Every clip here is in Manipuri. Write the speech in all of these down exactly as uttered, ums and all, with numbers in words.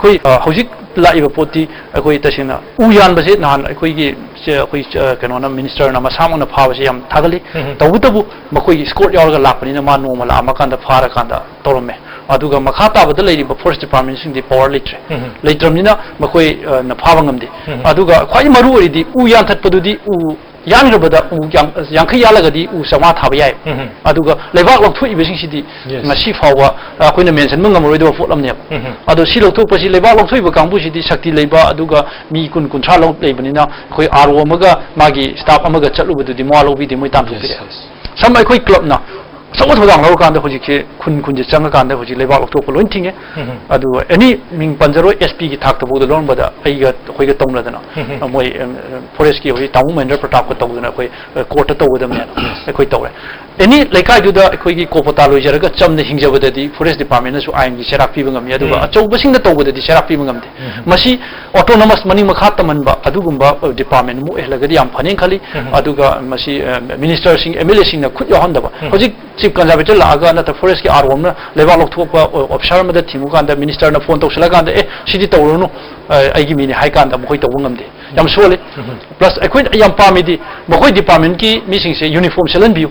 ꯑꯩꯈꯣꯏ ꯑ, ꯍꯧꯖꯤꯛ ꯂꯥꯛꯏꯕ ꯄꯣꯠꯇꯤ ꯑꯩꯈꯣꯏ ꯇꯁꯦꯡꯅ ꯎ ꯌꯥꯟꯕꯁꯦ ꯅꯍꯥꯟ ꯑꯩꯈꯣꯏꯒꯤ ꯆꯦ-, ꯑꯩꯈꯣꯏ ꯆ-, ꯀꯩꯅꯣꯅ, ꯃꯤꯅꯤꯁꯇꯔꯅ ꯃꯁꯥꯃꯛꯅ ꯐꯥꯕꯁꯦ ꯌꯥꯝ ꯊꯥꯒꯠꯂꯤ꯫ ꯎꯝ꯫ ꯇꯧꯕꯇꯕꯨ ꯃꯈꯣꯏꯒꯤ ꯏꯁꯀꯣꯔꯠ ꯌꯥꯎꯔꯒ ꯂꯥꯛꯄꯅꯤꯅ ꯃꯥ ꯅꯣꯡꯃ ꯂꯥꯛꯑꯝꯃꯀꯥꯟꯗ ꯐꯥꯔꯀꯥꯟꯗ ꯇꯧꯔꯝꯃꯦ꯫ ꯑꯗꯨꯒ ꯃꯈꯥ ꯇꯥꯕꯗ ꯂꯩꯔꯤꯕ ꯐꯣꯔꯦꯁ ꯗꯤꯄꯥꯔꯠꯃꯦꯟꯁꯤꯡꯗꯤ ꯄꯋꯥꯔ ꯂꯩꯇ꯭ꯔꯦ꯫ ꯎꯝ꯫ ꯂꯩꯇ꯭ꯔꯕꯅꯤꯅ ꯃꯈꯣꯏ, ꯑ, ꯅ ꯐꯥꯕ ꯉꯝꯗꯦ꯫ ꯎꯝ꯫ ꯑꯗꯨꯒ ꯈ꯭ꯋꯥꯏ ꯃꯔꯨ ꯑꯣꯏꯔꯤꯗꯤ ꯎ ꯌꯥꯟꯊꯠꯄꯗꯨꯗꯤ ꯎ ꯌꯥꯟꯈ꯭ꯔꯕꯗ ꯎ ꯌꯥꯡ-, ꯌꯥꯡꯈꯩ ꯌꯥꯜꯂꯒꯗꯤ ꯎ ꯆꯥꯝꯃꯉꯥ ꯊꯥꯕ ꯌꯥꯏ꯫ ꯎꯝ꯫ ꯑꯗꯨꯒ ꯂꯩꯕꯥꯛ ꯂꯧꯊꯣꯛꯏꯕꯁꯤꯡꯁꯤꯗꯤ Yes. ꯉꯁꯤ ꯐꯥꯎꯕ ꯑꯩꯈꯣꯏꯅ ꯃꯦꯟꯁꯟꯕ ꯉꯝꯃꯔꯣꯏꯗꯕ ꯄꯣꯠ ꯑꯃꯅꯦꯕ꯫ ꯎꯝ꯫ ꯑꯗꯣ ꯁꯤ ꯂꯧꯊꯣꯛꯄꯁꯤ, ꯂꯩꯕꯥꯛ ꯂꯧꯊꯣꯛꯏꯕ ꯀꯥꯡꯕꯨꯁꯤꯗꯤ ꯁꯛꯇꯤ ꯂꯩꯕ, ꯑꯗꯨꯒ ꯃꯤ ꯀꯨꯟ ꯀꯨꯟꯊ꯭ꯔꯥ ꯂꯧ ꯂꯩꯕꯅꯤꯅ ꯑꯩꯈꯣꯏ ꯑꯥꯔ ꯑꯣ ꯑꯃꯒ ꯃꯥꯒꯤ ꯁ꯭ꯇꯥꯐ ꯑꯃꯒ ꯆꯠꯂꯨꯕꯗꯨꯗꯤ ꯃꯋꯥ ꯂꯧꯕꯤꯗꯦ, ꯃꯣꯏ ꯇꯥꯟꯊꯣꯛꯄꯤꯔꯦ꯫ Yes, yes. ꯁꯝꯅ ꯑꯩꯈꯣꯏ ꯀ꯭ꯂꯕꯅ ꯑꯆꯧꯕ ꯊꯧꯗꯥꯡ ꯂꯧꯔꯀꯥꯟꯗ ꯍꯧꯖꯤꯛꯁꯦ ꯈꯨꯟ ꯈꯨꯟꯁꯦ ꯆꯪꯉꯀꯥꯟꯗ ꯍꯧꯖꯤꯛ ꯂꯩꯕꯥꯛ ꯂꯧꯊꯣꯛꯄ ꯂꯣꯏ ꯊꯤꯡꯉꯦ꯫ ꯎꯝ꯫ ꯑꯗꯨꯒ ꯑꯦꯅꯤ ꯃꯤꯡ ꯄꯟꯖꯔꯣꯏ, ꯑꯦꯁ ꯄꯤꯒꯤ ꯊꯥꯛꯇꯐꯥꯎꯗ ꯂꯧꯔꯝꯕꯗ ꯑꯩꯒ ꯑꯩꯈꯣꯏꯒ ꯇꯧꯅꯗꯅ ꯎꯝ꯫ ꯃꯣꯏ, ꯑꯦꯝ, ꯐꯣꯔꯦꯁꯀꯤ ꯍꯧꯖꯤꯛ ꯇꯥꯃꯣ ꯃꯍꯦꯟꯗ꯭ꯔ ꯄ꯭ꯔꯇꯥꯞꯀ ꯇꯧꯗꯅ ꯑꯩꯈꯣꯏ, ꯑ, ꯀꯣꯔꯠꯇ ꯇꯧꯒꯗꯕꯅꯦꯅ ꯑꯩꯈꯣꯏ ꯇꯧꯔꯦ꯫ ꯑꯦꯅꯤ ꯂꯩꯀꯥꯏꯗꯨꯗ ꯑꯩꯈꯣꯏꯒꯤ ꯀꯣꯄꯇꯥ ꯂꯣꯏꯖꯔꯒ ꯆꯝꯅ ꯍꯤꯡꯖꯕꯗꯗꯤ ꯐꯣꯔꯦꯁ ꯗꯤꯄꯥꯔꯠꯃꯦꯟꯅꯁꯨ ꯑꯥꯏꯟꯒꯤ ꯆꯩꯔꯥꯛ ꯄꯤꯕ ꯉꯝꯃꯤ, ꯑꯗꯨꯒ ꯎꯝ꯫ ꯑꯆꯧꯕꯁꯤꯡꯅ ꯇꯧꯕꯗꯗꯤ ꯆꯩꯔꯥꯛ ꯄꯤꯕ ꯉꯝꯗꯦ꯫ ꯎꯝ꯫ ꯃꯁꯤ ꯑꯣꯇꯣꯅꯣꯃꯁ ꯃꯅꯤꯡ ꯃꯈꯥ ꯇꯝꯍꯟꯕ ꯑꯗꯨꯒꯨꯝꯕ, ꯑ, ꯗꯤꯄꯥꯔꯠꯃꯦꯟ ꯑꯃ ꯑꯣꯏꯍꯜꯂꯒꯗꯤ ꯌꯥꯝ ꯐꯅꯤ ꯈꯜꯂꯤ꯫ ꯎꯝ꯫ ꯑꯗꯨꯒ ꯃꯁꯤ, ꯑ, ꯃꯤꯅꯤꯁꯇꯔꯁꯤꯡ, ꯑꯦꯝ ꯑꯦꯜ ꯑꯦꯁꯤꯡꯅ ꯈꯨꯠ ꯌꯥꯎꯍꯟꯗꯕ꯫ ꯎꯝ꯫ ꯍꯧꯖꯤꯛ ꯆꯤꯐ ꯀꯟꯖꯥꯔꯕꯦꯇꯔ ꯂꯥꯛꯑꯒ ꯅꯠꯇ꯭ꯔ ꯐꯣꯔꯦꯁꯀꯤ ꯑꯥꯔ ꯑꯣ ꯑꯃꯅ ꯂꯩꯕꯥꯛ ꯂꯧꯊꯣꯛꯄ ꯑꯣ-, ꯑꯣꯐꯤꯁꯔ ꯑꯃꯗ ꯊꯤꯡꯉꯨꯀꯥꯟꯗ ꯃꯤꯅꯤꯁꯇꯔꯅ ꯐꯣꯟ ꯇꯧꯁꯤꯜꯂꯀꯥꯟꯗ, "ꯑꯦ, ꯁꯤꯗꯤ ꯇꯧꯔꯨꯅꯨ, ꯑ, ꯑꯩꯒꯤ ꯃꯤꯅꯤ" ꯍꯥꯏ ꯀꯥꯟꯗ ꯃꯈꯣꯏ ꯇꯧꯕ ꯉꯝꯗꯦ꯫ ꯌꯥꯝ ꯁꯣꯜꯂꯤ꯫ ꯎꯝ꯫ ꯄ꯭ꯂꯁ ꯑꯩꯈꯣꯏꯅ ꯌꯥꯝ ꯄꯥꯝꯃꯤꯗꯤ ꯃꯈꯣꯏ ꯗꯤꯄꯥꯔꯠꯃꯦꯟꯀꯤ ꯃꯤꯁꯤꯡꯁꯦ ꯌꯨꯅꯤꯐꯣꯔꯝ ꯁꯦꯠꯍꯟꯕꯤꯌꯨ꯫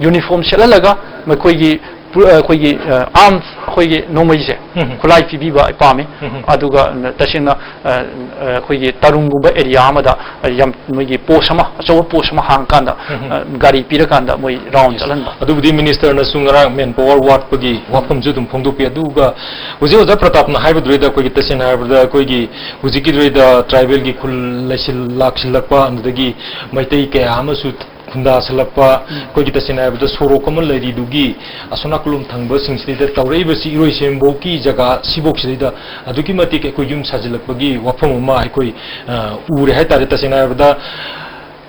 ꯌꯨꯅꯤꯐꯣꯔꯝ ꯁꯦꯠꯍꯜꯂꯒ ꯃꯈꯣꯏꯒꯤ ꯄꯨ-, ꯑꯩꯈꯣꯏꯒꯤ, ꯑ, ꯑꯥꯔꯝ, ꯑꯩꯈꯣꯏꯒꯤ ꯅꯣꯡꯃꯩꯁꯦ, ꯎꯝ꯫ ꯈꯨꯠꯂꯥꯏ ꯄꯤꯕꯤꯕ ꯑꯩ ꯄꯥꯝꯃꯤ꯫ ꯎꯝ꯫ ꯑꯗꯨꯒ ꯇꯁꯦꯡꯅ, ꯑ, ꯑ, ꯑꯩꯈꯣꯏꯒꯤ ꯇꯔꯨꯡꯒꯨꯝꯕ ꯑꯦꯔꯤꯌꯥ ꯑꯃꯗ, ꯑ, ꯌꯥꯝ ꯃꯣꯏꯒꯤ ꯄꯣꯁ ꯑꯃ, ꯑꯆꯧꯕ ꯄꯣꯁ ꯑꯃ ꯍꯥꯡꯉꯀꯥꯟꯗ, ꯎꯝ꯫ ꯑ, ꯒꯥꯔꯤ ꯄꯤꯔꯀꯥꯟꯗ ꯃꯣꯏ ꯔꯥꯎꯟ ꯆꯠꯍꯟꯕ꯫ ꯑꯗꯨꯕꯨꯗꯤ ꯃꯤꯅꯤꯁꯇꯔꯅꯁꯨ ꯉꯔꯥꯡ ꯃꯦꯟ ꯄꯋꯥꯔ ꯋꯥꯠꯄꯒꯤ ꯋꯥꯐꯝꯁꯨ ꯑꯗꯨꯝ ꯐꯣꯡꯗꯣꯛꯄꯤ꯫ ꯑꯗꯨꯒ ꯍꯧꯖꯤꯛ ꯑꯣꯖꯥ ꯄ꯭ꯔꯇꯥꯞꯅ ꯍꯥꯏꯕꯗꯨꯗꯩꯗ ꯑꯩꯈꯣꯏꯒꯤ ꯇꯁꯦꯡꯅ ꯍꯥꯏꯔꯕꯗ ꯑꯩꯈꯣꯏꯒꯤ ꯍꯧꯖꯤꯛꯀꯤꯗꯨꯗꯩꯗ ꯇ꯭ꯔꯥꯏꯕꯦꯜꯒꯤ ꯈꯨꯜ ꯂꯩꯁꯤꯜ-, ꯂꯥꯛꯁꯤꯜꯂꯛꯄ, ꯑꯗꯨꯗꯒꯤ ꯃꯩꯇꯩ ꯀꯌꯥ ꯑꯃꯁꯨ ꯈꯨꯟꯗꯥꯁꯤꯜꯂꯛꯄ, ꯎꯝ꯫ ꯑꯩꯈꯣꯏꯒꯤ ꯇꯁꯦꯡꯅ ꯍꯥꯏꯔꯕꯗ ꯁꯣꯔꯣꯛ ꯑꯃ ꯂꯩꯔꯤꯗꯨꯒꯤ ꯑꯁꯣꯝ ꯅꯥꯀꯜꯂꯣꯝ ꯊꯪꯕꯁꯤꯡꯁꯤꯗꯩꯗ ꯇꯧꯔꯛꯏꯕꯁꯤ ꯏꯔꯣꯏꯁꯦꯝꯕꯣꯛꯀꯤ ꯖꯒꯥ ꯁꯤꯕꯣꯛꯁꯤꯗꯩꯗ ꯑꯗꯨꯛꯀꯤ ꯃꯇꯤꯛ ꯑꯩꯈꯣꯏ ꯌꯨꯝ ꯁꯥꯖꯤꯜꯂꯛꯄꯒꯤ ꯋꯥꯐꯝ ꯑꯃ ꯑꯩꯈꯣꯏ, ꯑ, ꯎꯔꯦ ꯍꯥꯏꯇꯥꯔꯦ꯫ ꯇꯁꯦꯡꯅ ꯍꯥꯏꯔꯕꯗ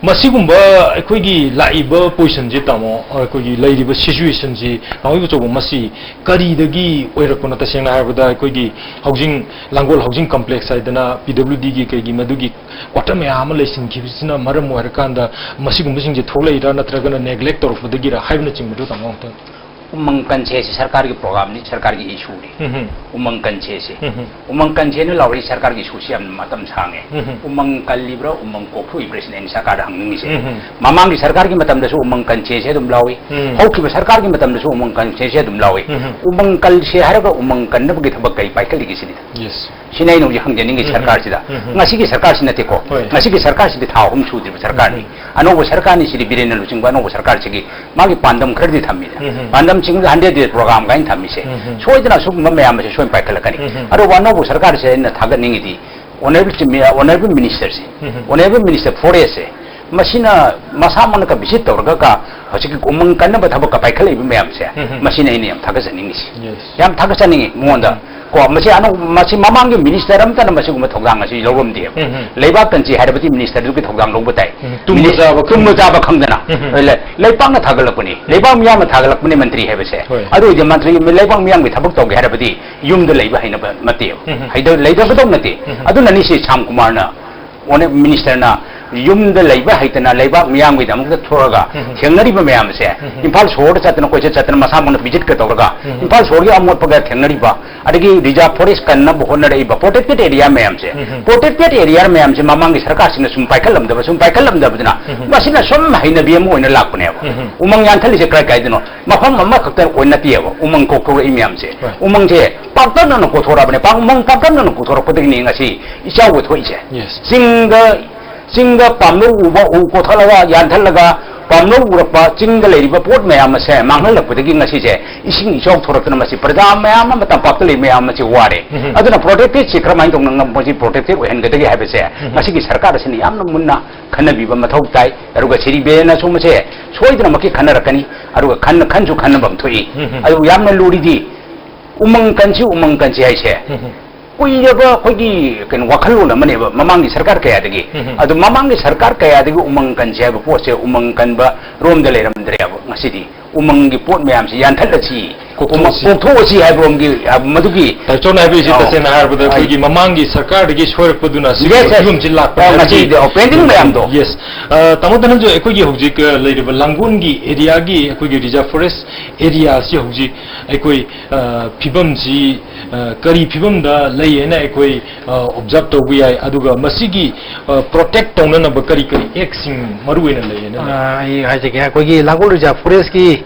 ꯃꯁꯤꯒꯨꯝꯕ ꯑꯩꯈꯣꯏꯒꯤ ꯂꯥꯛꯏꯕ ꯄꯣꯖꯤꯁꯟꯁꯦ, ꯇꯥꯃꯣ, ꯑꯩꯈꯣꯏꯒꯤ ꯂꯩꯔꯤꯕ ꯁꯤꯆꯨꯋꯦꯁꯟꯁꯤ, ꯇꯥꯃꯣ ꯑꯆꯧꯕ, ꯃꯁꯤ ꯀꯔꯤꯗꯒꯤ ꯑꯣꯏꯔꯛꯄꯅꯣ? ꯇꯁꯦꯡꯅ ꯍꯥꯏꯔꯕꯗ ꯑꯩꯈꯣꯏꯒꯤ ꯍꯥꯎꯖꯤꯡ, ꯂꯥꯡꯒꯣꯜ ꯍꯥꯎꯖꯤꯡ ꯀꯝꯄ꯭ꯂꯦꯛꯁ ꯍꯥꯏꯗꯅ ꯄꯤ ꯗꯕ꯭ꯂꯤꯎ ꯗꯤꯒꯤ ꯀꯩꯒꯤ ꯃꯗꯨꯒꯤ ꯀ꯭ꯋꯥꯇꯔ ꯃꯌꯥꯝ ꯑꯃ ꯂꯩꯁꯤꯟꯈꯤꯕꯁꯤꯅ ꯃꯔꯝ ꯑꯣꯏꯔꯀꯥꯟꯗ ꯃꯁꯤꯒꯨꯝꯕꯁꯤꯡꯁꯦ ꯊꯣꯛꯂꯛꯏꯔꯥ, ꯅꯠꯇ꯭ꯔꯒꯅ ꯅꯦꯒ꯭ꯂꯦꯛ ꯇꯧꯔꯛꯄꯗꯒꯤꯔꯥ ꯍꯥꯏꯕꯅꯆꯤꯡꯕꯗꯣ ꯇꯥꯃꯣ ꯑꯝꯇꯪ꯫ ꯎꯃꯪ ꯀꯟꯁꯦ ꯑꯁꯤ ꯁꯔꯀꯥꯔꯒꯤ ꯄ꯭ꯔꯣꯒ꯭ꯔꯥꯝꯅꯤ, ꯁꯔꯀꯥꯔꯒꯤ ꯏꯁꯨꯅꯤ꯫ ꯎꯝ, ꯎꯃꯪ ꯀꯟꯁꯦ ꯑꯁꯤ꯫ ꯎꯝ, ꯎꯃꯪ ꯀꯟꯁꯦꯅ ꯂꯥꯎꯔꯤ ꯁꯔꯀꯥꯔꯒꯤ ꯏꯁꯨꯁꯤ ꯌꯥꯝꯅ ꯃꯇꯝ ꯁꯥꯡꯉꯦ꯫ ꯎꯝ, ꯎꯃꯪ ꯀꯜꯂꯤꯕ꯭ꯔꯥ, ꯎꯃꯪ ꯀꯣꯛꯊꯣꯛꯏꯕ꯭ꯔꯥ ꯁꯤꯅ ꯑꯩꯅ ꯁꯔꯀꯥꯔꯗ ꯍꯪꯅꯤꯡꯉꯤꯁꯦ꯫ ꯎꯝ, ꯃꯃꯥꯡꯒꯤ ꯁꯔꯀꯥꯔꯒꯤ ꯃꯇꯝꯗꯁꯨ ꯎꯃꯪ ꯀꯟꯁꯦꯁꯦ ꯑꯗꯨꯝ ꯂꯥꯎꯏ꯫ ꯎꯝ꯫ ꯍꯧꯈꯤꯕ ꯁꯔꯀꯥꯔꯒꯤ ꯃꯇꯝꯗꯁꯨ ꯎꯃꯪ ꯀꯟꯁꯦꯁꯦ ꯑꯗꯨꯝ ꯂꯥꯎꯏ꯫ ꯎꯝ꯫ ꯎꯃꯪ ꯀꯜꯁꯦ ꯍꯥꯏꯔꯒ ꯎꯃꯪ ꯀꯟꯅꯕꯒꯤ ꯊꯕꯛ ꯀꯔꯤ ꯄꯥꯏꯈꯠꯂꯤꯒꯦ ꯁꯤꯅꯤꯗ꯫ Yes꯫ ꯁꯤꯅ ꯑꯩꯅ ꯍꯧꯖꯤꯛ ꯍꯪꯖꯅꯤꯡꯉꯤ ꯎꯝ꯫ ꯁꯔꯀꯥꯔꯁꯤꯗ꯫ ꯎꯝ꯫ ꯉꯁꯤꯒꯤ ꯁꯔꯀꯥꯔꯁꯤ ꯅꯠꯇꯦꯀꯣ꯫ ꯍꯣꯏ꯫ ꯉꯁꯤꯒꯤ ꯁꯔꯀꯥꯔꯁꯤꯗꯤ ꯊꯥ ꯑꯍꯨꯝ ꯁꯨꯗ꯭ꯔꯤꯕ ꯁꯔꯀꯥꯔꯅꯤ꯫ ꯎꯝ꯫ ꯑꯅꯧꯕ ꯁꯔꯀꯥꯔꯅꯤ ꯁꯤꯗꯤ, ꯕꯤꯔꯦꯟꯅ ꯂꯨꯆꯤꯡꯕ ꯑꯅꯧꯕ ꯁꯔꯀꯥꯔꯁꯤꯒꯤ ꯃꯥꯒꯤ ꯄꯥꯟꯗꯝ ꯈꯔꯗꯤ ꯊꯝꯃꯤꯗ꯫ ꯎꯝ꯫ ꯄꯥꯟꯗꯝ ꯆꯤꯡꯗ ꯍꯟꯗ꯭ꯔꯦꯠ ꯗꯦꯖ ꯄ꯭ꯔꯣꯒ꯭ꯔꯥꯝ ꯀꯥꯏꯅ ꯊꯝꯃꯤꯁꯦ꯫ ꯎꯝ꯫ ꯁꯣꯏꯗꯅ ꯑꯁꯤꯒꯨꯝꯕ ꯃꯌꯥꯝ ꯑꯁꯦ ꯁꯣꯏꯅ ꯄꯥꯏꯈꯠꯂꯛꯀꯅꯤ꯫ ꯎꯝ꯫ ꯑꯗꯨꯕꯨ ꯑꯅꯧꯕ ꯁꯔꯀꯥꯔꯁꯦ ꯑꯩꯅ ꯊꯥꯒꯠꯅꯤꯡꯉꯤꯗꯤ, ꯑꯣꯅꯔꯦꯕꯜ ꯆꯤꯞ ꯃꯤ-, ꯑꯣꯅꯔꯦꯕꯜ ꯃꯤꯅꯤꯁꯇꯔꯁꯦ, ꯎꯝ꯫ ꯑꯣꯅꯔꯦꯕꯜ ꯃꯤꯅꯤꯁꯇꯔ ꯐꯣꯔꯦꯁꯁꯦ, ꯃꯁꯤꯅ ꯃꯁꯥꯃꯛꯅꯒ ꯚꯤꯖꯤꯠ ꯇꯧꯔꯒ ꯍꯧꯖꯤꯛꯀꯤ ꯎꯃꯪ ꯀꯟꯅꯕ ꯊꯕꯛꯀ ꯄꯥꯏꯈꯠꯂꯛꯏꯕ ꯃꯌꯥꯝꯁꯦ, ꯎꯝ꯫ ꯃꯁꯤꯅ ꯑꯩꯅ ꯌꯥꯝ ꯊꯥꯒꯠꯆꯅꯤꯡꯉꯤꯁꯤ꯫ Yes꯫ ꯌꯥꯝ ꯊꯥꯒꯠꯆꯅꯤꯡꯉꯤ ꯃꯉꯣꯟꯗ꯫ ꯀꯣ, ꯃꯁꯤ ꯑꯅꯧ-, ꯃꯁꯤ ꯃꯃꯥꯡꯒꯤ ꯃꯤꯅꯤꯁꯇꯔ ꯑꯃꯠꯇꯅ ꯃꯁꯤꯒꯨꯝꯕ ꯊꯧꯗꯥꯡ ꯑꯁꯤ ꯂꯧꯔꯝꯗꯦꯕ꯫ ꯎꯝ꯫ ꯂꯩꯕꯥꯛ ꯀꯟꯁꯤ ꯍꯥꯏꯔꯕꯗꯤ ꯃꯤꯅꯤꯁꯇꯔꯗꯨꯒꯤ ꯊꯧꯗꯥꯡ ꯂꯧꯕ ꯇꯥꯏ꯫ ꯎꯝ, ꯇꯨꯝꯕ ꯃꯤꯅꯤ-, ꯆꯥꯕ ꯇꯨꯝꯕ ꯆꯥꯕ ꯈꯪꯗꯅ꯫ ꯎꯝ꯫ ꯂꯩ-, ꯂꯩꯕꯥꯛꯅ ꯊꯥꯒꯠꯂꯛꯄꯅꯤ, ꯂꯩꯕꯥꯛ ꯃꯤꯌꯥꯝꯅ ꯊꯥꯒꯠꯂꯛꯄꯅꯤ ꯃꯟꯇ꯭ꯔꯤ ꯍꯥꯏꯕꯁꯦ꯫ ꯍꯣꯏ꯫ ꯑꯗꯨ ꯑꯣꯏꯗꯤ ꯃꯟꯇ꯭ꯔꯤ ꯂꯩꯕꯥꯛ ꯃꯤꯌꯥꯝꯒꯤ ꯊꯕꯛ ꯇꯧꯒꯦ ꯍꯥꯏꯔꯕꯗꯤ ꯌꯨꯝꯗ ꯂꯩꯕ ꯍꯩꯅꯕ ꯅꯠꯇꯦꯕ꯫ ꯎꯝ꯫ ꯍꯩꯗ-, ꯂꯩꯗꯕꯗꯧ ꯅꯠꯇꯦ꯫ ꯎꯝ꯫ ꯑꯗꯨꯅꯅꯤ ꯁꯤ ꯁ꯭ꯌꯥꯝ ꯀꯨꯃꯥꯔꯅ ꯑꯣꯅꯔ ꯃꯤꯅꯤꯁꯇꯔꯅ ꯌꯨꯝꯗ ꯂꯩꯕ ꯍꯩꯇꯅ ꯂꯩꯕꯥꯛ ꯃꯤꯌꯥꯝꯒꯤꯗꯃꯛꯇ ꯊꯣꯛꯑꯒ ꯎꯝ꯫ ꯊꯦꯡꯅꯔꯤꯕ ꯃꯌꯥꯝꯁꯦ, ꯎꯝ꯫ ꯏꯝꯐꯥꯜ ꯁꯣꯍꯣꯔꯗ ꯆꯠꯇꯅ ꯀꯣꯏꯆꯠ ꯆꯠꯇꯅ ꯃꯁꯥꯃꯛꯅ ꯚꯤꯖꯤꯠꯀ ꯇꯧꯔꯒ ꯎꯝ꯫ ꯏꯝꯐꯥꯜ ꯁꯣꯍꯣꯔꯒꯤ ꯑꯃꯣꯠꯄꯒ ꯊꯦꯡꯅꯔꯤꯕ, ꯑꯗꯒꯤ ꯔꯤꯖꯥꯔꯚ ꯐꯣꯔꯦꯁ ꯀꯟꯅꯕ ꯍꯣꯠꯅꯔꯛꯏꯕ ꯄ꯭ꯔꯣꯇꯦꯛꯇꯦꯗ ꯑꯦꯔꯤꯌꯥ ꯃꯌꯥꯝꯁꯦ, ꯎꯝ꯫ ꯄ꯭ꯔꯣꯇꯦꯛꯇꯦꯗ ꯑꯦꯔꯤꯌꯥ ꯃꯌꯥꯝꯁꯦ ꯃꯃꯥꯡꯒꯤ ꯁꯔꯀꯥꯔꯁꯤꯅ ꯁꯨꯝ ꯄꯥꯏꯈꯠꯂꯝꯗꯕ, ꯁꯨꯝ ꯄꯥꯏꯈꯠꯂꯝꯗꯕꯗꯨꯅ ꯎꯝ꯫ ꯃꯁꯤꯅ ꯁꯨꯝ ꯍꯩꯅꯕꯤ ꯑꯃ ꯑꯣꯏꯅ ꯂꯥꯛꯄꯅꯦꯕ꯫ ꯎꯝ꯫ ꯎꯃꯪ ꯌꯥꯟꯊꯠꯂꯤꯁꯦ ꯀꯔꯥꯏ ꯀꯥꯏꯗꯅꯣ? ꯃꯐꯝ ꯑꯃꯈꯛꯇ ꯑꯣꯏ ꯅꯠꯇꯦꯕ ꯎꯃꯪ ꯀꯣꯛꯊꯣꯔꯛꯏ ꯃꯌꯥꯝꯁꯦ꯫ ꯍꯣꯏ꯫ ꯎꯃꯪꯁꯦ ꯄꯥꯛꯇꯛꯅꯅ ꯀꯣꯛꯊꯣꯔꯛꯑꯕꯅꯦ꯫ ꯄꯥꯛ-, ꯎꯃꯪ ꯄꯥꯛꯇꯛꯅꯅ ꯀꯣꯛꯊꯣꯔꯛꯄꯗꯒꯤꯅꯤ ꯉꯁꯤ ꯏꯆꯥꯎꯕ ꯊꯣꯛꯏꯁꯦ꯫ Yes꯫ ꯆꯤꯡꯗ, ꯆꯤꯡꯗ ꯄꯥꯝꯂꯧ ꯎꯕ ꯎ ꯀꯣꯊꯣꯛꯂꯒ, ꯌꯥꯟꯊꯠꯂꯒ, ꯄꯥꯝꯂꯧ ꯎꯔꯛꯄ ꯆꯤꯡꯗ ꯂꯩꯔꯤꯕ ꯄꯣꯠ ꯃꯌꯥꯝ ꯑꯁꯦ ꯃꯥꯡꯍꯜꯂꯛꯄꯗꯒꯤ ꯉꯁꯤꯁꯦ ꯏꯁꯤꯡ ꯏꯆꯥꯎ ꯊꯣꯔꯛꯇꯅ ꯃꯁꯤ ꯄ꯭ꯔꯖꯥ ꯃꯌꯥꯝ ꯑꯃ, ꯇꯝꯄꯥꯛꯇ ꯂꯩꯕ ꯃꯌꯥꯝ ꯑꯃꯁꯤ ꯋꯥꯔꯦ꯫ ꯎꯝ꯫ ꯑꯗꯨꯅ ꯄ꯭ꯔꯣꯇꯦꯛꯇꯦꯗꯁꯤ ꯀꯔꯝꯍꯥꯏꯅ ꯇꯧꯅ ꯉꯝ-, ꯃꯁꯤ ꯄ꯭ꯔꯣꯇꯦꯛꯇꯦꯗ ꯑꯣꯏꯍꯟꯒꯗꯒꯦ ꯍꯥꯏꯕꯁꯦ ꯎꯝ꯫ ꯉꯁꯤꯒꯤ ꯁꯔꯀꯥꯔ ꯑꯁꯤꯅ ꯌꯥꯝꯅ ꯃꯨꯟꯅ ꯈꯟꯅꯕꯤꯕ ꯃꯊꯧ ꯇꯥꯏ꯫ ꯑꯗꯨꯒ ꯁꯤꯔꯤ ꯕꯤꯔꯦꯟꯅꯁꯨ ꯃꯁꯦ ꯁꯣꯏꯗꯅꯃꯛꯀꯤ ꯈꯟꯅꯔꯛꯀꯅꯤ꯫ ꯑꯗꯨꯒ ꯈꯟ-, ꯈꯟꯁꯨ ꯈꯟꯅꯐꯝ ꯊꯣꯛꯏ꯫ ꯎꯝ꯫ ꯑꯗꯨꯕꯨ ꯌꯥꯝꯅ ꯂꯨꯔꯤꯗꯤ ꯎꯃꯪ ꯀꯟꯁꯤ, ꯎꯃꯪ ꯀꯟꯁꯤ ꯍꯥꯏꯁꯦ꯫ ꯎꯝ꯫ ꯀꯨꯏꯔꯕ ꯑꯩꯈꯣꯏꯒꯤ ꯀꯩꯅꯣ ꯋꯥꯈꯜꯂꯣꯟ ꯑꯃꯅꯦꯕ ꯃꯃꯥꯡꯒꯤ ꯁꯔꯀꯥꯔ ꯀꯌꯥꯗꯒꯤ꯫ ꯎꯝ꯫ ꯑꯗꯨ ꯃꯃꯥꯡꯒꯤ ꯁꯔꯀꯥꯔ ꯀꯌꯥꯗꯒꯤ ꯎꯃꯪ ꯀꯟꯁꯤ ꯍꯥꯏꯕ ꯄꯣꯠꯁꯦ ꯎꯃꯪ ꯀꯟꯕ ꯔꯣꯝꯗ ꯂꯩꯔꯝꯗ꯭ꯔꯦꯕ꯫ ꯉꯁꯤꯗꯤ ꯎꯃꯪꯒꯤ ꯄꯣꯠ ꯃꯌꯥꯝꯁꯤ ꯌꯥꯟꯊꯠꯂꯁꯤ, ꯀꯣꯛꯊꯣꯛꯑꯁꯤ꯫ ꯀꯣꯛꯊꯣꯛꯑꯁꯤ ꯍꯥꯏꯕꯔꯣꯝꯒꯤ, ꯑ, ꯃꯗꯨꯒꯤ ꯇꯥꯏꯆꯧꯅ ꯍꯥꯏꯕꯤꯔꯤꯁꯤ ꯑꯧ꯫ ꯇꯁꯦꯡꯅ ꯍꯥꯏꯔꯕꯗ ꯑ, ꯑꯩꯈꯣꯏꯒꯤ ꯃꯃꯥꯡꯒꯤ ꯁꯔꯀꯥꯔꯗꯒꯤ ꯁꯣꯏꯔꯛꯄꯗꯨꯅ ꯁꯤꯒꯤ Yes, yes. ꯐꯤꯕꯝꯁꯤ ꯂꯥꯛꯄꯅꯤ ꯑ, ꯍꯥꯏꯕꯗꯤ ꯃꯁꯤꯗꯤ, ꯑ, pending ꯃꯌꯥꯝꯗꯣ꯫ Yes. ꯑ, ꯇꯥꯃꯣ ꯙꯅꯟꯖꯣꯏ, ꯑꯩꯈꯣꯏꯒꯤ ꯍꯧꯖꯤꯛ, ꯑ, ꯂꯩꯔꯤꯕ ꯂꯥꯡꯒꯣꯜꯒꯤ area ꯒꯤ ꯑꯩꯈꯣꯏꯒꯤ reserve forest area ꯁꯤ ꯍꯧꯖꯤꯛ ꯑꯩꯈꯣꯏ, ꯑ, ꯐꯤꯕꯝꯁꯤ, ꯑ, ꯀꯔꯤ ꯐꯤꯕꯝꯗ ꯂꯩ ꯍꯥꯏꯅ ꯑꯩꯈꯣꯏ, ꯑ, observe ꯇꯧꯕ ꯌꯥꯏ? ꯑꯗꯨꯒ ꯃꯁꯤꯒꯤ, ꯑ, protect ꯇꯧꯅꯅꯕ ꯀꯔꯤ ꯀꯔꯤ act ꯁꯤꯡ ꯃꯔꯨ ꯑꯣꯏꯅ ꯂꯩ ꯍꯥꯏꯅ ꯂꯩ? ꯑ, ꯑꯩ ꯍꯥꯏꯖꯒꯦ, ꯑꯩꯈꯣꯏꯒꯤ ꯂꯥꯡꯒꯣꯜ reserve forest ꯀꯤ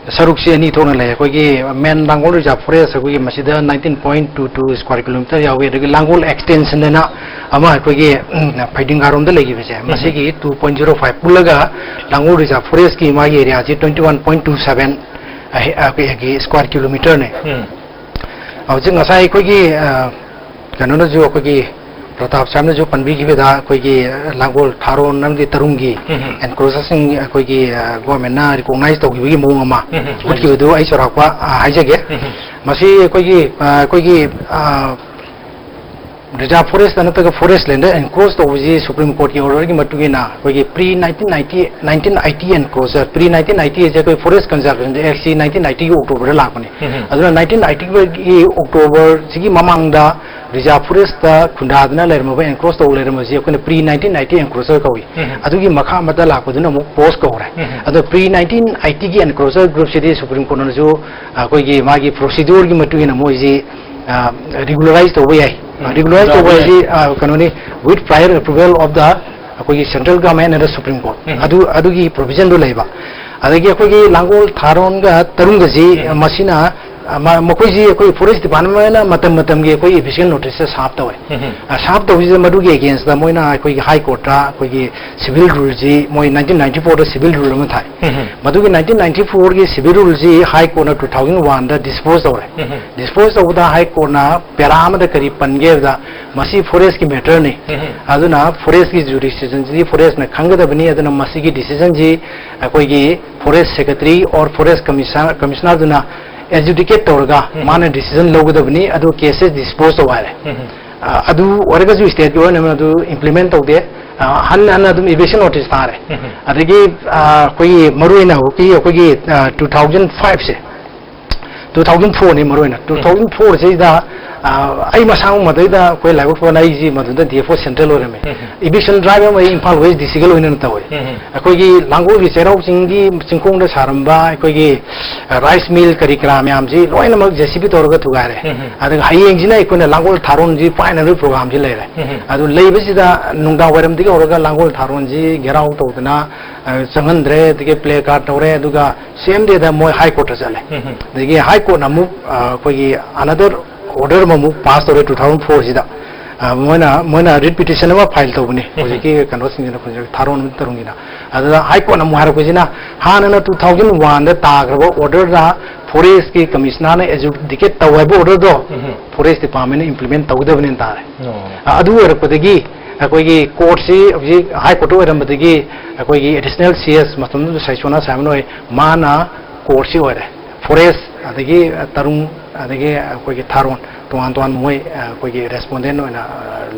ꯁꯔꯨꯛꯁꯤ ꯑꯅꯤ ꯊꯣꯛꯅ ꯂꯩ꯫ ꯑꯩꯈꯣꯏꯒꯤ main ꯂꯥꯡꯒꯣꯜ reserve forest ꯑꯩꯈꯣꯏꯒꯤ ꯃꯁꯤꯗ nineteen point two two square kilometer ꯌꯥꯎꯏ, ꯑꯗꯒꯤ ꯂꯥꯡꯒꯣꯜ extension ꯑꯅ ꯑꯃ ꯑꯩꯈꯣꯏꯒꯤ, ꯎꯝ, ꯐꯩꯗꯤꯡꯒꯥꯔꯣꯝꯗ ꯂꯩꯈꯤꯕꯁꯦ, ꯎꯝ꯫ ꯃꯁꯤꯒꯤ two point zero five ꯄꯨꯜꯂꯒ ꯂꯥꯡꯒꯣꯜ reserve forest ꯀꯤ ꯃꯥꯒꯤ area ꯁꯤ twenty one point two seven, ꯑ, ꯑ, ꯑꯩꯈꯣꯏꯒꯤ square kilometer ꯅꯦ꯫ ꯎꯝ꯫ ꯍꯧꯖꯤꯛ ꯉꯁꯥꯏ ꯑꯩꯈꯣꯏꯒꯤ, ꯑ, ꯀꯩꯅꯣꯅꯁꯨ, ꯑꯩꯈꯣꯏꯒꯤ ꯄ꯭ꯔꯇꯥꯞ ꯁꯥꯍꯦꯕꯅꯁꯨ ꯄꯟꯕꯤꯈꯤꯕꯗ, ꯑꯩꯈꯣꯏꯒꯤ ꯂꯥꯡꯒꯣꯜ ꯊꯥꯔꯣꯟ ꯑꯃꯗꯤ ꯇꯔꯨꯡꯒꯤ ꯎꯝ ꯍꯝ꯫ Encroacher ꯁꯤꯡ ꯑꯩꯈꯣꯏꯒꯤ, ꯑ, government ꯅ recognize ꯇꯧꯈꯤꯕꯒꯤ ꯃꯑꯣꯡ ꯑꯃ ꯎꯝ ꯍꯝ꯫ ꯎꯠꯈꯤꯕꯗꯨ ꯑꯩ ꯆꯥꯎꯔꯥꯛꯄ, ꯑ, ꯍꯥꯏꯖꯒꯦ꯫ ꯎꯝ ꯍꯝ꯫ ꯃꯁꯤ ꯑꯩꯈꯣꯏꯒꯤ, ꯑ, ꯑꯩꯈꯣꯏꯒꯤ, ꯑ, reserve forest ꯅꯠꯇ꯭ꯔꯒ forest land ꯗ encroach ꯇꯧꯕꯁꯤ Supreme Court ꯀꯤ order ꯒꯤ ꯃꯇꯨꯡ ꯏꯟꯅ ꯑꯩꯈꯣꯏꯒꯤ pre nineteen ninety, nineteen eighty encroacher, pre nineteen eighty ꯍꯥꯏꯁꯦ ꯑꯩꯈꯣꯏ Forest Conservation Act ꯁꯤ nineteen eighty ꯒꯤ October ꯗ ꯂꯥꯛꯄꯅꯤ꯫ ꯎꯝ ꯍꯝ꯫ ꯑꯗꯨꯅ nineteen eighty ꯒꯤ October ꯁꯤꯒꯤ ꯃꯃꯥꯡꯗ reserve forest ꯇ ꯈꯨꯟꯗꯥꯗꯨꯅ ꯂꯩꯔꯝꯃꯕ, encroach ꯇꯧ ꯂꯩꯔꯝꯕꯁꯤ ꯑꯩꯈꯣꯏꯅ pre nineteen eighty encroacher ꯀꯧꯏ꯫ ꯎꯝ꯫ ꯑꯗꯨꯒꯤ ꯃꯈꯥ ꯑꯃꯗ ꯂꯥꯛꯄꯗꯨꯅ ꯑꯃꯨꯛ POCSO ꯀꯧꯔꯦ꯫ ꯎꯝ꯫ ꯑꯗꯣ pre nineteen eighty ꯒꯤ encroacher group ꯁꯤꯗꯤ Supreme Court ꯅꯁꯨ ꯑꯩꯈꯣꯏꯒꯤ ꯃꯥꯒꯤ procedure ꯒꯤ ꯃꯇꯨꯡ ꯏꯟꯅ ꯃꯣꯏꯁꯤ, ꯑ, regularize ꯇꯧꯕ ꯌꯥꯏ꯫ ꯎꯝ꯫ Regularize ꯇꯧꯕ ꯌꯥꯕ ꯌꯥꯏ꯫ ꯍꯥꯏꯁꯤ, ꯑ, ꯀꯩꯅꯣꯅꯤ, with prior approval of the ꯑꯩꯈꯣꯏꯒꯤ central government and the Supreme Court꯫ ꯎꯝ꯫ ꯑꯗꯨ, ꯑꯗꯨꯒꯤ provision ꯗꯨ ꯂꯩꯕ꯫ ꯑꯗꯒꯤ ꯑꯩꯈꯣꯏꯒꯤ ꯂꯥꯡꯒꯣꯜ ꯊꯥꯔꯣꯟꯒ ꯇꯔꯨꯡꯒꯁꯤ, ꯎꯝ꯫ ꯃꯁꯤꯅ, ꯑ, ꯃ-, ꯃꯈꯣꯏꯁꯤ ꯑꯩꯈꯣꯏ Forest Department ꯅ ꯃꯇꯝ ꯃꯇꯝꯒꯤ ꯑꯩꯈꯣꯏ eviction notice ꯁꯦ serve ꯇꯧꯋꯦ꯫ ꯎꯝ꯫ ꯑ, serve ꯇꯧꯕꯁꯤꯗ ꯃꯗꯨꯒꯤ against ꯇ ꯃꯣꯏꯅ ꯑꯩꯈꯣꯏꯒꯤ High Court ꯇ ꯑꯩꯈꯣꯏꯒꯤ civil rule ꯁꯤ, ꯃꯣꯏ nineteen ninety four ꯗ civil rule ꯑꯃ ꯊꯥꯏ꯫ ꯎꯝ꯫ ꯃꯗꯨꯒꯤ nineteen ninety four ꯒꯤ civil rule ꯁꯤ High Court ꯅ two thousand one ꯗ dispose ꯇꯧꯔꯦ꯫ ꯎꯝ꯫ Dispose ꯇꯧꯕꯗ High Court ꯅ para ꯑꯃꯗ ꯀꯔꯤ ꯄꯟꯒꯦ ꯍꯥꯏꯕꯗ, ꯃꯁꯤ forest ꯀꯤ matter ꯅꯤ꯫ ꯎꯝ꯫ ꯑꯗꯨꯅ forest ꯀꯤ jurisdiction ꯁꯤꯗꯤ forest ꯅ ꯈꯪꯒꯗꯕꯅꯤ꯫ ꯑꯗꯨꯅ ꯃꯁꯤꯒꯤ decision ꯁꯤ ꯑꯩꯈꯣꯏꯒꯤ Forest Secretary or Forest Commissioner, Commissioner ꯗꯨꯅ adjudicate ꯇꯧꯔꯒ ꯎꯝ꯫ ꯃꯥꯅ decision ꯂꯧꯒꯗꯕꯅꯤ꯫ ꯑꯗꯨ case ꯁꯦ dispose ꯇꯧ ꯍꯥꯏꯔꯦ꯫ ꯎꯝ꯫ ꯑ, ꯑꯗꯨ ꯑꯣꯏꯔꯒꯁꯨ state government ꯅ ꯑꯗꯨ implement ꯇꯧꯗꯦ꯫ ꯑ, ꯍꯟꯅ ꯍꯟꯅ ꯑꯗꯨꯝ eviction notice ꯊꯥꯔꯦ꯫ ꯎꯝ꯫ ꯑꯗꯒꯤ, ꯑ, ꯑꯩꯈꯣꯏꯒꯤ ꯃꯔꯨꯑꯣꯏꯅ ꯍꯧꯖꯤꯛꯀꯤ ꯑꯩꯈꯣꯏꯒꯤ, ꯑ, two thousand five ꯁꯦ, ꯇꯨ ꯊꯥꯎꯖꯟ ꯐꯣꯔꯅꯤ ꯃꯔꯨ ꯑꯣꯏꯅ꯫ ꯇꯨ ꯊꯥꯎꯖꯟ ꯐꯣꯔꯁꯤꯗ ꯑꯩ ꯃꯁꯥꯃꯛ ꯃꯗꯩꯗ ꯑꯩꯈꯣꯏ ꯂꯥꯏꯕꯛ ꯐꯅ ꯑꯩꯁꯤ ꯃꯗꯨꯗ ꯗꯤ ꯑꯦꯐ ꯑꯣ ꯁꯦꯟꯇ꯭ꯔꯦꯜ ꯑꯣꯏꯔꯝꯃꯦ꯫ ꯏꯚꯤꯛꯁꯟ ꯗ꯭ꯔꯥꯏꯚ ꯑꯃ ꯑꯩ ꯏꯝꯐꯥꯜ ꯋꯦꯁ ꯗꯤ ꯁꯤꯒ ꯂꯣꯏꯅꯅ ꯇꯧꯋꯦ꯫ ꯑꯩꯈꯣꯏꯒꯤ ꯂꯥꯡꯒꯣꯜꯒꯤ ꯆꯩꯔꯥꯎ ꯆꯤꯡꯒꯤ ꯆꯤꯡꯈꯣꯡꯗ ꯁꯥꯔꯝꯕ ꯑꯩꯈꯣꯏꯒꯤ ꯔꯥꯏꯁ ꯃꯤꯜ ꯀꯔꯤ ꯀꯔꯥ ꯃꯌꯥꯝꯁꯤ ꯂꯣꯏꯅꯃꯛ ꯖꯦ ꯁꯤ ꯕꯤ ꯇꯧꯔꯒ ꯊꯨꯒꯥꯏꯔꯦ꯫ ꯑꯗꯨꯒ ꯍꯌꯦꯡꯁꯤꯅ ꯑꯩꯈꯣꯏꯅ ꯂꯥꯡꯒꯣꯜ ꯊꯥꯔꯣꯟꯁꯤ ꯄꯥꯏꯅꯕꯒꯤ ꯄ꯭ꯔꯣꯒꯥꯝꯁꯤ ꯂꯩꯔꯦ꯫ ꯑꯗꯨ ꯂꯩꯕꯁꯤꯗ ꯅꯨꯡꯗꯥꯡ ꯋꯥꯏꯔꯝꯗꯒꯤ ꯍꯧꯔꯒ ꯂꯥꯡꯒꯣꯜ ꯊꯥꯔꯣꯟꯁꯤ ꯘꯦꯔꯥꯎ ꯇꯧꯗꯅ ꯆꯪꯍꯟꯗ꯭ꯔꯦ꯫ ꯑꯗꯒꯤ ꯄ꯭ꯂꯦ ꯀꯥꯔꯗ ꯇꯧꯔꯦ꯫ ꯑꯗꯨꯒ ꯁꯦꯝ ꯗꯦꯗ ꯃꯣꯏ ꯍꯥꯏ ꯀꯣꯔꯠꯇ ꯆꯠꯂꯦ꯫ ꯑꯗꯒꯤ ꯍꯥꯏ ꯀꯣꯔꯠꯅ ꯑꯃꯨꯛ ꯑꯩꯈꯣꯏꯒꯤ ꯑꯅꯗꯔ ꯑꯣꯔꯗꯔ ꯑꯃꯃꯨꯛ ꯄꯥꯁ ꯇꯧꯔꯦ ꯇꯨ ꯊꯥꯎꯖꯟ ꯐꯣꯔꯁꯤꯗ꯫ ꯃꯣꯏꯅ ꯃꯣꯏꯅ ꯔꯤꯠ ꯄꯤꯇꯤꯁꯟ ꯑꯃ ꯐꯥꯏꯜ ꯇꯧꯕꯅꯤ ꯍꯧꯖꯤꯛꯀꯤ ꯀꯩꯅꯣꯁꯤꯡꯁꯤꯅ, ꯑꯩꯈꯣꯏ ꯊꯥꯔꯣꯟ ꯑꯃꯗꯤ ꯇꯔꯨꯡꯒꯤꯅ꯫ ꯑꯗꯨꯗ ꯍꯥꯏ ꯀꯣꯔꯠꯅ ꯑꯃꯨꯛ ꯍꯥꯏꯔꯛꯄꯁꯤꯅ, ꯍꯥꯟꯅꯅ ꯇꯨ ꯊꯥꯎꯖꯟ ꯋꯥꯟꯗ ꯇꯥꯈ꯭ꯔꯕ ꯑꯣꯔꯗꯔꯗ ꯐꯣꯔꯦꯁꯀꯤ ꯀꯃꯤꯁꯅꯔꯅ ꯑꯦꯖꯨꯗꯤꯀꯦꯠ ꯇꯧ ꯍꯥꯏꯕ ꯑꯣꯔꯗꯔꯗꯣ ꯐꯣꯔꯦꯁ ꯗꯤꯄꯥꯔꯠꯃꯦꯟꯅ ꯏꯝꯄ꯭ꯂꯤꯃꯦꯟ ꯇꯧꯒꯗꯕꯅꯦꯅ ꯇꯥꯔꯦ꯫ ꯑꯗꯨ ꯑꯣꯏꯔꯛꯄꯗꯒꯤ ꯑꯩꯈꯣꯏꯒꯤ ꯀꯣꯔꯠꯁꯤ ꯍꯧꯖꯤꯛ ꯍꯥꯏ ꯀꯣꯔꯠꯇ ꯑꯣꯏꯔꯝꯕꯗꯒꯤ ꯑꯩꯈꯣꯏꯒꯤ ꯑꯦꯗꯤꯁꯅꯦꯜ ꯁꯤ ꯑꯦꯁ, ꯃꯇꯝꯗꯨꯗ ꯁꯥꯏꯁꯣꯅꯥ ꯁꯥꯍꯦꯕ ꯑꯣꯏ, ꯃꯥꯅ ꯀꯣꯔꯠꯁꯤ ꯑꯣꯏꯔꯦ꯫ ꯐꯣꯔꯦꯁ ꯑꯗꯒꯤ ꯇꯔꯨꯡ ꯑꯗꯒꯤ ꯑꯩꯈꯣꯏꯒꯤ ꯊꯥꯔꯣꯟ, ꯇꯣꯉꯥꯟ ꯇꯣꯉꯥꯟꯕ ꯃꯣꯏ ꯑꯩꯈꯣꯏꯒꯤ ꯔꯦꯁꯄꯣꯟꯗꯦꯟ ꯑꯣꯏꯅ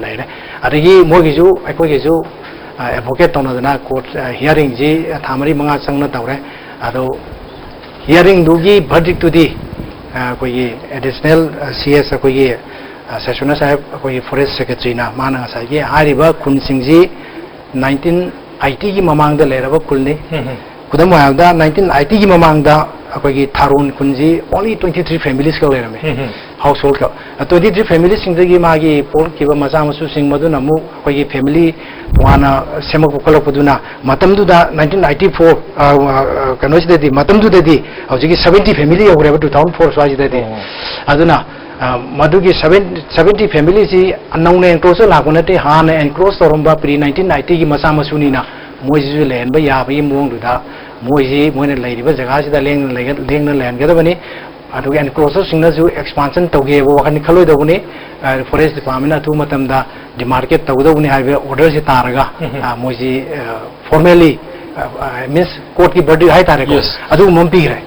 ꯂꯩꯔꯦ꯫ ꯑꯗꯒꯤ ꯃꯣꯏꯒꯤꯁꯨ ꯑꯩꯈꯣꯏꯒꯤꯁꯨ ꯑꯦꯗꯚꯣꯀꯦꯠ ꯇꯧꯅꯗꯅ ꯀꯣꯔꯠ ꯍꯤꯌꯥꯔꯤꯡꯁꯤ ꯊꯥ ꯃꯔꯤ ꯃꯉꯥ ꯆꯪꯅ ꯇꯧꯔꯦ꯫ ꯑꯗꯣ ꯍꯤꯌꯥꯔꯤꯡꯗꯨꯒꯤ ꯚꯔꯗꯤꯛꯇꯨꯗꯤ ꯑꯩꯈꯣꯏꯒꯤ ꯑꯦꯗꯤꯁꯅꯦꯜ ꯁꯤ ꯑꯦꯁ ꯑꯩꯈꯣꯏꯒꯤ ꯁꯥꯏꯁꯣꯅꯥ ꯁꯥꯍꯦꯕ ꯑꯩꯈꯣꯏꯒꯤ ꯐꯣꯔꯦꯁ ꯁꯦꯀ꯭ꯔꯦꯇꯔꯤꯅ ꯃꯥꯅ ꯉꯁꯥꯏꯒꯤ ꯍꯥꯏꯔꯤꯕ ꯈꯨꯟꯁꯤꯡꯁꯤ ꯅꯥꯏꯟꯇꯤꯟ ꯑꯥꯏꯇꯤꯒꯤ ꯃꯃꯥꯡꯗ ꯂꯩꯔꯕ ꯈꯨꯜꯅꯤ꯫ ꯈꯨꯗꯝ ꯑꯣꯏꯅ ꯍꯥꯏꯔꯕꯗ ꯅꯥꯏꯟꯇꯤꯟ ꯑꯥꯏꯇꯤꯒꯤ ꯃꯃꯥꯡꯗ ꯑꯩꯈꯣꯏꯒꯤ ꯊꯥꯔꯣꯟ ꯈꯨꯟꯁꯤ only twenty three families ꯈꯛ ꯂꯩꯔꯝꯃꯤ꯫ ꯍꯥꯎꯁ ꯍꯣꯜ ꯈꯛ꯫ Twenty three ꯐꯦꯃꯤꯂꯤꯁꯤꯡꯗꯒꯤ ꯃꯥꯒꯤ ꯄꯣꯛꯂꯛꯈꯤꯕ ꯃꯆꯥ ꯃꯁꯨꯁꯤꯡ ꯃꯗꯨꯅ ꯑꯃꯨꯛ ꯑꯩꯈꯣꯏꯒꯤ ꯐꯦꯃꯤꯂꯤ ꯇꯣꯉꯥꯟꯅ ꯁꯦꯝꯃꯛꯄ ꯈꯣꯠꯂꯛꯄꯗꯨꯅ ꯃꯇꯝꯗꯨꯗ ꯅꯥꯏꯟꯇꯤꯟ ꯑꯥꯏꯇꯤ ꯐꯣꯔ ꯀꯩꯅꯣꯁꯤꯗꯗꯤ, ꯃꯇꯝꯗꯨꯗꯗꯤ ꯍꯧꯖꯤꯛꯀꯤ ꯁꯕꯦꯟꯇꯤ ꯐꯦꯃꯤꯂꯤ ꯌꯧꯈ꯭ꯔꯦꯕ ꯇꯨ ꯊꯥꯎꯖꯟ ꯐꯣꯔ ꯁ꯭ꯋꯥꯏꯁꯤꯗꯗꯤ꯫ ꯑꯗꯨꯅ ꯃꯗꯨꯒꯤ ꯁꯕꯦꯟ ꯁꯕꯦꯟꯇꯤ ꯐꯦꯃꯤꯂꯤꯁꯤ ꯅꯧꯅ ꯑꯦꯟꯀ꯭ꯔꯣꯁꯇ ꯂꯥꯛꯄ ꯅꯠꯇꯦ, ꯍꯥꯟꯅ ꯑꯦꯟꯀ꯭ꯔꯣꯁ ꯇꯧꯔꯝꯕ ꯄ꯭ꯔꯤ ꯅꯥꯏꯟꯇꯤꯟ ꯅꯥꯏꯟꯇꯤꯒꯤ ꯃꯆꯥ ꯃꯁꯨꯅꯤꯅ ꯃꯣꯏꯁꯤꯁꯨ ꯂꯩꯍꯟꯕ ꯌꯥꯕꯒꯤ ꯃꯑꯣꯡꯗꯨꯗ ꯃꯣꯏꯁꯤ ꯃꯣꯏꯅ ꯂꯩꯔꯤꯕ ꯖꯒꯥꯁꯤꯗ ꯂꯦꯡꯗꯅ ꯂꯩꯒ-, ꯂꯦꯡꯗꯅ ꯂꯩꯍꯟꯒꯗꯕꯅꯤ꯫ ꯑꯗꯨꯒ ꯑꯦꯟꯀ꯭ꯔꯣꯆꯔꯁꯤꯡꯅꯁꯨ ꯑꯦꯛꯁꯄꯥꯟꯁꯟ ꯇꯧꯒꯦꯕ ꯋꯥꯈꯜꯗꯤ ꯈꯜꯂꯣꯏꯗꯧꯕꯅꯤ꯫ ꯐꯣꯔꯦꯁ ꯗꯤꯄꯥꯔꯠꯃꯦꯟꯅ ꯑꯊꯨꯕ ꯃꯇꯝꯗ ꯗꯤꯃꯥꯔꯀꯦꯠ ꯇꯧꯒꯗꯧꯕꯅꯤ ꯍꯥꯏꯕ ꯑꯣꯔꯗꯔꯁꯤ ꯇꯥꯔꯒ ꯃꯣꯏꯁꯤ ꯐꯣꯔꯃꯦꯜꯂꯤ ꯃꯤꯟꯁ ꯀꯣꯔꯠꯀꯤ ꯕꯔꯗꯤꯛ ꯍꯥꯏꯇꯥꯔꯦꯀꯣ, ꯑꯗꯨꯒꯨꯝꯕ ꯑꯃ ꯄꯤꯈ꯭ꯔꯦ꯫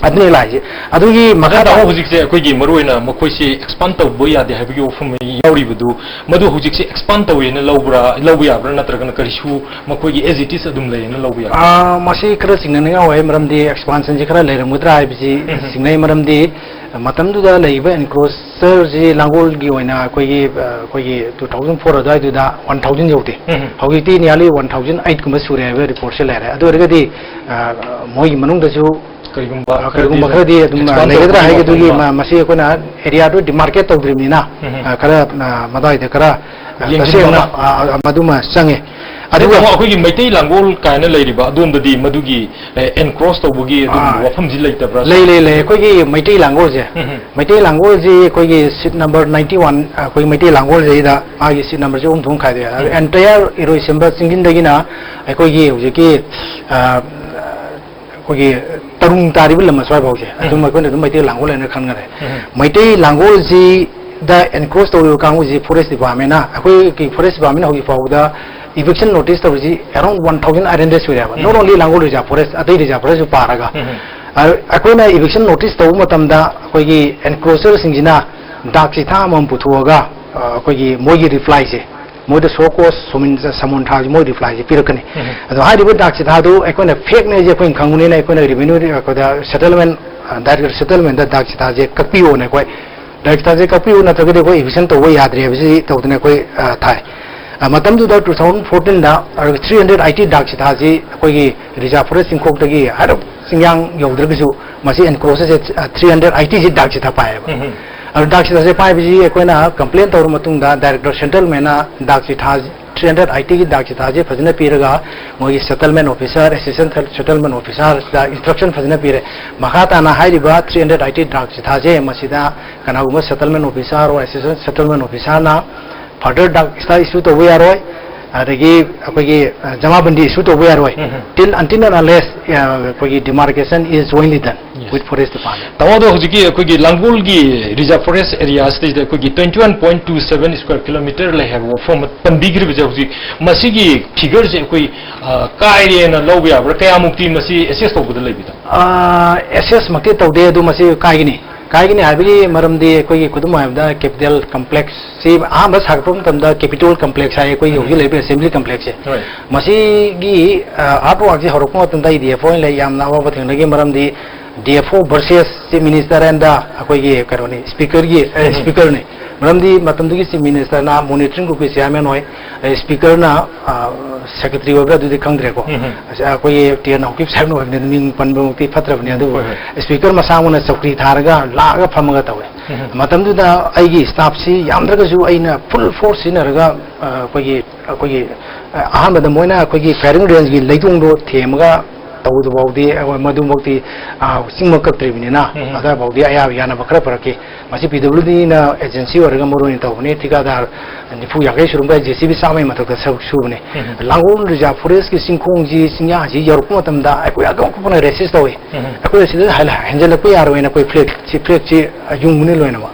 ꯑꯗꯨꯅꯤ ꯂꯥꯛꯏꯁꯦ꯫ ꯑꯗꯨꯒꯤ ꯃꯈꯥ ꯃꯈꯥ ꯇꯥꯕ ꯇꯥꯕ ꯍꯧꯖꯤꯛꯁꯦ ꯑꯩꯈꯣꯏꯒꯤ ꯃꯔꯨꯑꯣꯏꯅ ꯃꯈꯣꯏꯁꯤ ꯑꯦꯛꯁꯄꯥꯟ ꯇꯧꯕ ꯌꯥꯗꯦ ꯍꯥꯏꯕꯒꯤ ꯋꯥꯐꯝ ꯌꯥꯎꯔꯤꯕꯗꯨ, ꯃꯗꯨ ꯍꯧꯖꯤꯛꯁꯦ ꯑꯦꯛꯁꯄꯥꯟ ꯇꯧꯋꯦꯅ ꯂꯧꯕ꯭ꯔꯥ, ꯂꯧꯕ ꯌꯥꯕ꯭ꯔꯥ, ꯅꯠꯇ꯭ꯔꯒꯅ ꯀꯔꯤꯁꯨ ꯃꯈꯣꯏꯒꯤ as it is ꯑꯗꯨꯝ ꯂꯩꯌꯦꯅ ꯂꯧꯕ ꯌꯥꯕ꯭ꯔꯥ? ꯑꯥ, ꯃꯁꯤ ꯈꯔ ꯆꯤꯡꯅꯅꯤꯡꯉꯥꯏ ꯑꯣꯏ, ꯃꯔꯝꯗꯤ ꯑꯦꯛꯁꯄꯥꯟꯁꯟꯁꯤ ꯈꯔ ꯂꯩꯔꯝꯒꯗ꯭ꯔꯥ ꯍꯥꯏꯕꯁꯤ ꯎꯝ꯫ ꯆꯤꯡꯅꯩ꯫ ꯃꯔꯝꯗꯤ ꯃꯇꯝꯗꯨꯗ ꯂꯩꯔꯤꯕ ꯑꯦꯟꯀ꯭ꯔꯣꯆꯔꯁꯤ ꯂꯥꯡꯒꯣꯜꯒꯤ ꯑꯣꯏꯅ ꯑꯩꯈꯣꯏꯒꯤ ꯑꯩꯈꯣꯏꯒꯤ two thousand four ꯑꯗꯨꯋꯥꯏꯗꯨꯗ one thousand ꯌꯧꯗꯦ꯫ ꯎꯝ꯫ ꯍꯧꯖꯤꯛꯇꯤ nearly one thousand eight ꯀꯨꯝꯕ ꯁꯨꯔꯦ ꯍꯥꯏꯕ ꯔꯤꯄꯣꯔꯠꯁꯤ ꯂꯩꯔꯦ꯫ ꯑꯗꯨ ꯑꯣꯏꯔꯒꯗꯤ ꯑ, ꯃꯣꯏꯒꯤ ꯃꯅꯨꯡꯗꯁꯨ ꯀꯔꯤꯒꯨꯝꯕ ꯑ, ꯀꯔꯤꯒꯨꯝꯕ ꯈꯔꯗꯤ ꯈꯔꯗꯤ ꯑꯗꯨꯝ expand ꯂꯩꯒꯗ꯭ꯔꯥ ꯇꯧꯕꯒꯤ ꯍꯥꯏꯒꯗꯨꯒꯤ ꯃꯑꯣꯡꯗ꯫ ꯃ-, ꯃꯁꯤ ꯑꯩꯈꯣꯏꯅ ꯑꯦꯔꯤꯌꯥꯗꯨ ꯗꯤꯃꯥꯔꯀꯦꯠ ꯇꯧꯗ꯭ꯔꯤꯕꯅꯤꯅ ꯎꯝ꯫ ꯑ, ꯈꯔ ꯑ, ꯃꯗꯨꯋꯥꯏꯗ ꯈꯔ ꯑ, ꯌꯦꯡꯁꯤꯟꯕ ꯇꯁꯦꯡꯅ ꯑꯃ꯫ ꯑ, ꯑ, ꯃꯗꯨꯃ ꯆꯪꯉꯦ꯫ ꯑꯗꯨꯒ ꯑꯗꯨꯒ ꯑꯩꯈꯣꯏꯒꯤ ꯃꯩꯇꯩ ꯂꯥꯡꯒꯣꯜ ꯀꯥꯏꯅ ꯂꯩꯔꯤꯕ ꯑꯗꯣꯝꯗꯗꯤ ꯃꯗꯨꯒꯤ ꯑꯦꯟꯀ꯭ꯔꯣꯁ ꯇꯧꯕꯒꯤ ꯑꯗꯨꯒꯨꯝꯕ ꯑꯥ꯫ ꯋꯥꯐꯝꯁꯤ ꯂꯩꯇꯕ꯭ꯔꯥ? ꯂꯩ, ꯂꯩ, ꯂꯩ꯫ ꯑꯩꯈꯣꯏꯒꯤ ꯃꯩꯇꯩ ꯂꯥꯡꯒꯣꯜꯁꯦ, ꯎꯝ꯫ ꯃꯩꯇꯩ ꯂꯥꯡꯒꯣꯜꯁꯤ ꯑꯩꯈꯣꯏꯒꯤ ꯁꯤꯠ ꯅꯝꯕꯔ ꯅꯥꯏꯟꯇꯤ ꯋꯥꯟ, ꯑꯩꯈꯣꯏ ꯃꯩꯇꯩ ꯂꯥꯡꯒꯣꯜꯁꯤꯗ ꯃꯥꯒꯤ ꯁꯤꯠ ꯅꯝꯕꯔꯁꯦ ꯑꯍꯨꯝ ꯊꯣꯛꯅ ꯈꯥꯏꯗꯣꯛꯑꯦ꯫ ꯑꯗꯨ ꯎꯝ꯫ ꯑꯦꯟꯇꯌꯔ ꯏꯔꯣꯏꯁꯦꯝꯕ ꯆꯤꯡꯖꯤꯟꯗꯒꯤꯅ ꯑꯩꯈꯣꯏꯒꯤ ꯍꯧꯖꯤꯛꯀꯤ ꯑ, ꯑꯩꯈꯣꯏꯒꯤ ꯇꯔꯨꯡ ꯇꯥꯔꯤꯕ ꯂꯝ ꯑꯁ꯭ꯋꯥꯏ ꯐꯥꯎꯁꯦ ꯑꯗꯨꯝ ꯎꯝ꯫ ꯑꯩꯈꯣꯏꯅ ꯑꯗꯨꯝ ꯃꯩꯇꯩ ꯂꯥꯡꯒꯣꯜ ꯍꯥꯏꯅ ꯈꯟꯈꯔꯦ꯫ ꯎꯝ꯫ ꯃꯩꯇꯩ ꯂꯥꯡꯒꯣꯜꯁꯤꯗ ꯑꯦꯟꯀ꯭ꯔꯣꯁ ꯇꯧꯔꯤꯕ ꯀꯥꯡꯕꯨꯁꯤ ꯐꯣꯔꯦꯁ ꯗꯤꯄꯥꯔꯠꯃꯦꯟꯅ, ꯑꯩꯈꯣꯏꯒꯤ ꯐꯣꯔꯦꯁ ꯗꯤꯄꯥꯔꯠꯃꯦꯟꯅ ꯍꯧꯖꯤꯛ ꯐꯥꯎꯕꯗ ꯏꯚꯤꯛꯁꯟ ꯅꯣꯇꯤꯁ ꯇꯧꯔꯤꯁꯤ around one thousand eight hundred ꯁꯨꯔꯦꯕ, not um. only Langol reserve forest, ꯑꯇꯩ ꯔꯤꯖꯥꯔꯚ ꯐꯣꯔꯦꯁꯁꯨ ꯄꯥꯔꯒ꯫ ꯎꯝ꯫ ꯑ-, ꯑꯩꯈꯣꯏꯅ ꯏꯚꯤꯛꯁꯟ ꯅꯣꯇꯤꯁ ꯇꯧꯕ ꯃꯇꯝꯗ ꯑꯩꯈꯣꯏꯒꯤ ꯑꯦꯟꯀ꯭ꯔꯣꯆꯔꯁꯤꯡꯁꯤꯅ ꯗꯥꯛ ꯆꯤꯊꯥ ꯑꯃꯃꯝ ꯄꯨꯊꯣꯛꯑꯒ, ꯑ, ꯑꯩꯈꯣꯏꯒꯤ ꯃꯣꯏꯒꯤ ꯔꯤꯄ꯭ꯂꯥꯏꯁꯦ, ꯃꯣꯏꯗ ꯁꯣ ꯀꯣꯁ ꯁꯃꯟ ꯊꯥꯔꯁꯤ, ꯃꯣꯏ ꯔꯤꯄ꯭ꯂꯥꯏꯁꯦ ꯄꯤꯔꯛꯀꯅꯤ꯫ ꯎꯝ꯫ ꯑꯗꯣ ꯍꯥꯏꯔꯤꯕ ꯗꯥꯛ ꯆꯤꯊꯥꯗꯨ ꯑꯩꯈꯣꯏꯅ ꯐꯦꯛꯅꯦꯁꯦ ꯑꯩꯈꯣꯏꯅ ꯈꯪꯕꯅꯤꯅ ꯑꯩꯈꯣꯏꯅ ꯔꯦꯚꯦꯅ꯭ꯌꯨ ꯑꯩꯈꯣꯏꯗ ꯁꯦꯇꯜꯃꯦꯟ, ꯗꯥꯏꯔꯦꯛꯇꯔ ꯁꯦꯇꯜꯃꯦꯟꯗ ꯗꯥꯛ ꯆꯤꯊꯥꯁꯦ ꯀꯛꯄꯤꯌꯣꯅ ꯑꯩꯈꯣꯏ ꯗꯥꯛ ꯆꯤꯊꯥꯁꯦ ꯀꯛꯄꯤꯌꯨ, ꯅꯠꯇ꯭ꯔꯒꯗꯤ ꯑꯩꯈꯣꯏ ꯏꯚꯤꯛꯁꯟ ꯇꯧꯕ ꯌꯥꯗ꯭ꯔꯦ ꯍꯥꯏꯕꯁꯤ ꯇꯧꯗꯅ ꯑꯩꯈꯣꯏ, ꯑ, ꯊꯥꯏ꯫ ꯑ, ꯃꯇꯝꯗꯨꯗ two thousand fourteenꯗ three hundred eighty ꯗꯥꯛ ꯆꯤꯊꯥꯁꯤ ꯑꯩꯈꯣꯏꯒꯤ ꯔꯤꯖꯥꯔꯚ ꯐꯣꯔꯦꯁ ꯆꯤꯡꯈꯣꯛꯇꯒꯤ ꯍꯥꯏꯔꯞ ꯆꯤꯡꯌꯥꯡ ꯌꯧꯗ꯭ꯔꯒꯁꯨ ꯃꯁꯤ ꯑꯦꯟꯀ꯭ꯔꯣꯆꯔꯁꯦ three hundred eightyꯁꯤ ꯗꯥꯛ ꯆꯤꯊꯥ ꯄꯥꯏꯌꯦꯕ꯫ ꯎꯝ꯫ ꯑꯗꯨ ꯗꯥꯛ ꯆꯤꯊꯥꯁꯦ ꯄꯥꯏꯕꯁꯤ ꯑꯩꯈꯣꯏꯅ ꯀꯝꯄ꯭ꯂꯦꯟ ꯇꯧꯔ ꯃꯇꯨꯡꯗ ꯗꯥꯏꯔꯦꯛꯇꯔ ꯁꯦꯟꯇ꯭ꯔꯦꯜꯃꯦꯟꯅ ꯗꯥꯛ ꯆꯤꯊꯥ three hundred eightyꯒꯤ ꯗꯥꯛ ꯆꯤꯊꯥꯁꯦ ꯐꯖꯅ ꯄꯤꯔꯒ ꯃꯣꯏꯒꯤ ꯁꯦꯇꯜꯃꯦꯟ ꯑꯣꯐꯤꯁꯥꯔ, ꯑꯦꯁꯤꯁꯇꯦꯟ ꯁꯦꯇꯜꯃꯦꯟ ꯑꯣꯐꯤꯁꯥꯔꯁꯤꯗ ꯏꯟꯁꯇ꯭ꯔꯛꯁꯟ ꯐꯖꯅ ꯄꯤꯔꯦ꯫ ꯃꯈꯥ ꯇꯥꯅ ꯍꯥꯏꯔꯤꯕ three hundred eighty ꯗꯥꯛ ꯆꯤꯊꯥꯁꯦ ꯃꯁꯤꯗ ꯀꯅꯥꯒꯨꯝꯕ settlement officer or assistant settlement ꯑꯣꯐꯤꯁꯥꯔꯅ ꯐꯔꯗꯔ ꯗꯥꯛ ꯆꯤꯊꯥ ꯏꯁꯨ ꯇꯧꯕ ꯌꯥꯔꯣꯏ꯫ ꯑꯗꯒꯤ ꯑꯩꯈꯣꯏꯒꯤ ꯖꯃꯥꯕꯟꯗꯤ ꯏꯁꯨ ꯇꯧꯕ ꯌꯥꯔꯣꯏ, till until and unless ꯑꯩꯈꯣꯏꯒꯤ demarcation is jointly done with forest department. ꯇꯥꯃꯣꯗꯣ ꯍꯧꯖꯤꯛꯀꯤ ꯑꯩꯈꯣꯏꯒꯤ ꯂꯥꯡꯒꯣꯜꯒꯤ reserve forest area ꯁꯤꯗꯩꯗ ꯑꯩꯈꯣꯏꯒꯤ twenty one point two seven square kilometer ꯂꯩ ꯍꯥꯏꯕ ꯋꯥꯐꯝ ꯑꯃ ꯄꯟꯕꯤꯈ꯭ꯔꯤꯕꯁꯦ, ꯍꯧꯖꯤꯛ ꯃꯁꯤꯒꯤ figure ꯁꯦ ꯑꯩꯈꯣꯏ ꯀꯥꯏꯔꯦꯅ ꯂꯧꯕ ꯌꯥꯕ꯭ꯔꯥ? ꯀꯌꯥꯃꯨꯛꯇꯤ ꯃꯁꯤ assess ꯇꯧꯕꯗ ꯂꯩꯕꯤꯗ? ꯑꯦꯁꯦꯁꯃꯛꯇꯤ ꯇꯧꯗꯦ, ꯑꯗꯨ ꯃꯁꯤ ꯀꯥꯏꯒꯅꯤ꯫ ꯀꯥꯏꯒꯅꯤ ꯍꯥꯏꯕꯒꯤ ꯃꯔꯝꯗꯤ ꯑꯩꯈꯣꯏꯒꯤ ꯈꯨꯗꯝ ꯍꯥꯏꯕꯗ capital complex ꯁꯤ ꯑꯍꯥꯟꯕ ꯁꯥꯒꯠꯄ ꯃꯇꯝꯗ capital complex ꯍꯥꯏ, ꯑꯩꯈꯣꯏꯒꯤ ꯍꯧꯖꯤꯛ ꯂꯩꯔꯤꯕ assembly complex ꯁꯦ꯫ ꯃꯁꯤꯒꯤ ꯑꯥꯔꯠ ꯋꯥꯔꯛꯁꯦ ꯍꯧꯔꯛꯄ ꯃꯇꯝꯗ ꯑꯩ ꯗꯤ ꯑꯦꯐ ꯑꯣ ꯑꯣꯏꯅ ꯂꯩ, ꯌꯥꯝꯅ ꯑꯋꯥꯕ ꯊꯦꯡꯅꯈꯤ꯫ ꯃꯔꯝꯗꯤ D F O versus chief minister and ꯑꯩꯈꯣꯏꯒꯤ ꯀꯩꯅꯣꯅꯤ, speaker ꯒꯤ speaker ꯅꯤ꯫ ꯃꯔꯝꯗꯤ ꯃꯇꯝꯗꯨꯒꯤ chief minister ꯅ monitoring group ꯀꯤ chairman ꯑꯣꯏ, speaker ꯅ secretary ꯑꯣꯏꯕ꯭ꯔꯥ ꯑꯗꯨꯗꯤ ꯈꯪꯗ꯭ꯔꯦꯀꯣ꯫ ꯑꯩꯈꯣꯏꯒꯤ ꯇꯤ ꯑꯦꯟ ꯅꯥꯎꯀꯤꯞ ꯁꯥꯍꯦꯕꯅ ꯑꯣꯏꯕꯅꯤꯅ ꯃꯤꯡ ꯄꯟꯕꯃꯛꯇꯤ ꯐꯠꯇ꯭ꯔꯕꯅꯤ, ꯑꯗꯨꯕꯨ speaker ꯃꯁꯥꯃꯛꯅ ꯆꯧꯀ꯭ꯔꯤ ꯊꯥꯔꯒ ꯂꯥꯛꯑꯒ ꯐꯝꯃꯒ ꯇꯧꯋꯦ꯫ ꯃꯇꯝꯗꯨꯗ ꯑꯩꯒꯤ staff ꯁꯤ ꯌꯥꯝꯗ꯭ꯔꯒꯁꯨ ꯑꯩꯅ full force ꯁꯤꯖꯤꯟꯅꯔꯒ ꯑꯩꯈꯣꯏꯒꯤ ꯑꯩꯈꯣꯏꯒꯤ ꯑꯍꯥꯟꯕꯗ ꯃꯣꯏꯅ ꯑꯩꯈꯣꯏꯒꯤ firing range ꯀꯤ ꯂꯩꯇꯣꯡꯗꯣ ꯊꯦꯝꯃꯒ ꯇꯧꯕꯗꯨꯐꯥꯎꯗꯤ ꯑꯩꯈꯣꯏ ꯃꯗꯨꯃꯛꯇꯤ ꯆꯤꯡꯃꯛ ꯀꯛꯇ꯭ꯔꯤꯕꯅꯤꯅ ꯑꯗꯨꯐꯥꯎꯗꯤ ꯑꯌꯥꯕ ꯌꯥꯅꯕ ꯈꯔ ꯄꯨꯔꯛꯈꯤ꯫ ꯃꯁꯤ ꯄꯤ ꯗꯕ꯭ꯂꯤꯎ ꯗꯤꯅ agency ꯑꯣꯏꯔꯒ ꯃꯔꯨ ꯑꯣꯏꯅ ꯇꯧꯕꯅꯤ꯫ ꯊꯤꯀꯥꯗꯥꯔ ꯅꯤꯐꯨ ꯌꯥꯡꯈꯩ ꯁꯨꯔꯝꯕ ꯖꯦ ꯁꯤ ꯕꯤ ꯆꯥꯝꯃꯒꯤ ꯃꯊꯛꯇ ꯁꯔꯨꯛ ꯁꯨꯕꯅꯤ꯫ ꯂꯥꯡꯒꯣꯜ reserve forest ꯀꯤ ꯆꯤꯡꯈꯣꯡꯁꯤ, ꯆꯤꯡꯌꯥꯁꯤ ꯌꯧꯔꯛꯄ ꯃꯇꯝꯗ ꯑꯩꯈꯣꯏ ꯑꯗꯨꯝ ꯑꯀꯨꯞꯄꯅ resist ꯇꯧꯏ꯫ ꯑꯩꯈꯣꯏ ꯑꯁꯤꯗ ꯍꯦꯟꯖꯜꯂꯛꯄ ꯌꯥꯔꯣꯏꯅ ꯑꯩꯈꯣꯏ flag ꯁꯤ, flag ꯁꯤ ꯌꯨꯡꯕꯅꯤ ꯂꯣꯏꯅꯃꯛ꯫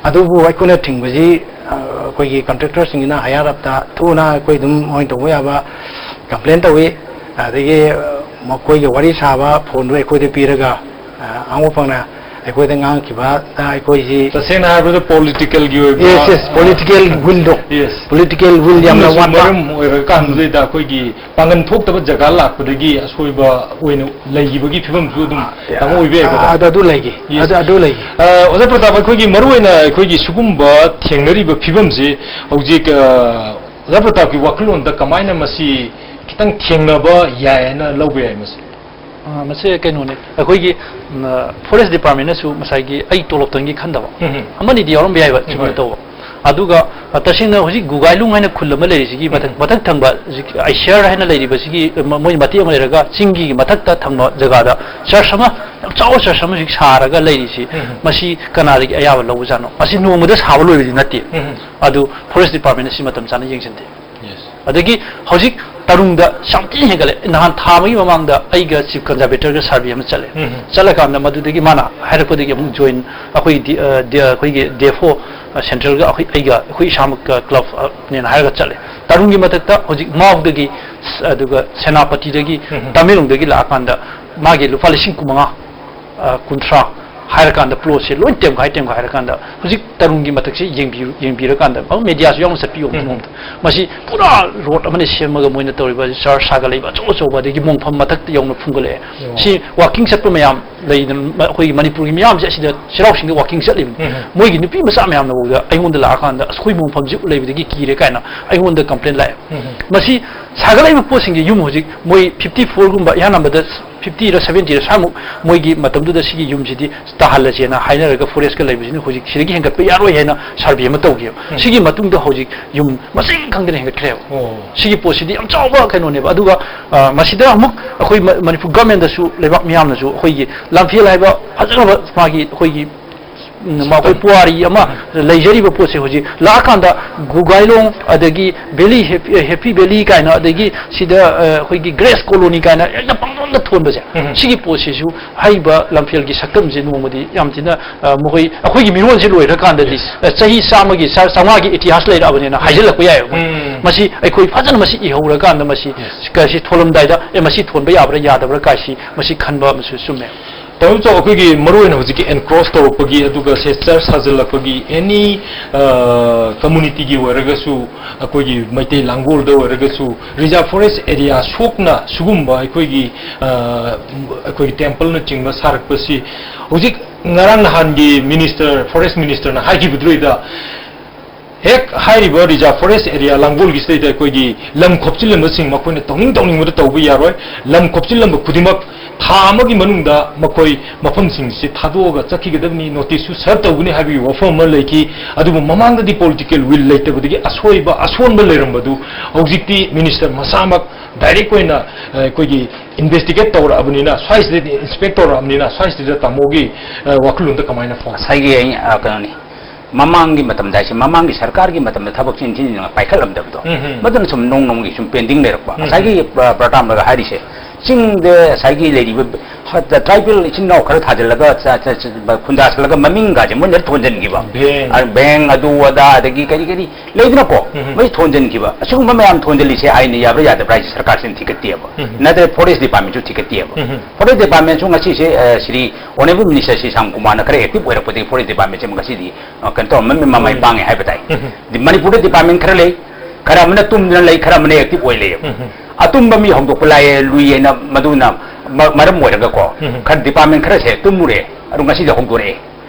ꯑꯗꯨꯕꯨ ꯑꯩꯈꯣꯏꯅ ꯊꯤꯡꯕꯁꯤ ꯑꯩꯈꯣꯏꯒꯤ contractor ꯁꯤꯡꯁꯤꯅ higher up ꯇ ꯊꯨꯅ ꯑꯩꯈꯣꯏ ꯑꯗꯨꯝ ꯃꯣꯏ ꯇꯧꯕ ꯌꯥꯕ complain ꯇꯧꯏ꯫ ꯑꯗꯒꯤ ꯃꯈꯣꯏꯒ ꯋꯥꯔꯤ ꯁꯥꯕ phone ꯗꯨ ꯑꯩꯈꯣꯏꯗ ꯄꯤꯔꯒ ꯑꯉꯣꯛ ꯐꯪꯅ ꯑꯩꯈꯣꯏꯗ ꯉꯥꯡꯈꯤꯕꯗ ꯑꯩꯈꯣꯏꯁꯤ ꯇꯁꯦꯡꯅ ꯍꯥꯏꯔꯕꯗ political ꯒꯤ ꯑꯣꯏꯕ yes, yes, political will ꯗꯣ, yes, political will ꯌꯥꯝꯅ ꯑꯗꯨꯅꯁꯨ ꯋꯥꯠꯄ꯫ ꯃꯔꯝ ꯑꯣꯏꯔꯀꯥꯟꯗꯨꯗꯩꯗ ꯑꯩꯈꯣꯏꯒꯤ ꯄꯥꯡꯒꯟ ꯊꯣꯛꯇꯕ ꯖꯒꯥ ꯂꯥꯛꯄꯗꯒꯤ ꯑꯁꯣꯏꯕ ꯑꯣꯏꯅ ꯂꯩꯈꯤꯕꯒꯤ ꯐꯤꯕꯝꯁꯨ ꯑꯗꯨꯝ ꯇꯥꯃꯣ ꯑꯣꯏꯕ ꯌꯥꯏꯀꯣ꯫ ꯑꯗꯨ, ꯑꯗꯨ ꯂꯩꯈꯤ꯫ Yes. ꯑꯗꯨ, ꯑꯗꯨ ꯂꯩꯈꯤ꯫ ꯑ, ꯑꯣꯖꯥ ꯄ꯭ꯔꯇꯥꯞ, ꯑꯩꯈꯣꯏꯒꯤ ꯃꯔꯨꯑꯣꯏꯅ ꯑꯩꯈꯣꯏꯒꯤ ꯁꯤꯒꯨꯝꯕ ꯊꯦꯡꯅꯔꯤꯕ ꯐꯤꯕꯝꯁꯤ ꯍꯧꯖꯤꯛ, ꯑ, ꯑꯣꯖꯥ ꯄ꯭ꯔꯇꯥꯞꯀꯤ ꯋꯥꯈꯜꯂꯣꯟꯗ ꯀꯃꯥꯏꯅ ꯃꯁꯤ ꯈꯤꯇꯪ ꯊꯦꯡꯅꯕ ꯌꯥꯏ ꯍꯥꯏꯅ ꯂꯧꯕ ꯌꯥꯏ ꯃꯁꯤ? ꯑ, ꯃꯁꯤ ꯀꯩꯅꯣꯅꯦ, ꯑꯩꯈꯣꯏꯒꯤ ꯎꯝ, forest department ꯅꯁꯨ ꯉꯁꯥꯏꯒꯤ ꯑꯩ ꯇꯣꯂꯣꯞꯇꯪꯒꯤ ꯈꯟꯗꯕ, ꯎꯝ, ꯎꯝ꯫ ꯑꯃꯅꯤꯗꯤ ꯌꯥꯎꯔꯝꯕ ꯌꯥꯏꯕ ꯁꯨꯃꯥꯏꯅ ꯍꯣꯏ꯫ ꯇꯧꯕ꯫ ꯑꯗꯨꯒ ꯑ, ꯇꯁꯦꯡꯅ ꯍꯧꯖꯤꯛ ꯒꯨꯒꯥꯏꯂꯨꯡ ꯍꯥꯏꯅ ꯈꯨꯜ ꯑꯃ ꯂꯩꯔꯤꯁꯤꯒꯤ ꯃꯊꯛ, ꯎꯝ꯫ ꯃꯊꯛ ꯊꯪꯕ ꯍꯧꯖꯤꯛ ꯑꯥꯏꯁꯤꯌꯥꯔ ꯍꯥꯏꯅ ꯂꯩꯔꯤꯕꯁꯤꯒꯤ ꯃ-, ꯃꯣꯏ ꯃꯇꯦꯛ ꯑꯃ ꯂꯩꯔꯒ ꯆꯤꯡꯒꯤ ꯃꯊꯛꯇ ꯊꯪꯕ ꯖꯒꯥꯗ church ꯑꯃ, ꯌꯥꯝ ꯆꯥꯎꯕ church ꯑꯃ ꯍꯧꯖꯤꯛ ꯁꯥꯔꯒ ꯂꯩꯔꯤꯁꯤ, ꯎꯝ꯫ ꯃꯁꯤ ꯀꯅꯥꯗꯒꯤ ꯑꯌꯥꯕ ꯂꯧꯕꯖꯥꯠꯅꯣ? ꯃꯁꯤ ꯅꯣꯡꯃꯗ ꯁꯥꯕ ꯂꯣꯏꯕꯗꯤ ꯅꯠꯇꯦ꯫ ꯎꯝ꯫ ꯑꯗꯨ forest department ꯅ ꯁꯤ ꯃꯇꯝ ꯆꯥꯅ ꯌꯦꯡꯁꯤꯟꯗꯦ꯫ Yes. ꯑꯗꯒꯤ ꯍꯧꯖꯤꯛ ꯇꯔꯨꯡꯗ ꯌꯥꯝ ꯊꯤꯅ ꯍꯦꯟꯒꯠꯂꯦ꯫ ꯅꯍꯥꯟ ꯊꯥ ꯑꯃꯒꯤ ꯃꯃꯥꯡꯗ ꯑꯩꯒ ꯆꯤꯐ ꯀꯟꯖꯥꯔꯕꯦꯇꯔꯒ ꯁꯔꯚꯦ ꯑꯃ ꯆꯠꯂꯦ꯫ ꯎꯝ꯫ ꯆꯠꯂꯀꯥꯟꯗ ꯃꯗꯨꯗꯒꯤ ꯃꯥꯅ ꯍꯥꯏꯔꯛꯄꯗꯒꯤ ꯑꯃꯨꯛ ꯖꯣꯏꯟ ꯑꯩꯈꯣꯏꯒꯤ ꯗꯤ-, ꯑ, ꯗꯤ-, ꯑꯩꯈꯣꯏꯒꯤ ꯗꯦꯐꯣ, ꯑ, ꯁꯦꯟꯇ꯭ꯔꯦꯜꯒ ꯑꯩꯈꯣꯏ, ꯑꯩꯒ, ꯑꯩꯈꯣꯏ ꯏꯁꯥꯃꯛꯀ ꯀ꯭ꯂꯕ, ꯑ, ꯅꯦꯅ ꯍꯥꯏꯔꯒ ꯆꯠꯂꯦ꯫ ꯇꯔꯨꯡꯒꯤ ꯃꯊꯛꯇ ꯍꯧꯖꯤꯛ ꯃꯥꯎꯗꯒꯤ, ꯁ-, ꯑꯗꯨꯒ ꯁꯦꯅꯥꯄꯇꯤꯗꯒꯤ, ꯎꯝ꯫ ꯇꯃꯦꯡꯂꯣꯡꯗꯒꯤ ꯂꯥꯛꯑꯀꯥꯟꯗ ꯃꯥꯒꯤ ꯂꯨꯄꯥ ꯂꯤꯁꯤꯡ ꯀꯨꯟꯃꯉꯥ, ꯑ, ꯀꯨꯟꯊ꯭ꯔꯥ ꯍꯥꯏꯔꯀꯥꯟꯗ ꯄ꯭ꯂꯣꯠꯁꯦ ꯂꯣꯏ ꯇꯦꯝꯈꯥꯏ ꯇꯦꯝꯈꯥꯏ ꯍꯥꯏꯔꯀꯥꯟꯗ ꯍꯧꯖꯤꯛ ꯇꯔꯨꯡꯒꯤ ꯃꯊꯛꯁꯦ ꯌꯦꯡꯕꯤꯌꯨ-, ꯌꯦꯡꯕꯤꯔꯀꯥꯟꯗ ꯑꯃ ꯃꯦꯗꯤꯌꯥꯁꯨ ꯌꯥꯎꯅ ꯆꯠꯄꯤꯌꯣ ꯎꯝ꯫ ꯃꯑꯣꯡꯗ꯫ ꯃꯁꯤ ꯄꯨꯔꯥ ꯔꯣꯗ ꯑꯃꯅ ꯁꯦꯝꯃꯒ ꯃꯣꯏꯅ ꯇꯧꯔꯤꯕ ꯆꯔꯆ ꯁꯥꯒꯠꯂꯛꯏꯕ ꯑꯆꯧ ꯑꯆꯧꯕ, ꯑꯗꯒꯤ ꯃꯣꯡꯐꯝ ꯃꯊꯛꯇ ꯌꯧꯅ ꯐꯨꯝꯒꯠꯂꯛꯑꯦ꯫ ꯑꯣ꯫ ꯁꯤ ꯋꯥꯀꯤꯡ ꯆꯠꯄ ꯃꯌꯥꯝ ꯂꯩꯗꯅ, ꯃ-, ꯑꯩꯈꯣꯏꯒꯤ ꯃꯅꯤꯄꯨꯔꯒꯤ ꯃꯤꯌꯥꯝꯁꯦ ꯑꯁꯤꯗ ꯆꯩꯔꯥꯎ ꯆꯤꯡꯗ ꯋꯥꯀꯤꯡ ꯆꯠꯂꯤꯕꯅꯤ꯫ ꯎꯝ꯫ ꯃꯣꯏꯒꯤ ꯅꯨꯄꯤ ꯃꯆꯥ ꯃꯌꯥꯝꯅꯐꯥꯎꯗ ꯑꯩꯉꯣꯟꯗ ꯂꯥꯛꯑꯀꯥꯟꯗ, "ꯑꯁ, ꯑꯩꯈꯣꯏ ꯃꯣꯡꯐꯝꯁꯤ ꯂꯩꯕꯗꯒꯤ ꯀꯤꯔꯦ" ꯀꯥꯏꯅ ꯑꯩꯉꯣꯟꯗ ꯀꯝꯄ꯭ꯂꯦꯟ ꯂꯥꯛꯑꯦ꯫ ꯎꯝ꯫ ꯃꯁꯤ ꯁꯥꯒꯠꯂꯛꯏꯕ ꯄꯣꯠꯁꯤꯡꯁꯦ ꯌꯨꯝ ꯍꯧꯖꯤꯛ ꯃꯣꯏ ꯐꯤꯐꯇꯤ ꯐꯣꯔꯒꯨꯝꯕ, ꯏꯍꯥꯟ ꯍꯥꯟꯕꯗ ꯐꯤꯐꯇꯤꯔ ꯁꯚꯦꯟꯇꯤꯔ ꯁ꯭ꯋꯥꯏꯃꯨꯛ ꯃꯣꯏꯒꯤ ꯃꯇꯝꯗꯨꯗ ꯁꯤꯒꯤ ꯌꯨꯝꯁꯤꯗꯤ ꯇꯥꯍꯜꯂꯁꯦꯅ ꯍꯥꯏꯅꯔꯒ ꯐꯣꯔꯦꯁꯀ ꯂꯩꯕꯁꯤꯅ ꯍꯧꯖꯤꯛ ꯁꯤꯗꯒꯤ ꯍꯦꯟꯒꯠꯄ ꯌꯥꯔꯣꯏ ꯍꯥꯏꯅ ꯁꯔꯚꯦ ꯑꯃ ꯇꯧꯈꯤꯕ꯫ ꯎꯝ꯫ ꯁꯤꯒꯤ ꯃꯇꯨꯡꯗ ꯍꯧꯖꯤꯛ ꯌꯨꯝ ꯃꯁꯤꯡ ꯈꯪꯗꯅ ꯍꯦꯟꯒꯠꯈ꯭ꯔꯦꯕ꯫ ꯑꯣ꯫ ꯁꯤꯒꯤ ꯄꯣꯠꯁꯤꯗꯤ ꯌꯥꯝ ꯆꯥꯎꯕ ꯀꯩꯅꯣꯅꯦꯕ꯫ ꯑꯗꯨꯒ, ꯑ, ꯃꯁꯤꯗ ꯑꯃꯨꯛ ꯑꯩꯈꯣꯏ ꯃ-, ꯃꯅꯤꯄꯨꯔ ꯒꯚꯔꯟꯃꯦꯟꯗꯗꯁꯨ, ꯂꯩꯕꯥꯛ ꯃꯤꯌꯥꯝꯅꯁꯨ ꯑꯩꯈꯣꯏꯒꯤ ꯂꯝꯐꯦꯜ ꯍꯥꯏꯕ ꯐꯖꯈ꯭ꯔꯕ ꯃꯥꯒꯤ ꯑꯩꯈꯣꯏꯒꯤ ꯎꯝ, ꯃꯈꯣꯏ ꯄꯨꯋꯥꯔꯤ ꯑꯃ ꯂꯩꯖꯔꯤꯕ ꯄꯣꯠꯁꯦ ꯍꯧꯖꯤꯛ ꯂꯥꯛꯑꯀꯥꯟꯗ ꯒꯨꯒꯥꯏꯂꯣꯡ, ꯑꯗꯒꯤ ꯚꯦꯂꯤ, ꯍꯦꯄꯤ, ꯍꯦꯄꯤ ꯚꯦꯂꯤ ꯀꯥꯏꯅ, ꯑꯗꯒꯤ ꯁꯤꯗ, ꯑ, ꯑꯩꯈꯣꯏꯒꯤ ꯒ꯭ꯔꯦꯁ ꯀꯣꯂꯣꯅꯤ ꯀꯥꯏꯅ ꯍꯦꯛꯇ ꯄꯪꯊꯣꯟꯗ ꯊꯣꯟꯕꯁꯦ, ꯎꯝ꯫ ꯁꯤꯒꯤ ꯄꯣꯠꯁꯤꯁꯨ ꯍꯥꯏꯔꯤꯕ ꯂꯝꯐꯦꯜꯒꯤ ꯁꯛꯇꯝꯁꯦ ꯅꯣꯡꯃꯗꯤ ꯌꯥꯝ ꯊꯤꯅ, ꯑ, ꯃꯈꯣꯏ, ꯑꯩꯈꯣꯏꯒꯤ ꯃꯤꯔꯣꯟꯁꯦ ꯂꯣꯏꯈ꯭ꯔꯀꯥꯟꯗꯗꯤ, ꯌꯦꯁ꯫ ꯑ, ꯆꯍꯤ ꯆꯥꯝꯃꯒꯤ, ꯆꯥ-, ꯆꯥꯝꯃꯉꯥꯒꯤ ꯏꯇꯤꯍꯥꯁ ꯂꯩꯔꯛꯑꯕꯅꯤꯅ ꯍꯥꯏꯖꯤꯜꯂꯛꯄ ꯌꯥꯏꯑꯕ꯫ ꯎꯝ꯫ ꯃꯁꯤ ꯑꯩꯈꯣꯏ ꯐꯖꯅ ꯃꯁꯤ ꯏꯍꯧꯔꯀꯥꯟꯗ ꯃꯁꯤ, ꯌꯦꯁ꯫ ꯀ-, ꯁꯤ ꯊꯣꯜꯂꯝꯗꯥꯏꯗ, ꯑꯦ, ꯃꯁꯤ ꯊꯣꯟꯕ ꯌꯥꯕ꯭ꯔꯥ ꯌꯥꯗꯕ꯭ꯔꯥ ꯀꯥꯏꯁꯤ ꯃꯁꯤ ꯈꯟꯕ ꯑꯃꯁꯨ ꯆꯨꯝꯃꯦ꯫ ꯇꯥꯃꯣ ꯆꯥꯎ, ꯑꯩꯈꯣꯏꯒꯤ ꯃꯔꯨ ꯑꯣꯏꯅ ꯍꯧꯖꯤꯛꯀꯤ ꯑꯦꯟꯀ꯭ꯔꯣꯁ ꯇꯧꯔꯛꯄꯒꯤ, ꯑꯗꯨꯒ ꯁꯦ ꯆꯔꯆ ꯁꯥꯖꯤꯜꯂꯛꯄꯒꯤ ꯑꯦꯅꯤ, ꯑ, ꯀꯝꯃꯨꯅꯤꯇꯤꯒꯤ ꯑꯣꯏꯔꯒꯁꯨ, ꯑꯩꯈꯣꯏꯒꯤ ꯃꯩꯇꯩ ꯂꯥꯡꯒꯣꯜꯗ ꯑꯣꯏꯔꯒꯁꯨ, ꯔꯤꯖꯥꯔꯚ ꯐꯣꯔꯦꯁ ꯑꯦꯔꯤꯌꯥ ꯁꯣꯛꯅ ꯁꯤꯒꯨꯝꯕ ꯑꯩꯈꯣꯏꯒꯤ, ꯑ, ꯑꯩꯈꯣꯏꯒꯤ ꯇꯦꯝꯄꯜꯅꯆꯤꯡꯕ ꯁꯥꯔꯛꯄꯁꯤ ꯍꯧꯖꯤꯛ ꯉꯔꯥꯡ ꯅꯍꯥꯟꯒꯤ ꯃꯤꯅꯤꯁꯇꯔ, ꯐꯣꯔꯦꯁ ꯃꯤꯅꯤꯁꯇꯔꯅ ꯍꯥꯏꯈꯤꯕꯗꯨꯗꯩꯗ ꯍꯦꯛ ꯍꯥꯏꯔꯤꯕ ꯔꯤꯖꯥꯔꯚ ꯐꯣꯔꯦꯁ ꯑꯦꯔꯤꯌꯥ ꯂꯥꯡꯒꯣꯜꯒꯤꯁꯤꯗꯩꯗ ꯑꯩꯈꯣꯏꯒꯤ ꯂꯝ ꯈꯣꯞꯆꯤꯜꯂꯝꯕꯁꯤꯡ ꯃꯈꯣꯏꯅ ꯇꯧꯅꯤꯡ ꯇꯧꯅꯤꯡꯕꯗ ꯇꯧꯕ ꯌꯥꯔꯣꯏ꯫ ꯂꯝ ꯈꯣꯞꯆꯤꯜꯂꯝꯕ ꯈꯨꯗꯤꯡꯃꯛ ꯊꯥ ꯑꯃꯒꯤ ꯃꯅꯨꯡꯗ ꯃꯈꯣꯏ ꯃꯐꯝꯁꯤꯡꯁꯤ ꯊꯥꯗꯣꯛꯑꯒ ꯆꯠꯈꯤꯒꯗꯕꯅꯤ, ꯅꯣꯇꯤꯁꯁꯨ ꯁꯔꯚ ꯇꯧꯒꯅꯤ ꯍꯥꯏꯕꯒꯤ ꯋꯥꯐꯝ ꯑꯃ ꯂꯩꯈꯤ꯫ ꯑꯗꯨꯕꯨ ꯃꯃꯥꯡꯗꯗꯤ ꯄꯣꯂꯤꯇꯤꯀꯦꯜ ꯋꯤꯜ ꯂꯩꯇꯕꯗꯒꯤ ꯑꯁꯣꯏꯕ ꯑꯁꯣꯟꯕ ꯂꯩꯔꯝꯕꯗꯨ ꯍꯧꯖꯤꯛꯇꯤ ꯃꯤꯅꯤꯁꯇꯔ ꯃꯁꯥꯃꯛ ꯗꯥꯏꯔꯦꯛ ꯑꯣꯏꯅ, ꯑ, ꯑꯩꯈꯣꯏꯒꯤ ꯏꯟꯚꯦꯁꯇꯤꯒꯦꯠ ꯇꯧꯔꯛꯑꯕꯅꯤꯅ, ꯁ꯭ꯋꯥꯏꯁꯤꯗꯗꯤ ꯏꯟꯁꯄꯦꯛ ꯇꯧꯔꯛꯑꯕꯅꯤꯅ, ꯁ꯭ꯋꯥꯏꯁꯤꯗ ꯇꯥꯃꯣꯒꯤ, ꯑ, ꯋꯥꯈꯜꯂꯣꯟꯗ ꯀꯃꯥꯏꯅ ꯐꯣꯡ? ꯉꯁꯥꯏꯒꯤ ꯑꯩ, ꯑ, ꯀꯩꯅꯣꯅꯤ, ꯃꯃꯥꯡꯒꯤ ꯃꯇꯝꯗ ꯍꯥꯏꯁꯦ, ꯃꯃꯥꯡꯒꯤ ꯁꯔꯀꯥꯔꯒꯤ ꯃꯇꯝꯗ ꯊꯕꯛꯁꯦ ꯏꯟꯊꯤ ꯅꯨꯡꯉꯥꯏ ꯄꯥꯏꯈꯠꯂꯝꯗꯕꯗꯣ, ꯎꯝ, ꯎꯝ꯫ ꯃꯗꯨꯅ ꯁꯨꯝ ꯅꯣꯡ ꯅꯣꯡꯃꯒꯤ ꯁꯨꯝ ꯄꯦꯟꯗꯤꯡ ꯂꯩꯔꯛꯄ꯫ ꯎꯝ, ꯉꯁꯥꯏꯒꯤ ꯄ꯭ꯔ-, ꯄ꯭ꯔꯇꯥꯝꯅꯒ ꯍꯥꯏꯔꯤꯁꯦ, ꯆꯤꯡꯗ ꯉꯁꯥꯏꯒꯤ ꯂꯩꯔꯤꯕ ꯇ꯭ꯔꯥꯏꯕꯦꯜ ꯏꯆꯤꯟ ꯏꯅꯥꯎ ꯈꯔ ꯊꯥꯖꯤꯜꯂꯒ, ꯆ-, ꯆ-, ꯆ-, ꯈꯨꯟꯗꯥꯁꯤꯜꯂꯒ ꯃꯃꯤꯡꯒꯁꯦ ꯃꯣꯏꯅ ꯊꯣꯟꯖꯤꯟꯈꯤꯕ꯫ ꯕꯦꯡ꯫ ꯑ, ꯕꯦꯡ, ꯑꯗꯨ ꯑꯗꯥ, ꯑꯗꯒꯤ ꯀꯔꯤ ꯀꯔꯤ ꯂꯩꯗꯅꯀꯣ, ꯎꯝ꯫ ꯃꯣꯏ ꯊꯣꯟꯖꯤꯟꯈꯤꯕ꯫ ꯑꯁꯤꯒꯨꯝꯕ ꯃꯌꯥꯝ ꯊꯣꯟꯖꯤꯜꯂꯤꯁꯦ ꯑꯥꯏꯟꯅ ꯌꯥꯕ꯭ꯔꯥ ꯌꯥꯗꯕ꯭ꯔꯥ ꯍꯥꯏꯁꯦ ꯁꯔꯀꯥꯔꯁꯤꯅ ꯊꯤꯒꯠꯇꯦꯕ꯫ ꯎꯝ꯫ ꯅꯠꯇ꯭ꯔꯒ ꯐꯣꯔꯦꯁ ꯗꯤꯄꯥꯔꯠꯃꯦꯟꯁꯨ ꯊꯤꯒꯠꯇꯦꯕ꯫ ꯎꯝ꯫ ꯐꯣꯔꯦꯁ ꯗꯤꯄꯥꯔꯠꯃꯦꯟꯁꯨ ꯉꯁꯤꯁꯦ, ꯑ, ꯁ꯭ꯔꯤ ꯑꯣꯅꯦꯕꯜ ꯃꯤꯅꯤꯁꯇꯔ ꯁ꯭ꯔꯤ ꯁ꯭ꯌꯥꯝ ꯀꯨꯃꯥꯔꯅ ꯈꯔ ꯑꯦꯛꯇꯤꯚ ꯑꯣꯏꯔꯛꯄꯗꯒꯤ ꯐꯣꯔꯦꯁ ꯗꯤꯄꯥꯔꯠꯃꯦꯟꯁꯦ ꯉꯁꯤꯗꯤ, ꯑ, ꯀꯩꯅꯣ ꯇꯧꯔꯝꯃꯤ, ꯃꯃꯥꯏ ꯎꯝ꯫ ꯄꯥꯡꯉꯦ ꯍꯥꯏꯕ ꯇꯥꯏ꯫ ꯎꯝ꯫ ꯗꯤ-, ꯃꯅꯤꯄꯨꯔꯗ ꯗꯤꯄꯥꯔꯠꯃꯦꯟ ꯈꯔ ꯂꯩ, ꯈꯔ ꯑꯃꯅ ꯇꯨꯝꯗꯨꯅ ꯂꯩ, ꯈꯔ ꯑꯃꯅ ꯑꯦꯛꯇꯤꯚ ꯑꯣꯏ ꯂꯩꯌꯦꯕ꯫ ꯎꯝ꯫ ꯑꯇꯨꯝꯕ ꯃꯤ ꯍꯧꯗꯣꯛꯄ ꯂꯥꯛꯑꯦ, ꯂꯨꯏ ꯍꯥꯏꯅ ꯃꯗꯨꯅ ꯃ-, ꯃꯔꯝ ꯑꯣꯏꯔꯒꯀꯣ, ꯎꯝ꯫ ꯈꯔ ꯗꯤꯄꯥꯔꯠꯃꯦꯟ ꯈꯔꯁꯦ ꯇꯨꯝꯃꯨꯔꯦ, ꯑꯗꯨ ꯉꯁꯤꯗꯤ ꯍꯧꯗꯣꯔꯛꯑꯦ꯫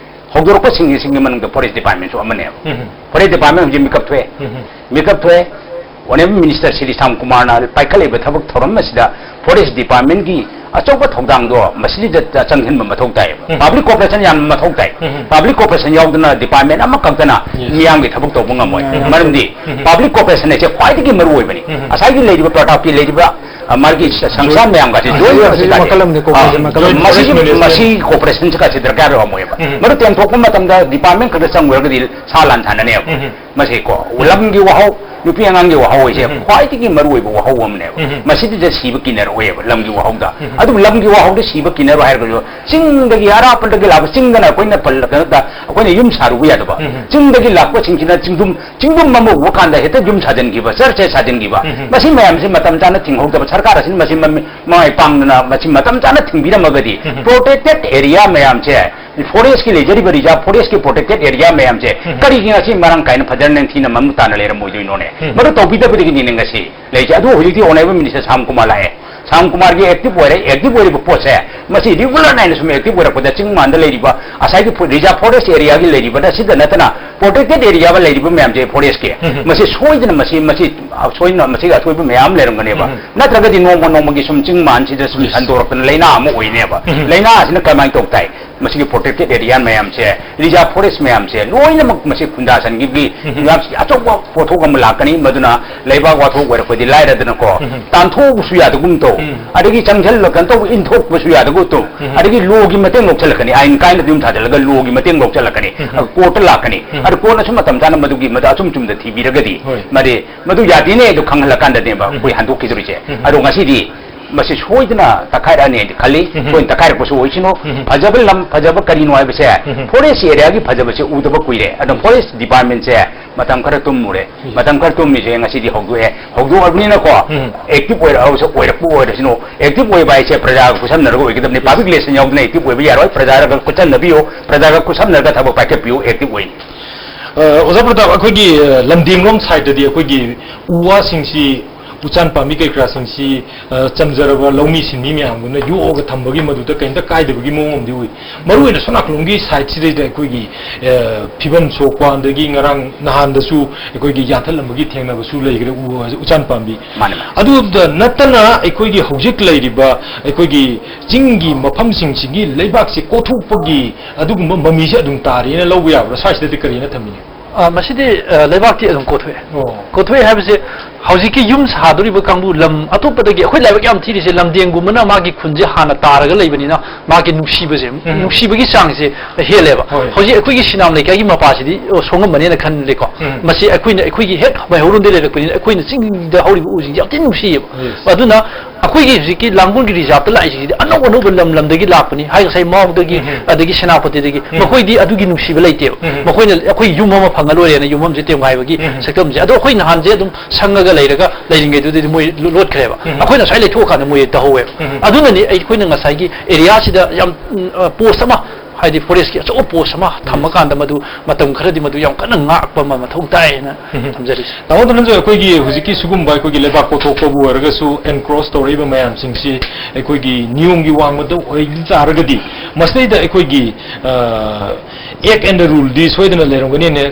ꯍꯧꯗꯣꯔꯛꯄꯁꯤꯡꯒꯤꯁꯤꯡꯒꯤ ꯃꯅꯨꯡꯗ ꯐꯣꯔꯦꯁ ꯗꯤꯄꯥꯔꯠꯃꯦꯟꯁꯨ ꯑꯃꯅꯦꯕ꯫ ꯎꯝ꯫ ꯐꯣꯔꯦꯁ ꯗꯤꯄꯥꯔꯠꯃꯦꯟ ꯍꯧꯖꯤꯛ ꯃꯤꯀꯞ ꯊꯣꯛꯑꯦ꯫ ꯎꯝ꯫ ꯃꯤꯀꯞ ꯊꯣꯛꯑꯦ꯫ ꯑꯣꯅꯦꯕꯜ ꯃꯤꯅꯤꯁꯇꯔ ꯁ꯭ꯔꯤ ꯁ꯭ꯌꯥꯝ ꯀꯨꯃꯥꯔꯅ ꯄꯥꯏꯈꯠꯂꯤꯕ ꯊꯕꯛ ꯊꯧꯔꯝ ꯑꯁꯤꯗ ꯐꯣꯔꯦꯁ ꯗꯤꯄꯥꯔꯠꯃꯦꯟꯒꯤ ꯑꯆꯧꯕ ꯊꯧꯗꯥꯡꯗꯣ ꯃꯁꯤꯗ ꯆꯪꯁꯤꯟꯕ ꯃꯊꯧ ꯇꯥꯏꯌꯦꯕ꯫ ꯎꯝ꯫ ꯄꯥꯕ꯭ꯂꯤꯛ ꯀꯣꯑꯣꯄꯔꯦꯁꯟ ꯌꯥꯝꯅ ꯃꯊꯧ ꯇꯥꯏ꯫ ꯎꯝ꯫ ꯄꯥꯕ꯭ꯂꯤꯛ ꯀꯣꯑꯣꯄꯔꯦꯁꯟ ꯌꯥꯎꯗꯅ ꯗꯤꯄꯥꯔꯠꯃꯦꯟ ꯑꯃꯈꯛꯇꯅ Yes. ꯃꯤꯌꯥꯝꯒꯤ ꯊꯕꯛ ꯇꯧꯕ ꯉꯝꯃꯣꯏ꯫ ꯎꯝ꯫ ꯃꯔꯝꯗꯤ ꯎꯝ꯫ ꯄꯥꯕ꯭ꯂꯤꯛ ꯀꯣꯑꯣꯄꯔꯦꯁꯟ ꯍꯥꯏꯁꯦ ꯈ꯭ꯋꯥꯏꯗꯒꯤ ꯃꯔꯨ ꯑꯣꯏꯕꯅꯤ꯫ ꯎꯝ꯫ ꯉꯁꯥꯏꯒꯤ ꯂꯩꯔꯤꯕ ꯄ꯭ꯔꯇꯥꯞꯀꯤ ꯂꯩꯔꯤꯕ, ꯑ, ꯃꯥꯒꯤ ꯁ-, ꯁꯪꯁꯊꯥꯟ ꯃꯌꯥꯝꯒꯁꯦ ꯖꯣꯏꯟ ꯍꯧꯖꯤꯛ ꯇꯧꯔꯁꯤ ꯀꯥꯟꯗ, ꯃꯈꯜ ꯑꯃꯅꯤ, ꯑ, cooperation ꯃꯈꯜ ꯑꯃꯅꯤ꯫ ꯃꯁꯤꯒꯤ, Joint management. ꯃꯁꯤ ꯀꯣꯑꯣꯄꯔꯦꯁꯟꯁꯤ ꯀꯥꯁꯦ ꯗꯔꯀꯥꯔ ꯑꯣꯏꯔꯝꯃꯣꯏꯕ꯫ ꯎꯝ꯫ ꯃꯗꯨ ꯇꯦꯝꯊꯣꯛꯄ ꯃꯇꯝꯗ ꯗꯤꯄꯥꯔꯠꯃꯦꯟ ꯈꯛꯇ ꯆꯪꯉꯨꯔꯒꯗꯤ ꯁꯥ ꯂꯥꯟ ꯁꯥꯟꯅꯅꯦꯕ꯫ ꯎꯝ꯫ ꯃꯁꯤꯀꯣ, ꯂꯝꯒꯤ ꯋꯥꯍꯧ, ꯅꯨꯄꯤ ꯑꯉꯥꯡꯒꯤ ꯋꯥꯍꯧ ꯍꯥꯏꯁꯦ ꯎꯝ꯫ ꯈ꯭ꯋꯥꯏꯗꯒꯤ ꯃꯔꯨꯑꯣꯏꯕ ꯋꯥꯍꯧ ꯑꯃꯅꯦꯕ꯫ ꯎꯝ꯫ ꯃꯁꯤꯗꯩꯗ ꯁꯤꯕ ꯀꯤꯅꯔꯛꯑꯣꯏꯕ ꯂꯝꯒꯤ ꯋꯥꯍꯧꯗ꯫ ꯎꯝ꯫ ꯑꯗꯨꯕꯨ ꯂꯝꯒꯤ ꯋꯥꯍꯧꯗ ꯁꯤꯕ ꯀꯤꯅꯔꯣꯏ ꯍꯥꯏꯔꯒꯁꯨ, ꯆꯤꯡꯗꯒꯤ ꯑꯔꯥꯞꯄꯗꯒꯤ ꯂꯥꯛꯄ, ꯆꯤꯡꯗꯅ ꯑꯩꯈꯣꯏꯅ ꯄꯜ-, ꯀꯩꯅꯣꯗ ꯑꯩꯈꯣꯏꯅ ꯌꯨꯝ ꯁꯥꯔꯨꯕ ꯌꯥꯗꯕ꯫ ꯎꯝ꯫ ꯆꯤꯡꯗꯒꯤ ꯂꯥꯛꯄꯁꯤꯡꯁꯤꯅ ꯆꯤꯡꯗꯨꯝ, ꯆꯤꯡꯗꯨꯝ ꯑꯃ ꯎꯕ ꯀꯥꯟꯗ ꯍꯦꯛꯇ ꯌꯨꯝ ꯁꯥꯖꯤꯟꯈꯤꯕ, ꯆꯔꯆ ꯍꯦꯛ ꯁꯥꯖꯤꯟꯈꯤꯕ꯫ ꯎꯝ꯫ ꯃꯁꯤ ꯃꯌꯥꯝꯁꯤ ꯃꯇꯝ ꯆꯥꯅ ꯊꯤꯡꯍꯧꯗꯕ, ꯁꯔꯀꯥꯔ ꯑꯁꯤꯅ ꯃꯁꯤ ꯃꯃꯤ-, ꯃꯃꯥꯏ ꯄꯥꯡꯗꯅ ꯃꯁꯤ ꯃꯇꯝ ꯆꯥꯅ ꯊꯤꯡꯕꯤꯔꯝꯃꯒꯗꯤ, ꯎꯝ꯫ ꯄ꯭ꯔꯣꯇꯦꯛꯇꯦꯠ ꯑꯦꯔꯤꯌꯥ ꯃꯌꯥꯝꯁꯦ, ꯐꯣꯔꯦꯁꯀꯤ ꯂꯩꯖꯔꯤꯕ ꯔꯤꯖꯥꯔꯚ ꯐꯣꯔꯦꯁꯀꯤ ꯄ꯭ꯔꯣꯇꯦꯛꯇꯦꯠ ꯑꯦꯔꯤꯌꯥ ꯃꯌꯥꯝꯁꯦ ꯎꯝ꯫ ꯀꯔꯤꯒꯤ ꯉꯁꯤ ꯃꯔꯥꯡ ꯀꯥꯏꯅ ꯐꯖꯅ ꯅꯤꯡꯊꯤꯅ ꯃꯃꯨꯠ ꯇꯥꯅ ꯂꯩꯔꯝꯃꯣꯏꯗꯣꯏꯅꯣꯅꯦ? ꯎꯝ꯫ ꯃꯗꯨ ꯇꯧꯕꯤꯗꯕꯗꯒꯤꯅꯤꯅꯦ ꯉꯁꯤ ꯂꯩꯁꯦ꯫ ꯑꯗꯨ ꯍꯧꯖꯤꯛꯇꯤ ꯑꯣꯅꯦꯕꯜ ꯃꯤꯅꯤꯁꯇꯔ ꯁ꯭ꯌꯥꯝ ꯀꯨꯃꯥꯔ ꯂꯥꯛꯑꯦ꯫ ꯁ꯭ꯌꯥꯝ ꯀꯨꯃꯥꯔꯒꯤ ꯑꯦꯛꯇꯤꯚ ꯑꯣꯏꯔꯦ, ꯑꯦꯛꯇꯤꯚ ꯑꯣꯏꯔꯤꯕ ꯄꯣꯠꯁꯦ ꯃꯁꯤ ꯔꯤꯒꯨꯂꯔ ꯅꯥꯏꯅ ꯁꯨꯝ ꯑꯦꯛꯇꯤꯚ ꯑꯣꯏꯔꯛꯄꯗ ꯆꯤꯡ ꯃꯥꯟꯗ ꯂꯩꯔꯤꯕ ꯉꯁꯥꯏꯒꯤ ꯐꯨ-, ꯔꯤꯖꯥꯔꯚ ꯐꯣꯔꯦꯁ ꯑꯦꯔꯤꯌꯥꯒꯤ ꯂꯩꯔꯤꯕ ꯑꯁꯤꯗ ꯅꯠꯇꯅ ꯄ꯭ꯔꯣꯇꯦꯛꯇꯦꯠ ꯑꯦꯔꯤꯌꯥꯒ ꯂꯩꯔꯤꯕ ꯃꯌꯥꯝꯁꯦ ꯐꯣꯔꯦꯁꯀꯤ, ꯎꯝ꯫ ꯃꯁꯤ ꯁꯣꯏꯗꯅ ꯃꯁꯤ, ꯃꯁꯤ ꯑꯁꯣꯏꯅ, ꯃꯁꯤꯒꯤ ꯑꯁꯣꯏꯕ ꯃꯌꯥꯝ ꯂꯩꯔꯝꯒꯅꯦꯕ꯫ ꯎꯝ꯫ ꯅꯠꯇ꯭ꯔꯒꯗꯤ ꯅꯣꯡꯃ ꯅꯣꯡꯃꯒꯤ ꯁꯨꯝ ꯆꯤꯡ ꯃꯥꯟꯁꯤꯗ ꯁꯨꯝ Yes. ꯁꯟꯗꯣꯔꯛꯇꯅ ꯂꯥꯏꯅꯥ ꯑꯃ ꯑꯣꯏꯅꯦꯕ꯫ ꯎꯝ꯫ ꯂꯥꯏꯅꯥ ꯑꯁꯤꯅ ꯀꯃꯥꯏꯅ ꯇꯧ ꯇꯥꯏ? ꯃꯁꯤꯒꯤ protected area ꯃꯌꯥꯝꯁꯦ, reserve forest ꯃꯌꯥꯝꯁꯦ ꯂꯣꯏꯅꯃꯛ ꯃꯁꯤ ꯈꯨꯟꯗꯥꯁꯟꯈꯤꯕꯒꯤ ꯎꯝ꯫ ꯌꯥꯝ ꯑꯆꯧꯕ ꯄꯣꯠꯊꯣꯛ ꯑꯃ ꯂꯥꯛꯀꯅꯤ꯫ ꯃꯗꯨꯅ ꯂꯩꯕꯥꯛ ꯋꯥꯊꯣꯛ ꯑꯣꯏꯔꯛꯄꯗꯤ ꯂꯥꯏꯔꯗꯅꯀꯣ, ꯎꯝ꯫ ꯇꯥꯟꯊꯣꯛꯎꯕꯁꯨ ꯌꯥꯗꯒꯨꯝ ꯇꯧ, ꯎꯝ꯫ ꯑꯗꯒꯤ ꯆꯪꯁꯤꯜꯂ ꯀꯩꯅꯣ ꯇꯧꯕ, ꯏꯟꯊꯣꯛꯄꯁꯨ ꯌꯥꯗꯒꯨꯝ ꯇꯧ, ꯎꯝ꯫ ꯑꯗꯒꯤ ꯂꯣꯒꯤ ꯃꯇꯦꯡ ꯂꯧꯁꯤꯜꯂꯛꯀꯅꯤ, ꯑꯥꯏꯟ ꯀꯥꯏꯅ ꯌꯨꯝ ꯊꯥꯖꯤꯜꯂꯒ ꯂꯣꯒꯤ ꯃꯇꯦꯡ ꯂꯧꯁꯤꯜꯂꯛꯀꯅꯤ꯫ ꯎꯝ꯫ ꯑꯗꯨ ꯀꯣꯔꯠꯇ ꯂꯥꯛꯀꯅꯤ꯫ ꯎꯝ꯫ ꯑꯗꯨ ꯀꯣꯔꯠꯅꯁꯨ ꯃꯇꯝ ꯆꯥꯅ ꯃꯗꯨꯒꯤ ꯃꯗꯨ ꯑꯆꯨꯝ ꯆꯨꯝꯗ ꯊꯤꯕꯤꯔꯒꯗꯤ, ꯍꯣꯏ꯫ ꯃꯗꯤ ꯃꯗꯨ ꯌꯥꯗꯦꯅꯦ ꯑꯗꯨ ꯈꯪꯍꯜꯂꯀꯥꯟꯗꯅꯦꯕ ꯎꯝ꯫ ꯑꯩꯈꯣꯏ ꯍꯟꯗꯣꯛꯈꯤꯗꯣꯔꯤꯁꯦ꯫ ꯎꯝ꯫ ꯑꯗꯣ ꯉꯁꯤꯗꯤ ꯃꯁꯤ ꯁꯣꯏꯗꯅ ꯇꯛꯈꯥꯏꯔꯛꯑꯅꯤ ꯍꯥꯏꯅ ꯈꯜꯂꯤ꯫ ꯎꯝ꯫ ꯑꯩꯈꯣꯏꯅ ꯇꯛꯈꯥꯏꯔꯛꯄꯁꯨ ꯑꯣꯏꯁꯅꯨ꯫ ꯎꯝ꯫ ꯐꯖꯕ ꯂꯝ, ꯐꯖꯕ ꯀꯔꯤꯅꯣ ꯍꯥꯏꯕꯁꯦ, ꯎꯝ꯫ Forest area ꯒꯤ ꯐꯖꯕꯁꯦ ꯎꯗꯕ ꯀꯨꯏꯔꯦ꯫ ꯑꯗꯣ Forest Department ꯁꯦ ꯃꯇꯝ ꯈꯔ ꯇꯨꯝꯃꯨꯔꯦ꯫ ꯎꯝ꯫ ꯃꯇꯝ ꯈꯔ ꯇꯨꯝꯃꯤꯁꯦ ꯉꯁꯤꯗꯤ ꯍꯧꯗꯣꯛꯑꯦ꯫ ꯍꯧꯗꯣꯛꯑꯕꯅꯤꯅꯀꯣ, ꯎꯝ꯫ Active ꯑꯣꯏꯔꯛꯑꯁꯨ, ꯑꯣꯏꯔꯛꯄ ꯑꯣꯏꯔꯁꯅꯨ꯫ Active ꯑꯣꯏꯕ ꯍꯥꯏꯁꯦ ꯄ꯭ꯔꯖꯥꯒ ꯈꯨꯠꯁꯝꯅꯔꯒ ꯑꯣꯏꯒꯗꯕꯅꯤ꯫ Public relation ꯌꯥꯎꯗꯅ active ꯑꯣꯏꯕ ꯌꯥꯔꯣꯏ꯫ ꯄ꯭ꯔꯖꯥꯒ ꯈꯨꯠꯁꯝꯅꯕꯤꯌꯨ, ꯄ꯭ꯔꯖꯥꯒ ꯈꯨꯠꯁꯝꯅꯔꯒ ꯊꯕꯛ ꯄꯥꯏꯈꯠꯄꯤꯌꯨ, active ꯑꯣꯏꯅ꯫ ꯑ, ꯑꯣꯖꯥ ꯄ꯭ꯔꯇꯥꯞ, ꯑꯩꯈꯣꯏꯒꯤ, ꯑ, ꯂꯝꯗꯤꯡꯂꯣꯝ side ꯇꯗꯤ ꯑꯩꯈꯣꯏꯒꯤ ꯎ ꯋꯥꯁꯤꯡꯁꯤ, ꯎꯆꯥꯟ ꯄꯥꯝꯕꯤ ꯀꯩ ꯀꯔꯥꯁꯤꯡꯁꯤ, ꯑ, ꯆꯝꯖꯔꯕ ꯂꯧꯃꯤ ꯁꯤꯟꯃꯤ ꯃꯌꯥꯝꯗꯨꯅ ꯌꯣꯛꯑꯒ ꯊꯝꯕꯒꯤ ꯃꯗꯨꯗ ꯀꯩꯝꯇ ꯀꯥꯏꯗꯕꯒꯤ ꯃꯑꯣꯡ ꯑꯃꯗꯤ ꯎꯏ꯫ ꯃꯔꯨ ꯑꯣꯏꯅ ꯁꯣꯝ ꯅꯥꯀꯜꯂꯣꯝꯒꯤ side ꯁꯤꯗꯩꯗ ꯑꯩꯈꯣꯏꯒꯤ, ꯑ, ꯐꯤꯕꯝ ꯁꯣꯛꯄ, ꯑꯗꯒꯤ ꯉꯔꯥꯡ ꯅꯍꯥꯟꯗꯁꯨ ꯑꯩꯈꯣꯏꯒꯤ ꯌꯥꯟꯊꯠꯂꯝꯕꯒꯤ ꯊꯦꯡꯅꯕꯁꯨ ꯂꯩꯈ꯭ꯔꯦ ꯎ ꯋꯥ, ꯎꯆꯥꯟ ꯄꯥꯝꯕꯤ꯫ ꯃꯥꯅꯦ, ꯃꯥꯅꯦ꯫ ꯑꯗꯨꯗ ꯅꯠꯇꯅ ꯑꯩꯈꯣꯏꯒꯤ ꯍꯧꯖꯤꯛ ꯂꯩꯔꯤꯕ ꯑꯩꯈꯣꯏꯒꯤ ꯆꯤꯡꯒꯤ ꯃꯐꯝꯁꯤꯡꯁꯤꯒꯤ ꯂꯩꯕꯥꯛꯁꯤ ꯀꯣꯊꯣꯛꯄꯒꯤ ꯑꯗꯨꯒꯨꯝꯕ ꯃꯃꯤꯁꯦ ꯑꯗꯨꯝ ꯇꯥꯔꯤꯅ ꯂꯧꯕ ꯌꯥꯕ꯭ꯔꯥ? ꯁ꯭ꯋꯥꯏꯁꯤꯗꯗꯤ ꯀꯔꯤꯅ ꯊꯝꯃꯤꯅꯤ? ꯑ, ꯃꯁꯤꯗꯤ, ꯑ, ꯂꯩꯕꯥꯛꯇꯤ ꯑꯗꯨꯝ ꯀꯣꯊꯣꯛꯑꯦ꯫ ꯑꯣ꯫ ꯀꯣꯊꯣꯛꯑꯦ ꯍꯥꯏꯕꯁꯦ, ꯍꯧꯖꯤꯛꯀꯤ ꯌꯨꯝ ꯁꯥꯗꯣꯔꯤꯕ ꯀꯥꯡꯕꯨ ꯂꯝ ꯑꯇꯣꯞꯄꯗꯒꯤ, ꯑꯩꯈꯣꯏ ꯂꯥꯏꯕꯛ ꯌꯥꯝ ꯊꯤꯔꯤꯁꯦ, ꯂꯝꯗꯦꯡꯒꯨꯝꯕꯅ ꯃꯥꯒꯤ ꯈꯨꯟꯁꯦ ꯍꯥꯟꯅ ꯇꯥꯔꯒ ꯂꯩꯕꯅꯤꯅ, ꯃꯥꯒꯤ ꯅꯨꯡꯁꯤꯕꯁꯦ, ꯎꯝ꯫ ꯅꯨꯡꯁꯤꯕꯒꯤ ꯆꯥꯡꯁꯦ ꯍꯦꯜꯂꯦꯕ꯫ ꯍꯣꯏ꯫ ꯍꯧꯖꯤꯛ ꯑꯩꯈꯣꯏꯒꯤ ꯁꯤꯅꯥꯝ ꯂꯩꯀꯥꯏꯒꯤ ꯃꯄꯥꯁꯤꯗꯤ, ꯑꯣ, ꯁꯣꯡꯉꯝꯕꯅꯦꯅ ꯈꯜꯂꯦꯀꯣ꯫ ꯎꯝ꯫ ꯃꯁꯤ ꯑꯩꯈꯣꯏꯅ, ꯑꯩꯈꯣꯏꯒꯤ ꯍꯦꯛ ꯃꯩꯍꯧꯔꯣꯟꯗ ꯂꯩꯔꯛꯄꯅꯤꯅ, ꯑꯩꯈꯣꯏꯅ ꯆꯤꯡꯗ ꯍꯧꯔꯤꯕ ꯎꯁꯤꯡꯁꯦ ꯌꯥꯝ ꯊꯤꯅ ꯅꯨꯡꯁꯤꯌꯦꯕ꯫ Yes꯫ ꯑꯗꯨꯅ ꯑꯩꯈꯣꯏꯒꯤ ꯍꯧꯖꯤꯛꯀꯤ ꯂꯥꯡꯒꯣꯜꯒꯤ reserve ꯇ ꯂꯥꯛꯏꯁꯤꯡꯁꯤꯗꯤ ꯑꯅꯧ ꯑꯅꯧꯕ ꯂꯝ ꯂꯝꯗꯒꯤ ꯂꯥꯛꯄꯅꯤ꯫ ꯍꯥꯏ ꯉꯁꯥꯏ ꯃꯥꯎꯗꯒꯤ, ꯎꯝ꯫ ꯑꯗꯒꯤ ꯁꯦꯅꯥꯄꯇꯤꯗꯒꯤ, ꯎꯝ꯫ ꯃꯈꯣꯏꯗꯤ ꯑꯗꯨꯒꯤ ꯅꯨꯡꯁꯤꯕ ꯂꯩꯇꯦꯕ꯫ ꯎꯝ꯫ ꯃꯈꯣꯏꯅ ꯑꯩꯈꯣꯏ ꯌꯨꯝ ꯑꯃ ꯐꯪꯉ ꯂꯣꯏꯔꯦꯅ ꯌꯨꯝꯐꯝꯁꯦ ꯇꯦꯝ ꯉꯥꯏꯕꯒꯤ ꯎꯝ꯫ ꯁꯛꯇꯝꯁꯦ꯫ ꯑꯗꯣ ꯑꯩꯈꯣꯏ ꯅꯍꯥꯟꯁꯦ ꯑꯗꯨꯝ ꯁꯪꯉꯒ ꯂꯩꯔꯒ ꯂꯩꯔꯤꯉꯩꯗꯨꯗꯗꯤ ꯃꯣꯏ ꯂꯣ-, ꯂꯣꯠꯈ꯭ꯔꯦꯕ꯫ ꯎꯝ꯫ ꯑꯩꯈꯣꯏꯅ ꯁ꯭ꯋꯥꯏ ꯂꯩꯊꯣꯛꯑꯀꯥꯟꯗ ꯃꯣꯏ ꯇꯧꯍꯧꯋꯦꯕ꯫ ꯎꯝ꯫ ꯑꯗꯨꯅꯅꯤ ꯑꯩꯈꯣꯏꯅ ꯉꯁꯥꯏꯒꯤ area ꯁꯤꯗ ꯌꯥꯝ, ꯎꯝ, ꯑ, post ꯑꯃ, ꯍꯥꯏꯗꯤ forest ꯀꯤ ꯑꯆꯧꯕ post ꯑꯃ ꯊꯝꯃꯀꯥꯟꯗ ꯃꯗꯨ ꯃꯇꯝ ꯈꯔꯗꯤ ꯃꯗꯨ ꯌꯥꯝ ꯀꯟꯅ ꯉꯥꯛꯄ ꯑꯃ ꯃꯊꯧ ꯇꯥꯏ ꯍꯥꯏꯅ ꯎꯝ꯫ ꯊꯝꯖꯔꯤꯁꯦ꯫ ꯇꯥꯃꯣ ꯙꯅꯟꯖꯣꯏ, ꯑꯩꯈꯣꯏꯒꯤ ꯍꯧꯖꯤꯛꯀꯤ ꯁꯤꯒꯨꯝꯕ ꯑꯩꯈꯣꯏꯒꯤ ꯂꯩꯕꯥꯛ ꯀꯣꯊꯣꯛꯄꯕꯨ ꯑꯣꯏꯔꯒꯁꯨ, encroach ꯇꯧꯔꯛꯏꯕ ꯃꯌꯥꯝꯁꯤꯡꯁꯤ ꯑꯩꯈꯣꯏꯒꯤ ꯅꯤꯌꯣꯝꯒꯤ ꯋꯥꯡꯃꯗ ꯑꯣꯏ ꯇꯥꯔꯒꯗꯤ, ꯃꯁꯤꯗꯩꯗ ꯑꯩꯈꯣꯏꯒꯤ, ꯑ, act and rule ꯗꯤ ꯁꯣꯏꯗꯅ ꯂꯩꯔꯝꯒꯅꯤꯅ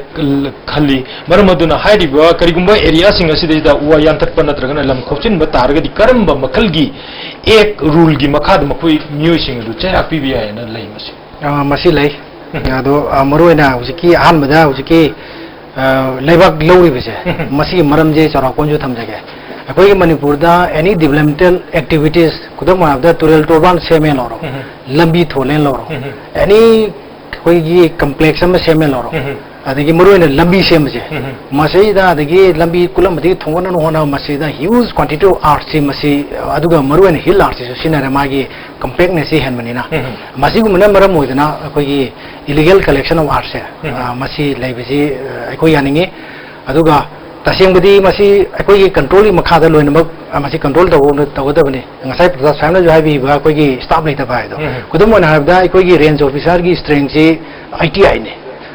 ꯈꯜꯂꯤ꯫ ꯃꯔꯝ ꯑꯗꯨꯅ ꯍꯥꯏꯔꯤꯕ ꯀꯔꯤꯒꯨꯝꯕ area ꯁꯤꯡ ꯑꯁꯤꯗꯩꯗ ꯎ ꯋꯥ ꯌꯥꯟꯊꯠꯄ ꯅꯠꯇ꯭ꯔꯒꯅ ꯂꯝ ꯈꯣꯞꯆꯤꯟꯕ ꯇꯥꯔꯒꯗꯤ ꯀꯔꯝꯕ ꯃꯈꯜꯒꯤ act, rule ꯒꯤ ꯃꯈꯥꯗ ꯃꯈꯣꯏ ꯃꯤꯑꯣꯏꯁꯤꯡ ꯑꯗꯨ ꯆꯩꯔꯥꯛ ꯄꯤꯕ ꯌꯥꯏꯅ ꯂꯩ ꯃꯁꯤ? ꯑ, ꯃꯁꯤ ꯂꯩ꯫ ꯑꯗꯣ, ꯑ, ꯃꯔꯨ ꯑꯣꯏꯅ ꯍꯧꯖꯤꯛꯀꯤ ꯑꯍꯥꯟꯕꯗ ꯍꯧꯖꯤꯛꯀꯤ, ꯑ, ꯂꯩꯕꯥꯛ ꯂꯧꯔꯤꯕꯁꯦ, ꯃꯁꯤꯒꯤ ꯃꯔꯝꯁꯦ ꯆꯥꯎꯔꯥꯛꯄ ꯑꯃꯁꯨ ꯊꯝꯖꯒꯦ꯫ ꯑꯩꯈꯣꯏꯒꯤ ꯃꯅꯤꯄꯨꯔꯗ any developmental activities, ꯈꯨꯗꯝ ꯑꯣꯏꯅ ꯍꯥꯏꯔꯕꯗ ꯇꯨꯔꯦꯜ ꯇꯣꯔꯕꯥꯟ ꯁꯦꯝꯃꯦ ꯂꯧꯔꯣ, ꯂꯝꯕꯤ ꯊꯣꯜꯂꯦ ꯂꯧꯔꯣ, any ꯑꯩꯈꯣꯏꯒꯤ complex ꯑꯃ ꯁꯦꯝꯃꯦ ꯂꯧꯔꯣ, ꯑꯗꯒꯤ ꯃꯔꯨ ꯑꯣꯏꯅ ꯂꯝꯕꯤ ꯁꯦꯝꯕꯁꯦ, ꯃꯁꯤꯗ ꯑꯗꯒꯤ ꯂꯝꯕꯤ ꯀꯨꯂꯝ ꯑꯗꯒꯤ ꯊꯣꯡꯒꯠꯅꯕ ꯍꯣꯠꯅꯕ, ꯃꯁꯤꯗ huge quantity of earth ꯁꯤ ꯃꯁꯤ, ꯑꯗꯨꯒ ꯃꯔꯨ ꯑꯣꯏꯅ hill earth ꯁꯤꯁꯨ ꯁꯤꯖꯤꯟꯅꯔꯦ, ꯃꯥꯒꯤ compactness ꯁꯤ ꯍꯦꯟꯕꯅꯤꯅ꯫ ꯃꯁꯤꯒꯨꯝꯕꯅ ꯃꯔꯝ ꯑꯣꯏꯗꯅ ꯑꯩꯈꯣꯏꯒꯤ illegal collection of earth ꯁꯦ, ꯑ, ꯃꯁꯤ ꯂꯩꯕꯁꯤ, ꯑ, ꯑꯩꯈꯣꯏ ꯌꯥꯅꯤꯡꯉꯤ꯫ ꯑꯗꯨꯒ ꯇꯁꯦꯡꯕꯗꯤ ꯃꯁꯤ ꯑꯩꯈꯣꯏꯒꯤ control ꯒꯤ ꯃꯈꯥꯗ ꯂꯣꯏꯅꯃꯛ, ꯑ, ꯃꯁꯤ control ꯇꯧꯕ-, ꯇꯧꯒꯗꯕꯅꯤ꯫ ꯉꯁꯥꯏ ꯄ꯭ꯔꯇꯥꯞ ꯁꯥꯍꯦꯕꯅꯁꯨ ꯍꯥꯏꯕꯤꯕ ꯑꯩꯈꯣꯏꯒꯤ staff ꯂꯩꯇꯕ ꯍꯥꯏꯗꯣ꯫ ꯈꯨꯗꯝ ꯑꯣꯏꯅ ꯍꯥꯏꯔꯕꯗ ꯑꯩꯈꯣꯏꯒꯤ range officer ꯒꯤ strength ꯁꯤ eighty eight ꯅꯤ꯫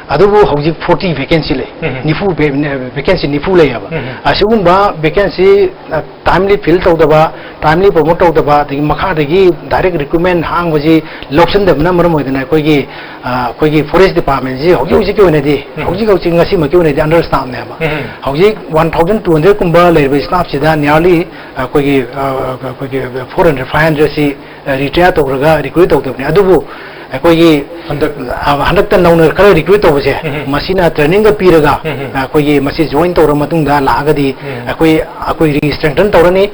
ꯑꯗꯨꯕꯨ ꯍꯧꯖꯤꯛ forty vacancy ꯂꯩ꯫ ꯅꯤꯐꯨ ꯚꯦ-, vacancy ꯅꯤꯐꯨ ꯂꯩꯌꯦꯕ꯫ ꯑꯁꯤꯒꯨꯝꯕ vacancy, ꯑ, timely fill ꯇꯧꯗꯕ, timely promote ꯇꯧꯗꯕ, ꯑꯗꯒꯤ ꯃꯈꯥꯗꯒꯤ direct recruitment ꯍꯥꯡꯕꯁꯤ ꯂꯧꯁꯤꯟꯗꯕꯅ ꯃꯔꯝ ꯑꯣꯏꯗꯅ ꯑꯩꯈꯣꯏꯒꯤ, ꯑ, ꯑꯩꯈꯣꯏꯒꯤ forest department ꯁꯤ ꯍꯧꯖꯤꯛ ꯍꯧꯖꯤꯛꯀꯤ ꯑꯣꯏꯅꯗꯤ, ꯍꯧꯖꯤꯛ ꯍꯧꯖꯤꯛ ꯉꯁꯤꯃꯛꯀꯤ ꯑꯣꯏꯅꯗꯤ under staff ꯅꯦꯕ꯫ ꯍꯧꯖꯤꯛ one thousand two hundred ꯀꯨꯝꯕ ꯂꯩꯔꯤꯕ staff ꯁꯤꯗ nearly ꯑꯩꯈꯣꯏꯒꯤ, ꯑ, ꯑꯩꯈꯣꯏꯒꯤ four hundred, five hundred ꯁꯤ, ꯑ, retire ꯇꯧꯈ꯭ꯔꯒ recruit ꯇꯧꯗꯕꯅꯤ꯫ ꯑꯗꯨꯕꯨ ꯑꯩꯈꯣꯏꯒꯤ ꯍꯟꯗꯛ ꯑ, ꯍꯟꯗꯛꯇ ꯅꯧꯅ ꯈꯔ recruit ꯇꯧꯕꯁꯦ, ꯃꯁꯤꯅ training ꯒ ꯄꯤꯔꯒ, ꯑ, ꯑꯩꯈꯣꯏꯒꯤ ꯃꯁꯤ join ꯇꯧꯔ ꯃꯇꯨꯡꯗ ꯂꯥꯛꯑꯒꯗꯤ ꯑꯩꯈꯣꯏ, ꯑꯩꯈꯣꯏ re-strengthen ꯇꯧꯔꯅꯤ꯫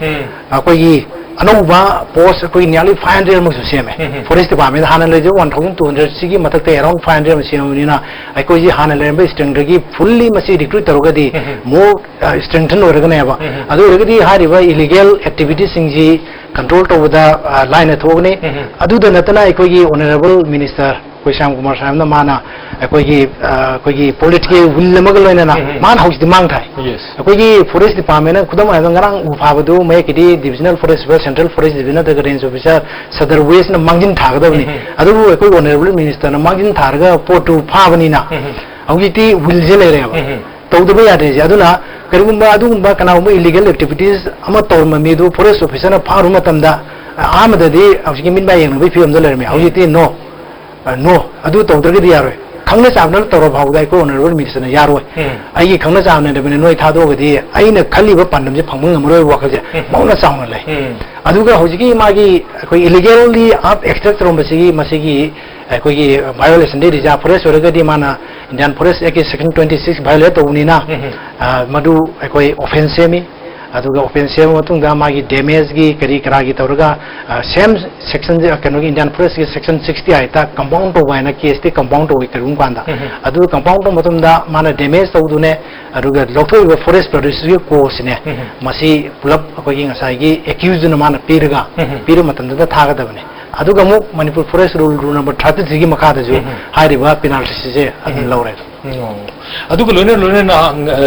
ꯑꯩꯈꯣꯏꯒꯤ ꯑꯅꯧꯕ post ꯑꯩꯈꯣꯏ nearly five hundred ꯑꯃꯁꯨ ꯁꯦꯝꯃꯦ꯫ Forest department ꯗ ꯍꯥꯟꯅ ꯂꯩꯖꯕ one thousand two hundred ꯁꯤꯒꯤ ꯃꯊꯛꯇ around five hundred ꯑꯃ ꯁꯦꯝꯃꯕꯅꯤꯅ, ꯑꯩꯈꯣꯏꯁꯤ ꯍꯥꯟꯅ ꯂꯩꯔꯝꯕ strength ꯗꯒꯤ fully ꯃꯁꯤ recruit ꯇꯧꯔꯒꯗꯤ more, ꯑ, strengthen ꯑꯣꯏꯔꯒꯅꯦꯕ꯫ ꯑꯗꯨ ꯑꯣꯏꯔꯒꯗꯤ ꯍꯥꯏꯔꯤꯕ illegal activities ꯁꯤꯡꯁꯤ control ꯇꯧꯕꯗ, ꯑ, ꯂꯥꯏꯅ ꯊꯣꯛꯑꯒꯅꯤ꯫ ꯑꯗꯨꯗ ꯅꯠꯇꯅ ꯑꯩꯈꯣꯏꯒꯤ honourable minister ꯑꯩꯈꯣꯏ ꯁ꯭ꯌꯥꯝ ꯀꯨꯃꯥꯔ ꯁꯥꯍꯦꯕꯅ ꯃꯥꯅ ꯑꯩꯈꯣꯏꯒꯤ, ꯑ, ꯑꯩꯈꯣꯏꯒꯤ political will ꯑꯃꯒ ꯂꯣꯏꯅꯅ ꯃꯥꯅ ꯍꯧꯖꯤꯛꯇꯤ ꯃꯥꯡ ꯊꯥꯏ꯫ ꯑꯩꯈꯣꯏꯒꯤ forest department ꯅ ꯈꯨꯗꯝ ꯑꯣꯏꯅ ꯉꯔꯥꯡ ꯎ ꯐꯥꯕꯗꯨ ꯃꯌꯦꯛꯀꯤꯗꯤ divisional forest officer, central forest division ꯅꯠꯇ꯭ꯔꯒ range officer, Sadar West ꯅ ꯃꯥꯡꯖꯤꯟ ꯊꯥꯒꯗꯕꯅꯤ꯫ ꯑꯗꯨꯕꯨ ꯑꯩꯈꯣꯏ honourable minister ꯅ ꯃꯥꯡꯖꯤꯟ ꯊꯥꯔꯒ ꯄꯣꯠꯇꯨ ꯐꯥꯕꯅꯤꯅ ꯍꯧꯖꯤꯛꯇꯤ will ꯁꯦ ꯂꯩꯔꯦꯕ꯫ ꯇꯧꯗꯕ ꯌꯥꯗ꯭ꯔꯤꯁꯦ꯫ ꯑꯗꯨꯅ ꯀꯔꯤꯒꯨꯝꯕ ꯑꯗꯨꯒꯨꯝꯕ ꯀꯅꯥꯒꯨꯝꯕ illegal activities ꯑꯃ ꯇꯧꯔꯝꯕ ꯃꯤꯗꯨ forest officer ꯅ ꯐꯥꯔꯨꯕ ꯃꯇꯝꯗ, ꯑꯍꯥꯟꯕꯗꯗꯤ ꯍꯧꯖꯤꯛꯀꯤ ꯃꯤꯠ ꯃꯥ ꯌꯦꯡꯅꯕꯒꯤ ꯐꯤꯕꯝꯗ ꯂꯩꯔꯝꯃꯤ꯫ ꯍꯧꯖꯤꯛꯇꯤ no, ꯑ, no, ꯑꯗꯨ ꯇꯧꯗ꯭ꯔꯒꯗꯤ ꯌꯥꯔꯣꯏ꯫ ꯈꯪꯅ ꯆꯥꯟꯅꯅ ꯇꯧꯔ ꯐꯥꯎꯕꯗ ꯑꯩꯈꯣꯏ honourable minister ꯅ ꯌꯥꯔꯣꯏ꯫ ꯑꯩꯒꯤ ꯈꯪꯅ ꯆꯥꯟꯅꯗꯕꯅꯤꯅ ꯅꯣꯏ ꯊꯥꯗꯣꯛꯑꯒꯗꯤ ꯑꯩꯅ ꯈꯜꯂꯤꯕ ꯄꯥꯟꯗꯝꯁꯦ ꯐꯪꯕ ꯉꯝꯃꯔꯣꯏ ꯋꯥꯈꯜꯁꯦ ꯃꯥꯎꯅ ꯆꯥꯎꯅ ꯂꯩ꯫ ꯑꯗꯨꯒ ꯍꯧꯖꯤꯛꯀꯤ ꯃꯥꯒꯤ ꯑꯩꯈꯣꯏ illegally earth extract ꯇꯧꯔꯝꯕꯁꯤꯒꯤ ꯃꯁꯤꯒꯤ ꯑꯩꯈꯣꯏꯒꯤ violation ꯗꯤ reserve forest ꯑꯣꯏꯔꯒꯗꯤ ꯃꯥꯅ Indian Forest Act ꯀꯤ section twenty six violate ꯇꯧꯕꯅꯤꯅ, ꯎꯝ꯫ ꯑ, ꯃꯗꯨ ꯑꯩꯈꯣꯏ offence ꯁꯦꯝꯃꯤ꯫ ꯑꯗꯨꯒ offence ꯁꯦꯝꯃ ꯃꯇꯨꯡꯗ ꯃꯥꯒꯤ damageꯀꯤ ꯀꯔꯤ ꯀꯔꯥꯒꯤ ꯇꯧꯔꯒ, ꯑ, same section ꯁꯦ, ꯀꯩꯅꯣꯒꯤ Indian Forestꯀꯤ section sixty I ꯇ compound ꯇꯧꯕ ꯍꯥꯏꯅ case ꯇꯤ compound ꯇꯧꯏ ꯀꯔꯤꯒꯨꯝꯕ ꯀꯥꯟꯗ꯫ ꯎꯝ꯫ ꯑꯗꯨ compound ꯇꯧꯕ ꯃꯇꯝꯗ ꯃꯥꯅ damage ꯇꯧꯗꯨꯅꯦ, ꯑꯗꯨꯒ ꯂꯧꯊꯣꯛꯏꯕ forest produce ꯀꯤ cost ꯁꯤꯅꯦ, ꯎꯝ꯫ ꯃꯁꯤ ꯄꯨꯂꯞ ꯑꯩꯈꯣꯏꯒꯤ ꯉꯁꯥꯏꯒꯤ accused ꯗꯨꯅ ꯃꯥꯅ ꯄꯤꯔꯒ, ꯎꯝ꯫ ꯄꯤꯔꯕ ꯃꯇꯝꯗꯨꯗ ꯊꯥꯒꯗꯕꯅꯦ꯫ ꯑꯗꯨꯒ ꯑꯃꯨꯛ Manipur Forest Rule, Rule number thirty three ꯒꯤ ꯃꯈꯥꯗꯁꯨ ꯎꯝ꯫ ꯍꯥꯏꯔꯤꯕ penalty ꯁꯦ ꯑꯗꯨꯝ ꯎꯝ꯫ ꯂꯧꯔꯦ꯫ ꯎꯝ꯫ ꯑꯗꯨꯒ ꯂꯣꯏꯅ ꯂꯣꯏꯅꯅ,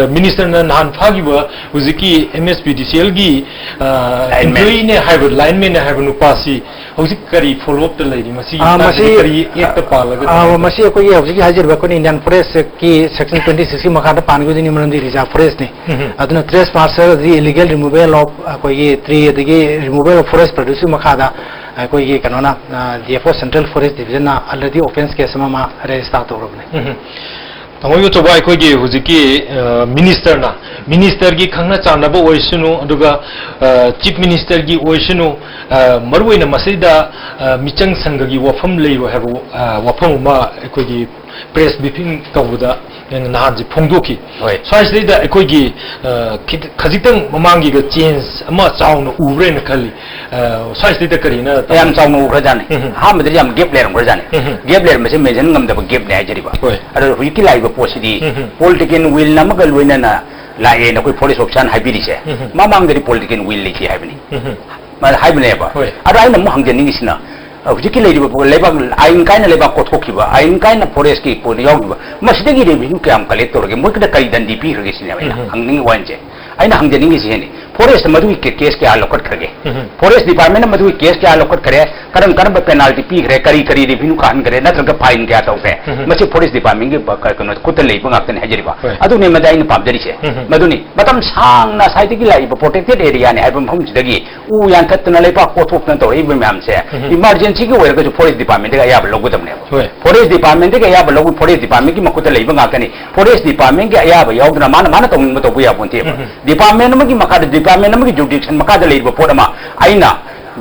ꯑ, minister ꯅ ꯅꯍꯥꯟ ꯐꯥꯈꯤꯕ ꯍꯧꯖꯤꯛꯀꯤ M S P D C L ꯒꯤ, ꯑ, lineman꯫ Employee ꯅꯦ ꯍꯥꯏꯕ, lineman ꯅꯦ ꯍꯥꯏꯕ ꯅꯨꯄꯥꯁꯤ ꯍꯧꯖꯤꯛ ꯀꯔꯤ follow up ꯇ ꯂꯩꯔꯤ? ꯃꯁꯤꯒꯤ ꯑꯥ, ꯃꯇꯥꯡꯗꯗꯤ ꯃꯁꯤ, ꯀꯔꯤ act ꯇ ꯄꯥꯜꯂꯒ ꯑꯥ, ꯇꯧꯒꯗꯕ? ꯃꯁꯤ ꯑꯩꯈꯣꯏꯒꯤ ꯍꯧꯖꯤꯛꯀꯤ ꯍꯥꯏꯖꯔꯤꯕ ꯑꯩꯈꯣꯏꯅ Indian Forest ꯀꯤ section twenty six ꯀꯤ ꯃꯈꯥꯗ ꯄꯥꯟꯒꯗꯣꯏꯅꯤ, ꯃꯔꯝꯗꯤ reserve forest ꯅꯤ꯫ ꯎꯝ꯫ ꯑꯗꯨꯅ trespasser ꯑꯗꯒꯤ illegal removal of ꯑꯩꯈꯣꯏꯒꯤ tree ꯑꯗꯒꯤ removal of forest produce ꯀꯤ ꯃꯈꯥꯗ ꯑꯩꯈꯣꯏꯒꯤ ꯀꯩꯅꯣꯅ, ꯑ, D F O Central Forest Division ꯅ already offence case ꯑꯃ ꯃꯥ register ꯇꯧꯔꯕꯅꯦ꯫ ꯎꯝ꯫ ꯇꯥꯃꯣ ꯑꯆꯧꯕ, ꯑꯩꯈꯣꯏꯒꯤ ꯍꯧꯖꯤꯛꯀꯤ, ꯑ, minister ꯅ, minister ꯒꯤ ꯈꯪꯅ ꯆꯥꯟꯅꯕ ꯑꯣꯏꯁꯅꯨ, ꯑꯗꯨꯒ, ꯑ, Chief Minister ꯒꯤ ꯑꯣꯏꯁꯅꯨ, ꯑ, ꯃꯔꯨꯑꯣꯏꯅ ꯃꯁꯤꯗ, ꯑ, ꯃꯤꯆꯪ ꯁꯪꯒꯒꯤ ꯋꯥꯐꯝ ꯂꯩꯔꯣꯏ ꯍꯥꯏꯕ, ꯑ, ꯋꯥꯐꯝ ꯑꯃ ꯑꯩꯈꯣꯏꯒꯤ press briefing ꯇꯧꯕꯗ ꯅꯍꯥꯟꯁꯦ ꯐꯣꯡꯗꯣꯛꯈꯤ꯫ ꯍꯣꯏ꯫ ꯁ꯭ꯋꯥꯏꯁꯤꯗꯩꯗ ꯑꯩꯈꯣꯏꯒꯤ, ꯑ, ꯈꯤꯇ-, ꯈꯖꯤꯛꯇꯪ ꯃꯃꯥꯡꯒꯤꯒ change ꯑꯃ ꯆꯥꯎꯅ ꯎꯕ꯭ꯔꯦꯅ ꯈꯜꯂꯤ꯫ ꯑ, ꯁ꯭ꯋꯥꯏꯁꯤꯗꯩꯗ ꯀꯔꯤꯅ ꯌꯥꯝ ꯆꯥꯎꯅ ꯎꯈ꯭ꯔꯖꯥꯠꯅꯤ꯫ ꯎꯝ꯫ ꯑꯍꯥꯟꯕꯗꯗꯤ ꯌꯥꯝ gap ꯂꯩꯔꯝꯈ꯭ꯔꯖꯥꯠꯅꯤ꯫ ꯎꯝ꯫ Gap ꯂꯩꯔꯝꯕꯁꯦ mention ꯉꯝꯗꯕ gap ꯅꯦ ꯍꯥꯏꯖꯔꯤꯕ꯫ ꯍꯣꯏ꯫ ꯑꯗꯣ ꯍꯧꯖꯤꯛꯀꯤ ꯂꯥꯛꯏꯕ ꯄꯣꯠꯁꯤꯗꯤ ꯎꯝ꯫ Political will ꯅ ꯑꯃꯒ ꯂꯣꯏꯅꯅ ꯂꯥꯛꯑꯦꯅ ꯑꯩꯈꯣꯏ forest officer ꯅ ꯍꯥꯏꯕꯤꯔꯤꯁꯦ꯫ ꯎꯝ꯫ ꯃꯃꯥꯡꯗꯗꯤ political will ꯂꯩꯇꯦ ꯍꯥꯏꯕꯅꯤ꯫ ꯎꯝ꯫ ꯃꯥꯅ ꯍꯥꯏꯕꯅꯦꯕ꯫ ꯍꯣꯏ꯫ ꯑꯗꯣ ꯑꯩꯅ ꯑꯃꯨꯛ ꯍꯪꯖꯅꯤꯡꯉꯤꯁꯤꯅ, ꯍꯧꯖꯤꯛꯀꯤ ꯂꯩꯔꯤꯕ ꯄꯣ-, ꯂꯩꯕꯥꯛ ꯑꯥꯏꯟ ꯀꯥꯏꯅ ꯂꯩꯕꯥꯛ ꯀꯣꯠꯊꯣꯛꯈꯤꯕ, ꯑꯥꯏꯟ ꯀꯥꯏꯅ forest ꯀꯤ ꯄꯣꯠꯇ ꯌꯥꯎꯈꯤꯕ, ꯃꯁꯤꯗꯒꯤ revenue ꯀꯌꯥꯝ collect ꯇꯧꯔꯒꯦ? ꯃꯣꯏ ꯈꯛꯇ ꯀꯔꯤ ꯗꯟꯗꯤ ꯄꯤꯈ꯭ꯔꯒꯦ ꯁꯤꯅꯦꯕ ꯑꯩꯅ ꯎꯝ꯫ ꯍꯪꯅꯤꯡꯉꯤꯕ ꯋꯥꯍꯪꯁꯦ꯫ ꯑꯩꯅ ꯍꯪꯖꯅꯤꯡꯉꯤꯁꯤ ꯁꯤꯅꯤ, forest ꯅ ꯃꯗꯨꯒꯤ ꯀꯦ-, case ꯀꯌꯥ ꯂꯧꯈꯠꯈ꯭ꯔꯒꯦ? ꯎꯝ꯫ Forest Department ꯅ ꯃꯗꯨꯒꯤ case ꯀꯌꯥ ꯂꯧꯈꯠꯈ꯭ꯔꯦ? ꯀꯔꯝ ꯀꯔꯝꯕ penalty ꯄꯤꯈ꯭ꯔꯦ? ꯀꯔꯤ ꯀꯔꯤ revenue ꯀꯥꯍꯟꯈ꯭ꯔꯦ? ꯅꯠꯇ꯭ꯔꯒ fine ꯀꯌꯥ ꯇꯧꯈ꯭ꯔꯦ? ꯎꯝ꯫ ꯃꯁꯤ forest department ꯀꯤ ꯕ-, ꯀ-, ꯀꯩꯅꯣ, ꯈꯨꯠꯇ ꯂꯩꯕ ꯉꯥꯛꯇꯅꯤ ꯍꯥꯏꯖꯔꯤꯕ꯫ ꯍꯣꯏ꯫ ꯑꯗꯨꯅꯤ ꯃꯗꯨ ꯑꯩꯅ ꯄꯥꯝꯖꯔꯤꯁꯦ꯫ ꯎꯝ꯫ ꯃꯗꯨꯅꯤ ꯃꯇꯝ ꯁꯥꯡꯅ ꯁ꯭ꯋꯥꯏꯗꯒꯤ ꯂꯥꯛꯏꯕ protected area ꯅꯤ ꯍꯥꯏꯕ ꯃꯐꯝꯁꯤꯗꯒꯤ ꯎ ꯌꯥꯟꯊꯠꯇꯅ ꯂꯩꯕꯥꯛ ꯀꯣꯊꯣꯛꯇꯅ ꯇꯧꯔꯛꯏꯕ ꯃꯌꯥꯝꯁꯦ, ꯎꯝ꯫ Emergency ꯒꯤ ꯑꯣꯏꯔꯒꯁꯨ forest department ꯇꯒꯤ ꯑꯌꯥꯕ ꯂꯧꯒꯗꯕꯅꯦꯕ꯫ ꯍꯣꯏ꯫ Forest Department ꯇꯒꯤ ꯑꯌꯥꯕ ꯂꯧꯕ, forest department ꯀꯤ ꯃꯈꯨꯠꯇ ꯂꯩꯕ ꯉꯥꯛꯇꯅꯤ꯫ Forest Department ꯀꯤ ꯑꯌꯥꯕ ꯌꯥꯎꯗꯅ ꯃꯥꯅ, ꯃꯥꯅ ꯇꯧꯅꯤꯡꯕ ꯇꯧꯕ ꯌꯥꯕ ꯅꯠꯇꯦꯕ꯫ ꯎꯝ꯫ Department ꯑꯃꯒꯤ ꯃꯈꯥꯗ, department ꯑꯃꯒꯤ jurisdiction ꯃꯈꯥꯗ ꯂꯩꯔꯤꯕ ꯄꯣꯠ ꯑꯃ ꯑꯩꯅ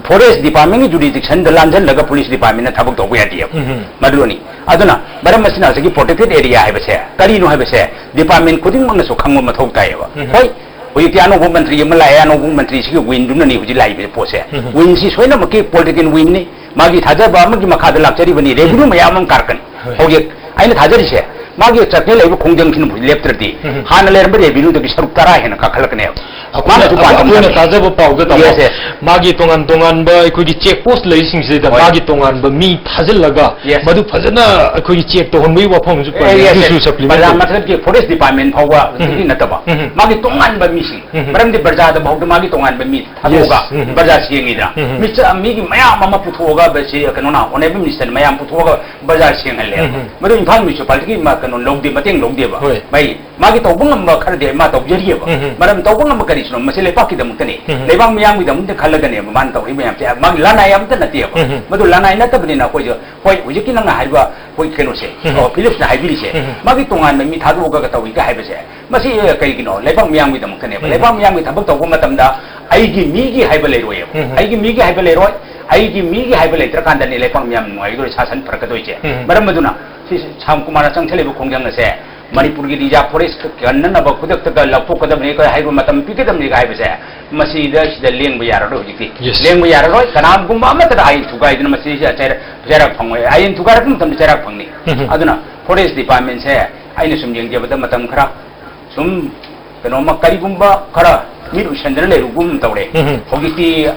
ꯐꯣꯔꯦꯁ ꯗꯤꯄꯥꯔꯠꯃꯦꯟꯒꯤ ꯖꯨꯔꯤꯗꯤꯛꯁꯟꯗ ꯂꯥꯟꯖꯜꯂꯒ ꯄꯨꯂꯤꯁ ꯗꯤꯄꯥꯔꯠꯃꯦꯟꯅ ꯊꯕꯛ ꯇꯧꯕ ꯌꯥꯗꯦꯕ꯫ ꯎꯝ꯫ ꯃꯗꯨꯅꯤ꯫ ꯑꯗꯨꯅ ꯃꯔꯝ ꯑꯁꯤꯅ ꯉꯁꯥꯏꯒꯤ ꯄ꯭ꯔꯣꯇꯦꯛꯇꯦꯗ ꯑꯦꯔꯤꯌꯥ ꯍꯥꯏꯕꯁꯦ ꯀꯔꯤꯅꯣ ꯍꯥꯏꯕꯁꯦ ꯗꯤꯄꯥꯔꯠꯃꯦꯟ ꯈꯨꯗꯤꯡꯃꯛꯅꯁꯨ ꯈꯪꯕ ꯃꯊꯧ ꯇꯥꯏꯌꯦꯕ꯫ ꯎꯝ꯫ ꯍꯣꯏ, ꯍꯧꯖꯤꯛꯇꯤ ꯑꯅꯧꯕ ꯃꯟꯇ꯭ꯔꯤ ꯑꯃ ꯂꯥꯛꯑꯦ, ꯑꯅꯧꯕ ꯃꯟꯇ꯭ꯔꯤꯁꯤꯒꯤ ꯋꯤꯟꯗꯨꯅꯅꯤ ꯍꯧꯖꯤꯛ ꯂꯥꯛꯏꯕ ꯄꯣꯠꯁꯦ꯫ ꯎꯝ꯫ ꯋꯤꯟꯁꯤ ꯁꯣꯏꯅꯃꯛꯀꯤ ꯄꯣꯂꯤꯇꯤꯀꯦꯜ ꯋꯤꯟꯅꯤ, ꯃꯥꯒꯤ ꯊꯥꯖꯕ ꯑꯃꯒꯤ ꯃꯈꯥꯗ ꯂꯥꯛꯆꯔꯤꯕꯅꯤ, ꯔꯦꯚꯤꯅ꯭ꯌꯨ ꯃꯌꯥꯝ ꯑꯃ ꯀꯥꯔꯛꯀꯅꯤ꯫ ꯍꯣꯏ꯫ ꯍꯧꯖꯤꯛ ꯑꯩꯅ ꯊꯥꯖꯔꯤꯁꯦ ꯃꯥꯒꯤ ꯆꯠꯈꯤ ꯂꯩꯕ ꯈꯣꯡꯖꯪꯁꯤꯅ ꯂꯦꯞꯇ꯭ꯔꯗꯤ ꯎꯝ꯫ ꯍꯥꯟꯅ ꯂꯩꯔꯝꯕ ꯔꯦꯚꯤꯅ꯭ꯌꯨꯗꯒꯤ ꯁꯔꯨꯛ ꯇꯔꯥ ꯍꯦꯟꯅ ꯀꯥꯈꯠꯂꯛꯀꯅꯦꯕ꯫ ꯑꯩꯈꯣꯏꯅ ꯃꯥꯅꯁꯨ ꯄꯥꯟꯗꯝ ꯑꯩꯈꯣꯏꯅ ꯊꯝꯃꯤ꯫ ꯇꯥꯖꯕ ꯄꯥꯎꯗ ꯇꯥꯃꯣ, Yes, yes. ꯃꯥꯒꯤ ꯇꯣꯉꯥꯟ ꯇꯣꯉꯥꯟꯕ ꯑꯩꯈꯣꯏꯒꯤ ꯆꯦꯛ ꯄꯣꯁ ꯂꯩꯔꯤꯁꯤꯡꯁꯤꯗ ꯍꯣꯏ꯫ ꯃꯥꯒꯤ ꯇꯣꯉꯥꯟꯕ ꯃꯤ ꯊꯥꯖꯤꯜꯂꯒ Yes. ꯃꯗꯨ ꯐꯖꯅ ꯑꯩꯈꯣꯏꯒꯤ ꯆꯦꯛ ꯇꯧꯍꯟꯕꯒꯤ ꯋꯥꯐꯝꯁꯨ ꯑꯦ, ꯄꯜꯂꯤ꯫ Yes, ꯑꯗꯨꯁꯨ yes. ꯁꯄ꯭ꯂꯤꯃꯦꯟ ꯕꯖꯥꯔ ꯇꯧ- ꯃꯊꯛꯀꯤ ꯐꯣꯔꯦꯁ ꯗꯤꯄꯥꯔꯠꯃꯦꯟ ꯐꯥꯎꯕ ꯎꯝ꯫ ꯍꯧꯖꯤꯛꯀꯤ ꯅꯠꯇꯕ ꯎꯝ꯫ ꯃꯥꯒꯤ ꯇꯣꯉꯥꯟꯕ ꯃꯤꯁꯤꯡ ꯎꯝ꯫ ꯃꯔꯝꯗꯤ ꯕ꯭ꯔꯖꯥꯗ ꯐꯥꯎꯗ ꯃꯥꯒꯤ ꯇꯣꯉꯥꯟꯕ ꯃꯤ ꯊꯥꯗꯣꯛꯑꯒ Yes. ꯎꯝ꯫ ꯕ꯭ꯔꯖꯥ ꯁꯦꯡꯉꯤꯗꯅ ꯎꯝ꯫ ꯃꯤꯆ-, ꯃꯤꯒꯤ ꯃꯌꯥꯝ ꯑꯃ ꯄꯨꯊꯣꯛꯑꯒ ꯁꯤ ꯀꯩꯅꯣꯅ ꯑꯣꯅꯦꯕꯜ ꯃꯤꯅꯤꯁꯇꯔꯅ ꯃꯌꯥꯝ ꯄꯨꯊꯣꯛꯑꯒ ꯕꯖꯥꯔ ꯁꯦꯡꯍꯜꯂꯦ꯫ ꯎꯝ꯫ ꯃꯗꯨ ꯏꯝꯐꯥꯜ ꯃ꯭ꯌꯨꯅꯤꯁꯤꯄꯥꯂꯤꯇꯤꯒꯤ ꯃꯥ ꯀꯩꯅꯣ ꯂꯧꯗꯦ, ꯃꯇꯦꯡ ꯂꯧꯗꯦꯕ꯫ ꯍꯣꯏ꯫ ꯃꯥꯒꯤ ꯃꯥꯒꯤ ꯇꯧꯕ ꯉꯝꯕ ꯈꯔꯗꯤ ꯃꯥ ꯇꯧꯖꯔꯤꯑꯕ꯫ ꯎꯝ꯫ ꯃꯔꯝ ꯇꯧꯕ ꯉꯝꯕ ꯀꯔꯤꯁꯤꯅꯣ? ꯃꯁꯤ ꯂꯩꯕꯥꯛꯀꯤꯗꯃꯛꯇꯅꯤ꯫ ꯎꯝ꯫ ꯂꯩꯕꯥꯛ ꯃꯤꯌꯥꯝꯒꯤꯗꯃꯛꯇ ꯈꯜꯂꯒꯅꯦꯕ ꯃꯥꯅ ꯇꯧꯔꯤ ꯃꯌꯥꯝꯁꯦ꯫ ꯃꯥꯒꯤ ꯂꯅꯥꯏ ꯑꯃꯠꯇ ꯅꯠꯇꯦꯕ꯫ ꯎꯝ꯫ ꯃꯗꯨ ꯂꯅꯥꯏ ꯅꯠꯇꯕꯅꯤꯅ ꯑꯩꯈꯣꯏꯁꯨ ꯍꯣꯏ, ꯍꯧꯖꯤꯛꯀꯤ ꯅꯪꯅ ꯍꯥꯏꯔꯤꯕ ꯑꯩꯈꯣꯏ ꯀꯩꯅꯣꯁꯦ, ꯎꯝ꯫ ꯑꯣ, ꯐꯤꯂꯤꯞꯁꯅ ꯍꯥꯏꯕꯤꯔꯤꯁꯦ, ꯎꯝ꯫ ꯃꯥꯒꯤ ꯇꯣꯉꯥꯟꯕ ꯃꯤ ꯊꯥꯗꯣꯛꯑꯒ ꯇꯧꯏꯒ ꯍꯥꯏꯕꯁꯦ, ꯃꯁꯤ ꯀꯩꯒꯤꯅꯣ? ꯂꯩꯕꯥꯛ ꯃꯤꯌꯥꯝꯒꯤꯗꯃꯛꯇꯅꯦꯕ꯫ ꯎꯝ꯫ ꯂꯩꯕꯥꯛ ꯃꯤꯌꯥꯝꯒꯤ ꯊꯕꯛ ꯇꯧꯕ ꯃꯇꯝꯗ ꯑꯩꯒꯤ ꯃꯤꯒꯤ ꯍꯥꯏꯕ ꯂꯩꯔꯣꯏꯌꯦꯕ꯫ ꯎꯝ꯫ ꯑꯩꯒꯤ ꯃꯤꯒꯤ ꯍꯥꯏꯕ ꯂꯩꯔꯣꯏ꯫ ꯑꯩꯒꯤ ꯃꯤꯒꯤ ꯍꯥꯏꯕ ꯂꯩꯇ꯭ꯔꯀꯥꯟꯗꯅꯦ ꯂꯩꯕꯥꯛ ꯃꯤꯌꯥꯝ ꯅꯨꯡꯉꯥꯏꯒꯗꯣꯏ, ꯁꯥꯁꯟ ꯐꯔꯛꯀꯗꯣꯏꯁꯦ꯫ ꯎꯝ꯫ ꯃꯔꯝ ꯑꯗꯨꯅ ꯁꯤ ꯁ꯭ꯌꯥꯝ ꯀꯨꯃꯥꯔꯅ ꯆꯪꯁꯤꯜꯂꯤꯕ ꯈꯣꯡꯖꯪ ꯑꯁꯦ ꯃꯅꯤꯄꯨꯔꯒꯤ ꯔꯤꯖꯥꯔꯚ ꯐꯣꯔꯦꯁ ꯀꯟꯅꯅꯕ ꯈꯨꯗꯛꯇꯒ ꯂꯧꯊꯣꯛꯀꯗꯕꯅꯤ ꯀ-, ꯍꯥꯏꯕ ꯃꯇꯝ ꯄꯤꯒꯗꯕꯅꯤꯒ ꯍꯥꯏꯕꯁꯦ, ꯃꯁꯤꯗ ꯁꯤꯗ ꯂꯦꯡꯕ ꯌꯥꯔꯔꯣꯏ ꯍꯧꯖꯤꯛꯇꯤ꯫ Yes. ꯂꯦꯡꯕ ꯌꯥꯔꯔꯣꯏ꯫ ꯀꯅꯥꯒꯨꯝꯕ ꯑꯃꯠꯇꯗ ꯑꯥꯏꯟ ꯊꯨꯒꯥꯏꯗꯅ ꯃꯁꯤꯁꯦ ꯆꯩꯔ-, ꯆꯩꯔꯥꯛ ꯐꯪꯉꯣꯏ꯫ ꯑꯥꯏꯟ ꯊꯨꯒꯥꯏꯔꯛꯄ ꯃꯇꯝꯗ ꯆꯩꯔꯥꯛ ꯐꯪꯅꯤ꯫ ꯎꯝ꯫ ꯑꯗꯨꯅ ꯐꯣꯔꯦꯁ ꯗꯤꯄꯥꯔꯠꯃꯦꯟꯁꯦ ꯑꯩꯅ ꯁꯨꯝ ꯌꯦꯡꯖꯕꯗ ꯃꯇꯝ ꯈꯔ ꯁꯨꯝ ꯀꯩꯅꯣꯝꯃ ꯀꯔꯤꯒꯨꯝꯕ ꯈꯔ ꯃꯤꯠ ꯎꯏꯁꯟꯗꯅ ꯂꯩꯔꯨꯒꯨꯝ ꯇꯧꯔꯦ꯫ ꯎꯝ꯫ ꯍꯧꯖꯤꯛꯇꯤ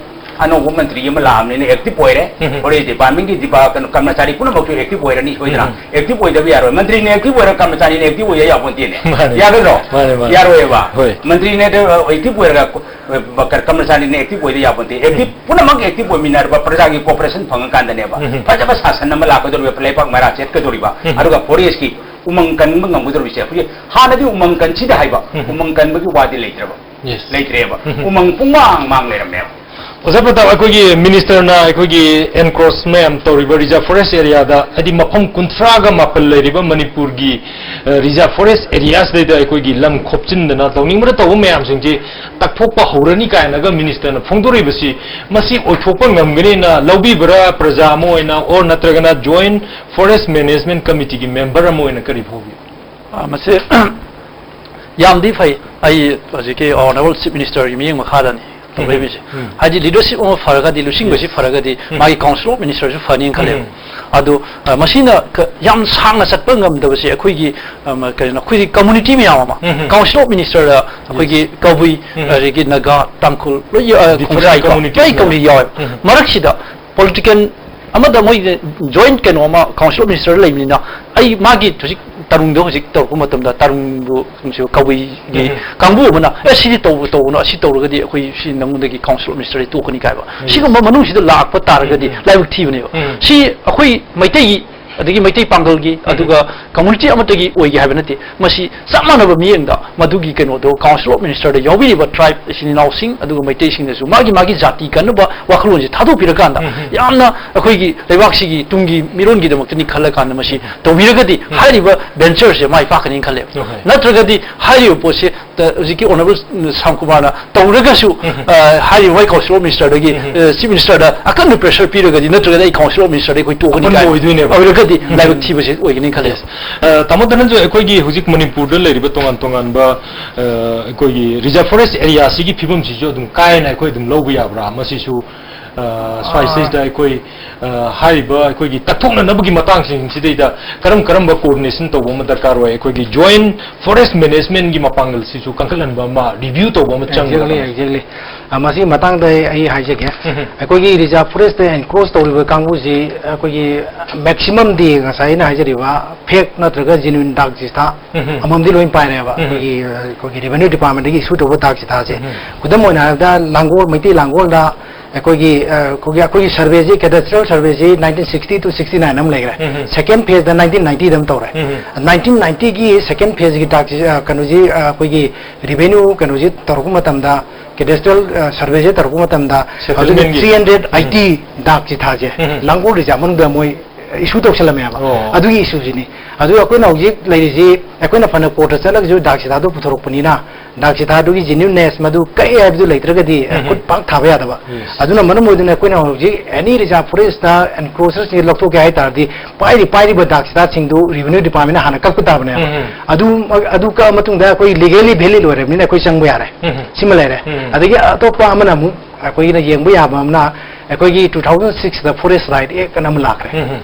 ꯑꯅꯧꯕ ꯃꯟꯇ꯭ꯔꯤ ꯑꯃ ꯂꯥꯛꯑꯕꯅꯤꯅ ꯑꯦꯛꯇꯤꯚ ꯑꯣꯏꯔꯦ꯫ ꯎꯝ꯫ ꯐꯣꯔꯦꯁ꯭ꯠ ꯗꯤꯄꯥꯔꯠꯃꯦꯟꯒꯤ ꯗꯤꯄꯥ-, ꯀꯩꯅꯣ, ꯀꯔꯃꯆꯥꯔꯤ ꯄꯨꯝꯅꯃꯛꯁꯨ ꯑꯦꯛꯇꯤꯚ ꯑꯣꯏꯔꯅꯤ ꯁꯣꯏꯗꯅ꯫ ꯎꯝ꯫ ꯑꯦꯛꯇꯤꯚ ꯑꯣꯏꯗꯕ ꯌꯥꯔꯣꯏ꯫ ꯃꯟꯇ꯭ꯔꯤꯅ ꯑꯦꯛꯇꯤꯚ ꯑꯣꯏꯔꯒ ꯀꯔꯃꯆꯥꯔꯤꯅ ꯑꯦꯛꯇꯤꯚ ꯑꯣꯏꯗ ꯌꯥꯄꯣꯟꯇꯦꯅꯦ꯫ ꯃꯥꯅꯦ꯫ ꯌꯥꯒꯗ꯭ꯔꯣ? ꯃꯥꯅꯦ, ꯃꯥꯅꯦ꯫ ꯌꯥꯔꯣꯏꯕ꯫ ꯍꯣꯏ꯫ ꯃꯟꯇ꯭ꯔꯤꯅ ꯑꯦꯛꯇꯤꯚ ꯑꯣꯏꯔꯒ, ꯑ, ꯀꯔꯃꯆꯥꯔꯤꯅ ꯑꯦꯛꯇꯤꯚ ꯑꯣꯏꯗ ꯌꯥꯄꯣꯟꯇꯦ꯫ ꯑꯦꯛꯇꯤꯚ ꯎꯝ꯫ ꯄꯨꯝꯅꯃꯛ ꯑꯦꯛꯇꯤꯚ ꯑꯣꯏꯃꯤꯟꯅꯔꯕ ꯄ꯭ꯔꯖꯥꯒꯤ ꯀꯣꯑꯣꯄꯔꯦꯁꯟ ꯐꯪꯉꯀꯥꯟꯗꯅꯦꯕ ꯎꯝ꯫ ꯐꯖꯕ ꯁꯥꯁꯟ ꯑꯃ ꯂꯥꯛꯀꯗꯧꯔꯤꯕ, ꯂꯩꯕꯥꯛ ꯃꯩꯔꯥ ꯆꯦꯠꯀꯗꯧꯔꯤꯕ꯫ ꯎꯝ꯫ ꯑꯗꯨꯒ ꯐꯣꯔꯦꯁ꯭ꯠꯀꯤ ꯎꯃꯪ ꯀꯟꯕ ꯉꯝꯒꯗꯧꯔꯤꯁꯦ ꯑꯩꯈꯣꯏꯒꯤ ꯍꯥꯟꯅꯗꯤ ꯎꯃꯪ ꯀꯟꯁꯤꯗ ꯍꯥꯏꯕ, ꯎꯝ꯫ ꯎꯃꯪ ꯀꯟꯕꯒꯤ ꯋꯥꯗꯤ ꯂꯩꯇ꯭ꯔꯕ꯫ Yes. ꯂꯩꯇ꯭ꯔꯦꯕ꯫ ꯎꯝ꯫ ꯎꯃꯪ ꯄꯨꯡꯃꯥꯡ ꯃꯥꯡ ꯂꯩꯔꯝꯃꯦꯕ꯫ ꯑꯣꯖꯥ ꯄ꯭ꯔꯇꯥꯞ, ꯑꯩꯈꯣꯏꯒꯤ ꯃꯤꯅꯤꯁꯇꯔꯅ ꯑꯩꯈꯣꯏꯒꯤ ꯑꯦꯟꯀ꯭ꯔꯣꯆ ꯃꯌꯥꯝ ꯇꯧꯔꯤꯕ ꯔꯤꯖꯥꯔꯚ ꯐꯣꯔꯦꯁ꯭ꯠ ꯑꯦꯔꯤꯌꯥꯗ, ꯍꯥꯏꯗꯤ ꯃꯐꯝ ꯀꯨꯟꯊ꯭ꯔꯥꯒ ꯃꯥꯄꯜ ꯂꯩꯔꯤꯕ ꯃꯅꯤꯄꯨꯔꯒꯤ ꯔꯤꯖꯥꯔꯚ ꯐꯣꯔꯦꯁ ꯑꯦꯔꯤꯌꯥꯁꯤꯗꯩꯗ ꯑꯩꯈꯣꯏꯒꯤ ꯂꯝ ꯈꯣꯞꯆꯤꯟꯗꯅ ꯇꯧꯅꯤꯡꯕꯗ ꯇꯧꯕ ꯃꯌꯥꯝꯁꯤꯡꯁꯤ ꯇꯛꯊꯣꯛꯄ ꯍꯧꯔꯅꯤ ꯀꯥꯏꯅꯒ ꯃꯤꯅꯤꯁꯇꯔꯅ ꯐꯣꯡꯗꯣꯔꯛꯏꯕꯁꯤ, ꯃꯁꯤ ꯑꯣꯏꯊꯣꯛꯄ ꯉꯝꯒꯅꯤꯅ ꯂꯧꯕꯤꯕ꯭ꯔꯥ, ꯄ꯭ꯔꯖꯥ ꯑꯃ ꯑꯣꯏꯅ, ꯑꯣꯔ ꯅꯠꯇ꯭ꯔꯒꯅ ꯖꯣꯏꯟꯠ ꯐꯣꯔꯦꯁ ꯃꯦꯅꯦꯖꯃꯦꯟꯠ ꯀꯃꯤꯇꯤꯒꯤ ꯃꯦꯝꯕꯔ ꯑꯃ ꯑꯣꯏꯅ ꯀꯔꯤ ꯐꯥꯎꯕꯤ? ꯑ, ꯃꯁꯤ ꯌꯥꯝꯗꯤ ꯐꯩ꯫ ꯑꯩ ꯍꯧꯖꯤꯛꯀꯤ ꯑꯣꯅꯔꯦꯕꯜ ꯆꯤꯐ ꯃꯤꯅꯤꯁꯇꯔꯒꯤ ꯃꯤꯠꯌꯦꯡ ꯃꯈꯥꯗꯅꯤ ꯇꯧꯔꯛꯏꯕꯁꯦ꯫ ꯎꯝ꯫ ꯍꯥꯏꯗꯤ ꯂꯤꯗꯔꯁꯤꯞ ꯑꯃ ꯐꯔꯒꯗꯤ, ꯂꯨꯆꯤꯡꯕꯁꯤ ꯎꯝ꯫ ꯐꯔꯒꯗꯤ, ꯎꯝ꯫ ꯃꯥꯒꯤ ꯀꯥꯎꯟꯁꯤꯜ ꯑꯣꯐ ꯃꯤꯅꯤꯁꯇꯔꯁꯨ ꯐꯅꯤꯅ ꯈꯜꯂꯦꯕ꯫ ꯎꯝ꯫ ꯑꯗꯣ, ꯑ, ꯃꯁꯤꯅ ꯀ-, ꯌꯥꯝ ꯁꯥꯡꯅ ꯆꯠꯄ ꯉꯝꯗꯕꯁꯦ ꯑꯩꯈꯣꯏꯒꯤ, ꯑ, ꯃ-, ꯀꯩꯅꯣ, ꯑꯩꯈꯣꯏꯒꯤ ꯀꯝꯃꯨꯅꯤꯇꯤ ꯃꯌꯥꯝ ꯑꯃ, ꯎꯝ꯫ ꯀꯥꯎꯟꯁꯤꯜ ꯑꯣꯐ ꯃꯤꯅꯤꯁꯇꯔꯗ ꯑꯩꯈꯣꯏꯒꯤ ꯀꯕꯨꯏ, ꯎꯝ꯫ ꯑꯗꯒꯤ ꯅꯥꯒꯥ, ꯇꯥꯡꯈꯨꯜ, ꯂꯣꯏ, ꯑ, ꯗꯤꯐ꯭ꯔꯦꯟ ꯈꯣꯡꯖꯥꯏ ꯀꯣ, ꯀꯝꯃꯨꯅꯤꯇꯤꯁ ꯂꯣꯏ ꯃꯌꯥꯝ꯫ ꯀꯧꯔꯤ ꯌꯥꯎꯋꯦꯕ꯫ ꯎꯝ꯫ ꯃꯔꯛꯁꯤꯗ ꯄꯣꯂꯤꯇꯤꯀꯦꯜ ꯑꯃꯗ ꯃꯣꯏ ꯖꯣꯏꯟꯠ ꯀꯩꯅꯣ ꯑꯃ ꯀꯥꯎꯟꯁꯤꯜ ꯑꯣꯐ ꯃꯤꯅꯤꯁꯇꯔ ꯂꯩꯕꯅꯤꯅ, ꯑꯩ ꯃꯥꯒꯤ ꯍꯧꯖꯤꯛ ꯇꯔꯨꯡꯗꯣ ꯍꯧꯖꯤꯛ ꯇꯧꯔꯛꯄ ꯃꯇꯝꯗ ꯇꯔꯨꯡꯕꯨ ꯀꯕꯨꯏꯒꯤ ꯎꯝ꯫ ꯀꯥꯡꯕꯨ ꯑꯃꯅ, "ꯑꯦ, ꯁꯤꯗꯤ ꯇꯧꯕ ꯇꯧꯒꯅꯨ, ꯑꯁꯤ ꯇꯧꯔꯒꯗꯤ ꯑꯩꯈꯣꯏ ꯁꯤ ꯅꯉꯣꯟꯗꯒꯤ ꯀꯥꯎꯟꯁꯤꯜ ꯑꯣꯐ ꯃꯤꯅꯤꯁꯇꯔꯗꯤ ꯇꯣꯛꯀꯅꯤ" ꯀꯥꯏꯕ꯫ ꯎꯝ꯫ ꯁꯤꯒꯨꯝꯕ ꯃꯅꯨꯡꯁꯤꯗ ꯂꯥꯛꯄ ꯇꯥꯔꯒꯗꯤ ꯎꯝ꯫ ꯂꯥꯏꯕꯛ ꯊꯤꯕꯅꯦꯕ꯫ ꯎꯝ꯫ ꯁꯤ ꯑꯩꯈꯣꯏ ꯃꯩꯇꯩꯒꯤ, ꯑꯗꯒꯤ ꯃꯩꯇꯩ ꯄꯥꯡꯒꯜꯒꯤ, ꯎꯝ꯫ ꯑꯗꯨꯒ ꯀꯝꯃꯨꯅꯤꯇꯤ ꯑꯃꯠꯇꯒꯤ ꯑꯣꯏꯒꯦ ꯍꯥꯏꯕ ꯅꯠꯇꯦ꯫ ꯃꯁꯤ ꯆꯞ ꯃꯥꯟꯅꯕ ꯃꯤꯠꯌꯦꯡꯗ ꯃꯗꯨꯒꯤ ꯀꯩꯅꯣꯗꯣ ꯀꯥꯎꯟꯁꯤꯜ ꯑꯣꯐ ꯃꯤꯅꯤꯁꯇꯔꯗ ꯌꯥꯎꯕꯤꯔꯤꯕ ꯇ꯭ꯔꯥꯏꯕ ꯏꯆꯤꯟ ꯏꯅꯥꯎꯁꯤꯡ, ꯑꯗꯨꯒ ꯃꯩꯇꯩꯁꯤꯡꯅꯁꯨ ꯃꯥꯒꯤ ꯃꯥꯒꯤ ꯖꯥꯇꯤ ꯀꯟꯅꯕ ꯋꯥꯈꯜꯂꯣꯟꯁꯦ ꯊꯥꯗꯣꯛꯄꯤꯔꯀꯥꯟꯗ, ꯎꯝ, ꯎꯝ꯫ ꯌꯥꯝꯅ ꯑꯩꯈꯣꯏꯒꯤ ꯂꯩꯕꯥꯛꯁꯤꯒꯤ ꯇꯨꯡꯒꯤ ꯃꯤꯔꯣꯟꯒꯤꯗꯃꯛꯇꯅꯤ ꯈꯜꯂꯀꯥꯟꯗ ꯃꯁꯤ ꯎꯝ꯫ ꯇꯧꯕꯤꯔꯒꯗꯤ, ꯎꯝ꯫ ꯍꯥꯏꯔꯤꯕ ꯚꯦꯟꯆꯔꯁꯦ ꯃꯥꯏ ꯄꯥꯛꯀꯅꯤ ꯈꯜꯂꯦꯕ꯫ ꯍꯣꯏ, ꯍꯣꯏ꯫ ꯅꯠꯇ꯭ꯔꯒꯗꯤ ꯍꯥꯏꯔꯤꯕ ꯄꯣꯠꯁꯦ ꯇ-, ꯍꯧꯖꯤꯛꯀꯤ ꯑꯣꯅꯔꯦꯕꯜ ꯁꯥꯝꯀꯨꯃꯥꯔꯅ ꯇꯧꯔꯒꯁꯨ, ꯎꯝ꯫ ꯑ, ꯍꯥꯏꯔꯤꯕ ꯃꯣꯏ ꯀꯥꯎꯟꯁꯤꯜ ꯑꯣꯐ ꯃꯤꯅꯤꯁꯇꯔꯗꯒꯤ, ꯎꯝ꯫ ꯑ, ꯆꯤꯐ ꯃꯤꯅꯤꯁꯇꯔꯗ ꯑꯀꯟꯕ ꯄ꯭ꯔꯦꯁꯔ ꯄꯤꯔꯒꯗꯤ, ꯅꯠꯇ꯭ꯔꯒꯗꯤ ꯑꯩ ꯀꯥꯎꯟꯁꯤꯜ ꯑꯣꯐ ꯃꯤꯅꯤꯁꯇꯔꯗꯒꯤ ꯑꯩꯈꯣꯏ ꯇꯣꯛꯀꯅꯤ ꯑꯄꯟꯕ ꯀꯥꯏꯅ ꯑꯣꯏꯗꯣꯏꯅꯦꯕ꯫ ꯑꯣꯏꯔꯒꯗꯤ ꯎꯝ꯫ ꯂꯥꯏꯕꯛ ꯊꯤꯕꯁꯦ ꯑꯣꯏꯒꯅꯤ ꯈꯜꯂꯦ꯫ ꯑ, ꯇꯥꯃꯣ ꯙꯅꯟꯖꯣꯏ, ꯑꯩꯈꯣꯏꯒꯤ ꯍꯧꯖꯤꯛ ꯃꯅꯤꯄꯨꯔꯗ ꯂꯩꯔꯤꯕ ꯇꯣꯉꯥꯟ ꯇꯣꯉꯥꯟꯕ, ꯑ, ꯑꯩꯈꯣꯏꯒꯤ ꯔꯤꯖꯥꯔꯚ ꯐꯣꯔꯦꯁ ꯑꯦꯔꯤꯌꯥꯁꯤꯒꯤ ꯐꯤꯕꯝꯁꯤꯁꯨ ꯑꯗꯨꯝ ꯀꯥꯏꯅ ꯑꯩꯈꯣꯏ ꯑꯗꯨꯝ ꯂꯧꯕ ꯌꯥꯕ꯭ꯔꯥ? ꯃꯁꯤꯁꯨ, ꯑ, ꯁ꯭ꯋꯥꯏꯁꯤꯗ ꯑꯩꯈꯣꯏ, ꯑ, ꯍꯥꯏꯔꯤꯕ ꯑꯩꯈꯣꯏꯒꯤ ꯇꯛꯊꯣꯛꯅꯅꯕꯒꯤ ꯃꯇꯥꯡꯁꯤꯡꯁꯤꯗꯩꯗ ꯀꯔꯝ ꯀꯔꯝꯕ ꯀꯣꯑꯣꯔꯗꯤꯅꯦꯁꯟ ꯇꯧꯕ ꯑꯃ ꯗꯔꯀꯥꯔ ꯑꯣꯏ? ꯑꯩꯈꯣꯏꯒꯤ ꯖꯣꯏꯟꯠ ꯐꯣꯔꯦꯁ꯭ꯠ ꯃꯦꯅꯦꯖꯃꯦꯟꯠꯀꯤ ꯃꯄꯥꯡꯒꯜꯁꯤꯁꯨ ꯀꯟꯈꯠꯍꯟꯕ ꯑꯃ, ꯔꯤꯚ꯭ꯌꯨ ꯇꯧꯕ ꯑꯃ ꯆꯪꯒꯗꯕ꯫ Exactly, exactly. ꯑ, ꯃꯁꯤꯒꯤ ꯃꯇꯥꯡꯗ ꯑꯩ, ꯑꯩ ꯍꯥꯏꯖꯒꯦ꯫ ꯎꯝ꯫ ꯑꯩꯈꯣꯏꯒꯤ ꯔꯤꯖꯥꯔꯚ ꯐꯣꯔꯦꯁ꯭ꯠꯇ ꯑꯦꯟꯀ꯭ꯔꯣꯆ ꯇꯧꯔꯤꯕ ꯀꯥꯡꯕꯨꯁꯤ ꯑꯩꯈꯣꯏꯒꯤ ꯃꯦꯛꯁꯤꯃꯝꯗꯤ ꯉꯁꯥꯏ ꯑꯩꯅ ꯍꯥꯏꯖꯔꯤꯕ ꯐꯦꯛ ꯅꯠꯇ꯭ꯔꯒ ꯖꯦꯅ꯭ꯌꯨꯏꯟ ꯗꯥꯛ ꯆꯤꯊꯥ ꯎꯝ꯫ ꯑꯃꯃꯝꯗꯤ ꯂꯣꯏ ꯄꯥꯏꯔꯦꯕ꯫ ꯎꯝ꯫ ꯑꯩꯈꯣꯏꯒꯤ, ꯑ, ꯑꯩꯈꯣꯏꯒꯤ ꯔꯦꯚꯦꯅ꯭ꯌꯨ ꯗꯤꯄꯥꯔꯠꯃꯦꯟꯠꯇꯒꯤ ꯏꯁꯨ ꯇꯧꯕ ꯗꯥꯛ ꯆꯤꯊꯥꯁꯦ꯫ ꯎꯝ꯫ ꯈꯨꯗꯝ ꯑꯣꯏꯅ ꯍꯥꯏꯔꯕꯗ ꯂꯥꯡꯒꯣꯜ, ꯃꯩꯇꯩ ꯂꯥꯡꯒꯣꯜꯗ ꯑꯩꯈꯣꯏꯒꯤ, ꯑ, ꯑꯩꯈꯣꯏꯒꯤ, ꯑꯩꯈꯣꯏꯒꯤ ꯁꯔꯚꯦꯁꯤ, ꯀꯦꯗꯁꯇ꯭ꯔꯤꯌꯦꯜ ꯁꯔꯚꯦꯁꯤ nineteen sixty to sixty nine ꯑꯃ ꯂꯩꯈ꯭ꯔꯦ꯫ ꯎꯝ꯫ Second phaseꯇ nineteen ninetyꯗ ꯑꯃ ꯇꯧꯔꯦ꯫ ꯎꯝ꯫ Nineteen ninetyꯒꯤ second phaseꯀꯤ ꯗꯥꯛꯁꯤ, ꯑ, ꯀꯩꯅꯣꯁꯤ, ꯑ, ꯑꯩꯈꯣꯏꯒꯤ ꯔꯦꯚꯦꯅ꯭ꯌꯨ ꯀꯩꯅꯣꯁꯤ ꯇꯧꯔꯛꯄ ꯃꯇꯝꯗ, ꯀꯦꯗꯁꯇ꯭ꯔꯤꯌꯦꯜ, ꯑ, ꯁꯔꯚꯦꯁꯤ ꯇꯧꯔꯛꯄ ꯃꯇꯝꯗ ꯍꯧꯖꯤꯛ settlementꯀꯤ three hundred eighty ꯎꯝ꯫ ꯗꯥꯛ ꯆꯤꯊꯥꯁꯦ ꯎꯝ꯫ ꯂꯥꯡꯒꯣꯜ ꯔꯤꯖꯥꯔꯚ ꯃꯅꯨꯡꯗ ꯃꯣꯏ ꯏꯁꯨ ꯇꯧꯁꯜꯂꯝꯃꯦꯕ꯫ ꯑꯗꯨꯒꯤ ꯏꯁꯨꯁꯤꯅꯤ꯫ ꯑꯗꯨ ꯑꯩꯈꯣꯏꯅ ꯍꯧꯖꯤꯛ ꯂꯩꯔꯤꯁꯤ, ꯑꯩꯈꯣꯏꯅ ꯐꯅ ꯀꯣꯔꯠꯇ ꯆꯠꯂꯒꯁꯨ ꯗꯥꯛ ꯁꯤꯗꯥꯗꯣ ꯄꯨꯊꯣꯔꯛꯄꯅꯤꯅ, ꯗꯥꯛ ꯁꯤꯗꯥꯗꯨꯒꯤ ꯖꯦꯅ꯭ꯌꯨꯟꯅꯦꯁ, ꯃꯗꯨ ꯀꯛꯑꯦ ꯍꯥꯏꯕꯗꯨ ꯂꯩꯇ꯭ꯔꯒꯗꯤ, ꯑꯦ, ꯈꯨꯠ ꯄꯥꯛ ꯊꯥꯕ ꯌꯥꯗꯕ꯫ ꯑꯗꯨꯅ ꯃꯔꯝ ꯑꯣꯏꯗꯨꯅ ꯑꯩꯈꯣꯏꯅ ꯍꯧꯖꯤꯛ ꯑꯦꯅꯤ ꯔꯤꯖꯥꯔꯚ ꯐꯣꯔꯦꯁꯇ ꯑꯦꯟꯀ꯭ꯔꯣꯆꯔꯁꯤꯡꯁꯦ ꯂꯧꯊꯣꯛꯀꯦ ꯍꯥꯏ ꯇꯥꯔꯗꯤ, ꯄꯥꯏꯔꯤ ꯄꯥꯏꯔꯤꯕ ꯗꯥꯛ ꯁꯤꯗꯥꯁꯤꯡꯗꯨ ꯔꯦꯚꯤꯅ꯭ꯌꯨ ꯗꯤꯄꯥꯔꯠꯃꯦꯟꯅ ꯍꯥꯟꯅ ꯀꯛꯄ ꯇꯥꯕꯅꯦꯕ꯫ ꯑꯗꯨ, ꯑꯗꯨ ꯀꯛꯑ ꯃꯇꯨꯡꯗ ꯑꯩꯈꯣꯏ ꯂꯤꯒꯦꯂꯤ ꯚꯦꯂꯤꯗ ꯑꯣꯏꯔꯕꯅꯤꯅ ꯑꯩꯈꯣꯏ ꯆꯪꯕ ꯌꯥꯔꯦ꯫ ꯁꯤꯃ ꯂꯩꯔꯦ꯫ ꯑꯗꯒꯤ ꯑꯇꯣꯞꯄ ꯑꯃꯅ ꯑꯃꯨꯛ ꯑꯩꯈꯣꯏꯒꯤꯅ ꯌꯦꯡꯕ ꯌꯥꯕ ꯑꯃꯅ, ꯑꯩꯈꯣꯏꯒꯤ two thousand six the forest right act ꯑꯅ ꯑꯃ ꯂꯥꯛꯈ꯭ꯔꯦ꯫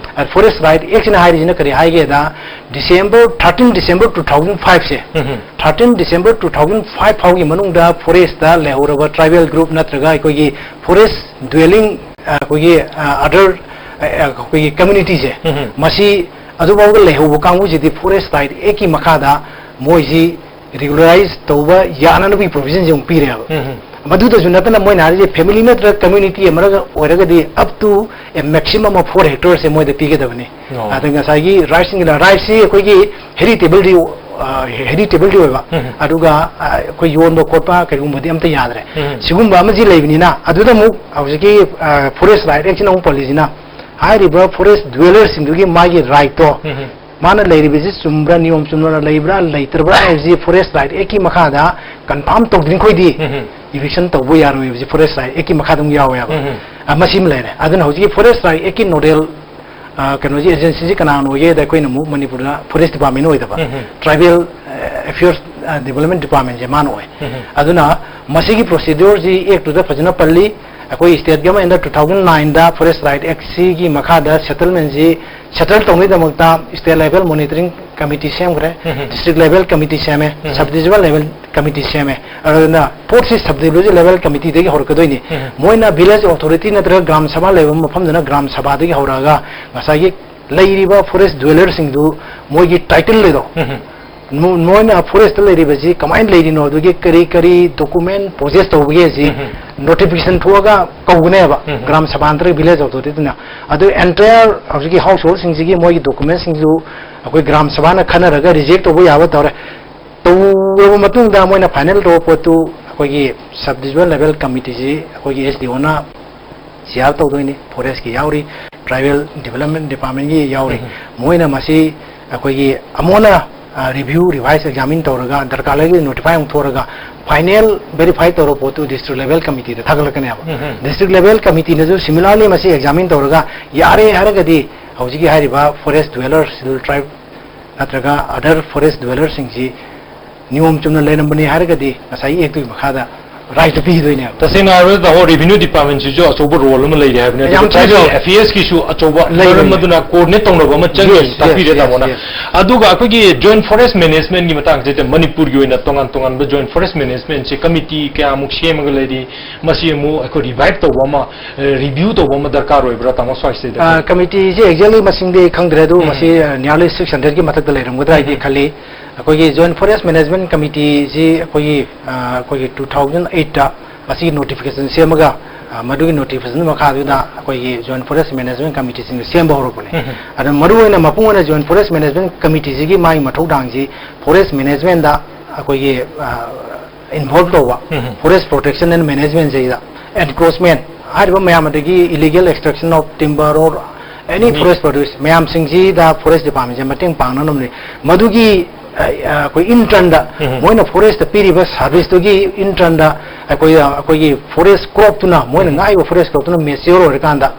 ꯐꯣꯔꯦꯁ ꯔꯥꯏꯠ ꯑꯦꯛꯁꯤꯅ ꯍꯥꯏꯔꯤꯁꯤꯅ ꯀꯔꯤ ꯍꯥꯏꯒꯦꯗ, December, thirteen December two thousand five ꯁꯦ, thirteen December two thousand five ꯐꯥꯎꯒꯤ ꯃꯅꯨꯡꯗ ꯐꯣꯔꯦꯁꯇ ꯂꯩꯍꯧꯔꯕ ꯇ꯭ꯔꯥꯏꯕꯦꯜ ꯒ꯭ꯔꯨꯞ ꯅꯠꯇ꯭ꯔꯒ ꯑꯩꯈꯣꯏꯒꯤ ꯐꯣꯔꯦꯁ ꯗ꯭ꯋꯦꯂꯤꯡ, ꯑꯩꯈꯣꯏꯒꯤ ꯑꯗꯔ, ꯑꯩꯈꯣꯏꯒꯤ ꯀꯝꯃ꯭ꯌꯨꯅꯤꯇꯤꯁꯦ, ꯃꯁꯤ ꯑꯗꯨꯐꯥꯎꯗ ꯂꯩꯍꯧꯕ ꯀꯥꯡꯕꯨꯁꯤꯗꯤ ꯐꯣꯔꯦꯁ ꯔꯥꯏꯠ ꯑꯦꯛꯀꯤ ꯃꯈꯥꯗ ꯃꯣꯏꯁꯤ ꯔꯤꯒꯨꯂꯔꯥꯏꯖ ꯇꯧꯕ ꯌꯥꯅꯅꯕꯒꯤ ꯄ꯭ꯔꯣꯚꯤꯖꯟꯁꯦ ꯑꯃꯨꯛ ꯄꯤꯔꯦꯕ꯫ ꯃꯗꯨꯗꯁꯨ ꯅꯠꯇꯅ ꯃꯣꯏꯅ ꯍꯥꯏꯔꯤꯁꯦ ꯐꯦꯃꯤꯂꯤ ꯅꯠꯇ꯭ꯔꯒ ꯀꯝꯃ꯭ꯌꯨꯅꯤꯇꯤ ꯑꯃꯒ ꯑꯣꯏꯔꯒꯗꯤ up to a maximum of four hectares ꯁꯦ ꯃꯣꯏꯗ ꯄꯤꯒꯗꯕꯅꯤ꯫ ꯑꯗ ꯉꯁꯥꯏꯒꯤ ꯔꯥꯏꯠꯁꯤꯡꯒꯤꯅ, ꯔꯥꯏꯠꯁꯤ ꯑꯩꯈꯣꯏꯒꯤ ꯍꯦꯔꯤꯇꯦꯕꯜꯗꯤ, ꯑ, ꯍꯦꯔꯤꯇꯦꯕꯜꯗꯤ ꯑꯣꯏꯕ, ꯑꯗꯨꯒ, ꯑ, ꯑꯩꯈꯣꯏ ꯌꯣꯟꯕ ꯈꯣꯠꯄ ꯀꯩꯒꯨꯝꯕꯗꯤ ꯑꯝꯇ ꯌꯥꯗ꯭ꯔꯦ꯫ ꯁꯤꯒꯨꯝꯕ ꯑꯃꯁꯤ ꯂꯩꯕꯅꯤꯅ ꯑꯗꯨꯗ ꯑꯃꯨꯛ ꯍꯧꯖꯤꯛꯀꯤ, ꯑ, ꯐꯣꯔꯦꯁ ꯔꯥꯏꯠ ꯑꯦꯛꯁꯤꯅ ꯑꯃꯨꯛ ꯄꯜꯂꯤꯁꯤꯅ ꯍꯥꯏꯔꯤꯕ ꯐꯣꯔꯦꯁ ꯗ꯭ꯋꯦꯂꯔꯁꯤꯡꯗꯨꯒꯤ ꯃꯥꯒꯤ ꯔꯥꯏꯠꯇꯣ ꯃꯥꯅ ꯂꯩꯔꯤꯕꯁꯤ ꯆꯨꯝꯕ꯭ꯔꯥ, ꯅꯤꯌꯣꯝ ꯆꯨꯝꯅ ꯂꯩꯕ꯭ꯔꯥ, ꯂꯩꯇ꯭ꯔꯕ꯭ꯔꯥ ꯍꯥꯏꯕꯁꯤ ꯐꯣꯔꯦꯁ ꯔꯥꯏꯠ ꯑꯦꯛꯀꯤ ꯃꯈꯥꯗ ꯀꯟꯐꯥꯔꯝ ꯇꯧꯗ꯭ꯔꯤꯈꯣꯏꯗꯤ ꯏꯚꯤꯛꯁꯟ ꯇꯧꯕ ꯌꯥꯔꯣꯏ ꯍꯥꯏꯕꯁꯤ ꯐꯣꯔꯦꯁ ꯔꯥꯏꯠ ꯑꯦꯛꯀꯤ ꯃꯈꯥꯗ ꯑꯃꯨꯛ ꯌꯥꯎꯋꯦꯕ꯫ ꯑ, ꯃꯁꯤꯃ ꯂꯩꯔꯦ꯫ ꯑꯗꯨꯅ ꯍꯧꯖꯤꯛꯀꯤ ꯐꯣꯔꯦꯁ ꯔꯥꯏꯠ ꯑꯦꯛꯀꯤ ꯅꯣꯗꯦꯜ, ꯑ, ꯀꯩꯅꯣꯁꯤ, ꯑꯦꯖꯦꯟꯁꯤꯁꯤ ꯀꯅꯥꯅꯣ ꯑꯣꯏꯒꯦꯗ ꯑꯩꯈꯣꯏꯅ ꯑꯃꯨꯛ ꯃꯅꯤꯄꯨꯔꯗ ꯐꯣꯔꯦꯁ ꯗꯤꯄꯥꯔꯠꯃꯦꯟ ꯑꯣꯏꯗꯕ, tribal, uh, affairs, uh, development ꯗꯤꯄꯥꯔꯠꯃꯦꯟꯁꯦ ꯃꯥꯅ ꯑꯣꯏ꯫ ꯑꯗꯨꯅ ꯃꯁꯤꯒꯤ ꯄ꯭ꯔꯣꯁꯤꯗ꯭ꯌꯨꯔꯁꯤ ꯑꯦꯛꯇꯨꯗ ꯐꯖꯅ ꯄꯜꯂꯤ꯫ ꯑꯩꯈꯣꯏ ꯁ꯭ꯇꯦꯠ ꯒꯚꯔꯟꯃꯦꯟꯠꯅ two thousand nine the forest right ꯑꯦꯛꯁꯤꯒꯤ ꯃꯈꯥꯗ ꯁꯦꯇꯜꯃꯦꯟꯁꯤ ꯁꯦꯇꯜ ꯇꯧꯅꯕꯒꯤꯗꯃꯛꯇ ꯁ꯭ꯇꯦꯠ ꯂꯦꯚꯦꯜ ꯃꯣꯅꯤꯇꯔꯤꯡ ꯀꯃꯤꯇꯤ ꯁꯦꯝꯈ꯭ꯔꯦ, ꯗꯤꯁꯇ꯭ꯔꯤꯛ ꯂꯦꯚꯦꯜ ꯀꯃꯤꯇꯤ ꯁꯦꯝꯃꯦ, ꯁꯕ ꯗꯤꯕꯤꯖꯅꯦꯜ ꯂꯦꯚꯦꯜ ꯀꯃꯤꯇꯤ ꯁꯦꯝꯃꯦ꯫ ꯑꯗꯨꯅ ꯄꯣꯠꯁꯤ ꯁꯕ ꯗꯤꯕꯤꯖꯅꯦꯜ ꯂꯦꯚꯦꯜ ꯀꯃꯤꯇꯤꯗꯒꯤ ꯍꯧꯔꯛꯀꯗꯣꯏꯅꯤ꯫ ꯃꯣꯏꯅ ꯚꯤꯂꯦꯖ ꯑꯣꯊꯣꯔꯤꯇꯤ ꯅꯠꯇ꯭ꯔꯒ ꯒ꯭ꯔꯥꯝ ꯁꯚꯥ ꯂꯩꯕ ꯃꯐꯝꯗꯨꯅ ꯒ꯭ꯔꯥꯝ ꯁꯚꯥꯗꯒꯤ ꯍꯧꯔꯛꯑꯒ ꯉꯁꯥꯏꯒꯤ ꯂꯩꯔꯤꯕ ꯐꯣꯔꯦꯁ ꯗ꯭ꯋꯦꯂꯔꯁꯤꯡꯗꯨ ꯃꯣꯏꯒꯤ ꯇꯥꯏꯇꯜ ꯂꯩꯗꯣ, ꯃꯣ-, ꯃꯣꯏꯅ ꯐꯣꯔꯦꯁꯇ ꯂꯩꯔꯤꯕꯁꯤ ꯀꯃꯥꯏꯅ ꯂꯩꯔꯤꯅꯣ, ꯑꯗꯨꯒꯤ ꯀꯔꯤ ꯀꯔꯤ ꯗꯣꯀꯨꯃꯦꯟ ꯄꯣꯖꯦꯁ ꯇꯧꯕꯒꯦ ꯁꯤ ꯅꯣꯇꯤꯐꯤꯀꯦꯁꯟ ꯊꯣꯛꯑꯒ ꯀꯧꯒꯅꯦꯕ ꯒ꯭ꯔꯥꯝ ꯁꯚꯥ ꯅꯠꯇ꯭ꯔꯒ ꯚꯤꯂꯦꯖ ꯑꯣꯊꯣꯔꯤꯇꯤꯗꯨꯅ꯫ ꯑꯗꯨ ꯑꯦꯟꯇꯥꯌꯔ ꯍꯧꯖꯤꯛꯀꯤ ꯍꯥꯎꯁ ꯍꯣꯜꯁꯤꯡꯁꯤꯒꯤ ꯃꯣꯏꯒꯤ ꯗꯣꯀꯨꯃꯦꯟꯁꯤꯡꯁꯨ ꯑꯩꯈꯣꯏ ꯒ꯭ꯔꯥꯝ ꯁꯚꯥꯅ ꯈꯟꯅꯔꯒ ꯔꯤꯖꯦꯛ ꯇꯧꯕ ꯌꯥꯕ ꯇꯧꯔꯦ꯫ ꯇꯧꯔꯕ ꯃꯇꯨꯡꯗ ꯃꯣꯏꯅ ꯐꯥꯏꯅꯦꯜ ꯇꯧꯕ ꯄꯣꯠꯇꯨ ꯑꯩꯈꯣꯏꯒꯤ ꯁꯕ ꯗꯤꯕꯤꯖꯅꯦꯜ ꯂꯦꯚꯦꯜ ꯀꯃꯤꯇꯤꯁꯤ ꯑꯩꯈꯣꯏꯒꯤ ꯑꯦꯁ ꯗꯤ ꯑꯣꯅ ꯆꯤꯌꯥꯔ ꯇꯧꯗꯣꯏꯅꯤ, ꯐꯣꯔꯦꯁꯀꯤ ꯌꯥꯎꯔꯤ, Tribal Development Department ꯀꯤ ꯌꯥꯎꯔꯤ꯫ ꯎꯝ꯫ ꯃꯣꯏꯅ ꯃꯁꯤ ꯑꯩꯈꯣꯏꯒꯤ ꯑꯃꯨꯛ ꯍꯟꯅ, ꯑ, review, revise, examine ꯇꯧꯔꯒ ꯗꯔꯀꯥꯔ ꯂꯩꯔꯒꯗꯤ notify ꯑꯃꯨꯛ ꯊꯣꯛꯑꯒ final verify ꯇꯧꯔ ꯄꯣꯠꯇꯨ district level committee ꯗ ꯊꯥꯒꯠꯂꯛꯀꯅꯦꯕ꯫ ꯎꯝ, ꯎꯝ꯫ District level committee ꯅꯁꯨ similarly ꯃꯁꯤ examine ꯇꯧꯔꯒ ꯌꯥꯔꯦ ꯍꯥꯏꯔꯒꯗꯤ ꯍꯧꯖꯤꯛꯀꯤ ꯍꯥꯏꯔꯤꯕ forest dweller, scheduled tribe ꯅꯠꯇ꯭ꯔꯒ other forest dweller ꯁꯤꯡꯁꯤ ꯅꯤꯌꯣꯝ ꯆꯨꯝꯅ ꯂꯩꯔꯝꯕꯅꯤ ꯍꯥꯏꯔꯒꯗꯤ ꯉꯁꯥꯏꯒꯤ act ꯇꯨꯒꯤ ꯃꯈꯥꯗ right ꯇꯨ ꯄꯤꯗꯣꯏꯅꯦꯕ꯫ ꯇꯁꯦꯡꯅ ꯍꯥꯏꯔꯕꯗ ꯇꯥꯃꯣ, revenue department ꯁꯤꯁꯨ ꯑꯆꯧꯕ role ꯑꯃ ꯂꯩꯔꯤ ꯍꯥꯏꯕꯅꯤ, ꯌꯥꯝ ꯑꯗꯨꯒ tribal ꯆꯥꯎꯋꯦ꯫ Affairs ꯀꯤꯁꯨ ꯑꯆꯧꯕ ꯂꯩ, ꯃꯔꯝ ꯂꯩ꯫ ꯑꯗꯨꯅ coordinate ꯇꯧꯅꯕ ꯑꯃ ꯆꯪꯉꯤ, yes, yes, ꯇꯥꯛꯄꯤꯔꯦ yes, ꯇꯥꯃꯣꯅ꯫ Yes꯫ ꯑꯗꯨꯒ ꯑꯩꯈꯣꯏꯒꯤ joint forest management ꯀꯤ ꯃꯇꯥꯡꯁꯤꯗ ꯃꯅꯤꯄꯨꯔꯒꯤ ꯑꯣꯏꯅ ꯇꯣꯉꯥꯟ ꯇꯣꯉꯥꯟꯕ joint forest management ꯁꯦ committee ꯀꯌꯥꯃꯨꯛ ꯁꯦꯝꯃꯒ ꯂꯩꯔꯤ, ꯃꯁꯤ ꯑꯃꯨꯛ ꯑꯩꯈꯣꯏ revive ꯇꯧꯕ ꯑꯃ, ꯑ, review ꯇꯧꯕ ꯑꯃ ꯗꯔꯀꯥꯔ ꯑꯣꯏꯕ꯭ꯔꯥ ꯇꯥꯃꯣ ꯁ꯭ꯋꯥꯏꯁꯤꯗ? ꯑ, committee ꯁꯦ exactly ꯃꯁꯤꯡꯗꯤ ꯈꯪꯗ꯭ꯔꯦ, ꯑꯗꯨ ꯎꯝ꯫ ꯃꯁꯤ, ꯑ, nearly six hundred ꯀꯤ ꯃꯊꯛꯇ ꯂꯩꯔꯝꯒꯗ꯭ꯔꯥ ꯍꯥꯏꯗꯤ ꯎꯝ꯫ ꯈꯜꯂꯤ꯫ ꯑꯩꯈꯣꯏꯒꯤ Joint Forest Management Committee ꯁꯤ ꯑꯩꯈꯣꯏꯒꯤ, ꯑ, ꯑꯩꯈꯣꯏꯒꯤ two thousand eight ꯇ ꯃꯁꯤꯒꯤ notification ꯁꯦꯝꯃꯒ, ꯑ, ꯃꯗꯨꯒꯤ notification ꯃꯈꯥꯗꯨꯗ ꯑꯩꯈꯣꯏꯒꯤ Joint Forest Management Committee ꯁꯤꯡ ꯁꯦꯝꯕ ꯍꯧꯔꯛꯄꯅꯦ꯫ ꯎꯝ꯫ ꯑꯗ ꯃꯔꯨꯑꯣꯏꯅ ꯃꯄꯨꯡ ꯑꯣꯏꯅ Joint Forest Management Committee ꯁꯤꯒꯤ ꯃꯥꯒꯤ ꯃꯊꯧꯗꯥꯡꯁꯤ forest management ꯗ ꯑꯩꯈꯣꯏꯒꯤ, ꯑ, involve ꯇꯧꯕ, ꯎꯝ꯫ Forest protection and management ꯁꯤꯗ encroachment ꯍꯥꯏꯔꯤꯕ ꯃꯌꯥꯝ, ꯑꯗꯒꯤ illegal extraction of timber or any um. Forest produce ꯃꯌꯥꯝꯁꯤꯡꯁꯤꯗ forest department ꯁꯦ ꯃꯇꯦꯡ ꯄꯥꯡꯅꯅꯕꯅꯤ꯫ ꯃꯗꯨꯒꯤ, ꯑ, ꯑ, ꯑꯩꯈꯣꯏ intern ꯗ ꯎꯝ꯫ ꯃꯣꯏꯅ forest ꯇ ꯄꯤꯔꯤꯕ service ꯇꯨꯒꯤ intern ꯗ ꯑꯩꯈꯣꯏ, ꯑ, ꯑꯩꯈꯣꯏꯒꯤ forest crop ꯇꯨꯅ, ꯃꯣꯏꯅ ꯎꯝ꯫ ꯉꯥꯛꯏꯕ forest crop ꯇꯨꯅ mature ꯑꯣꯏꯔꯀꯥꯟꯗ,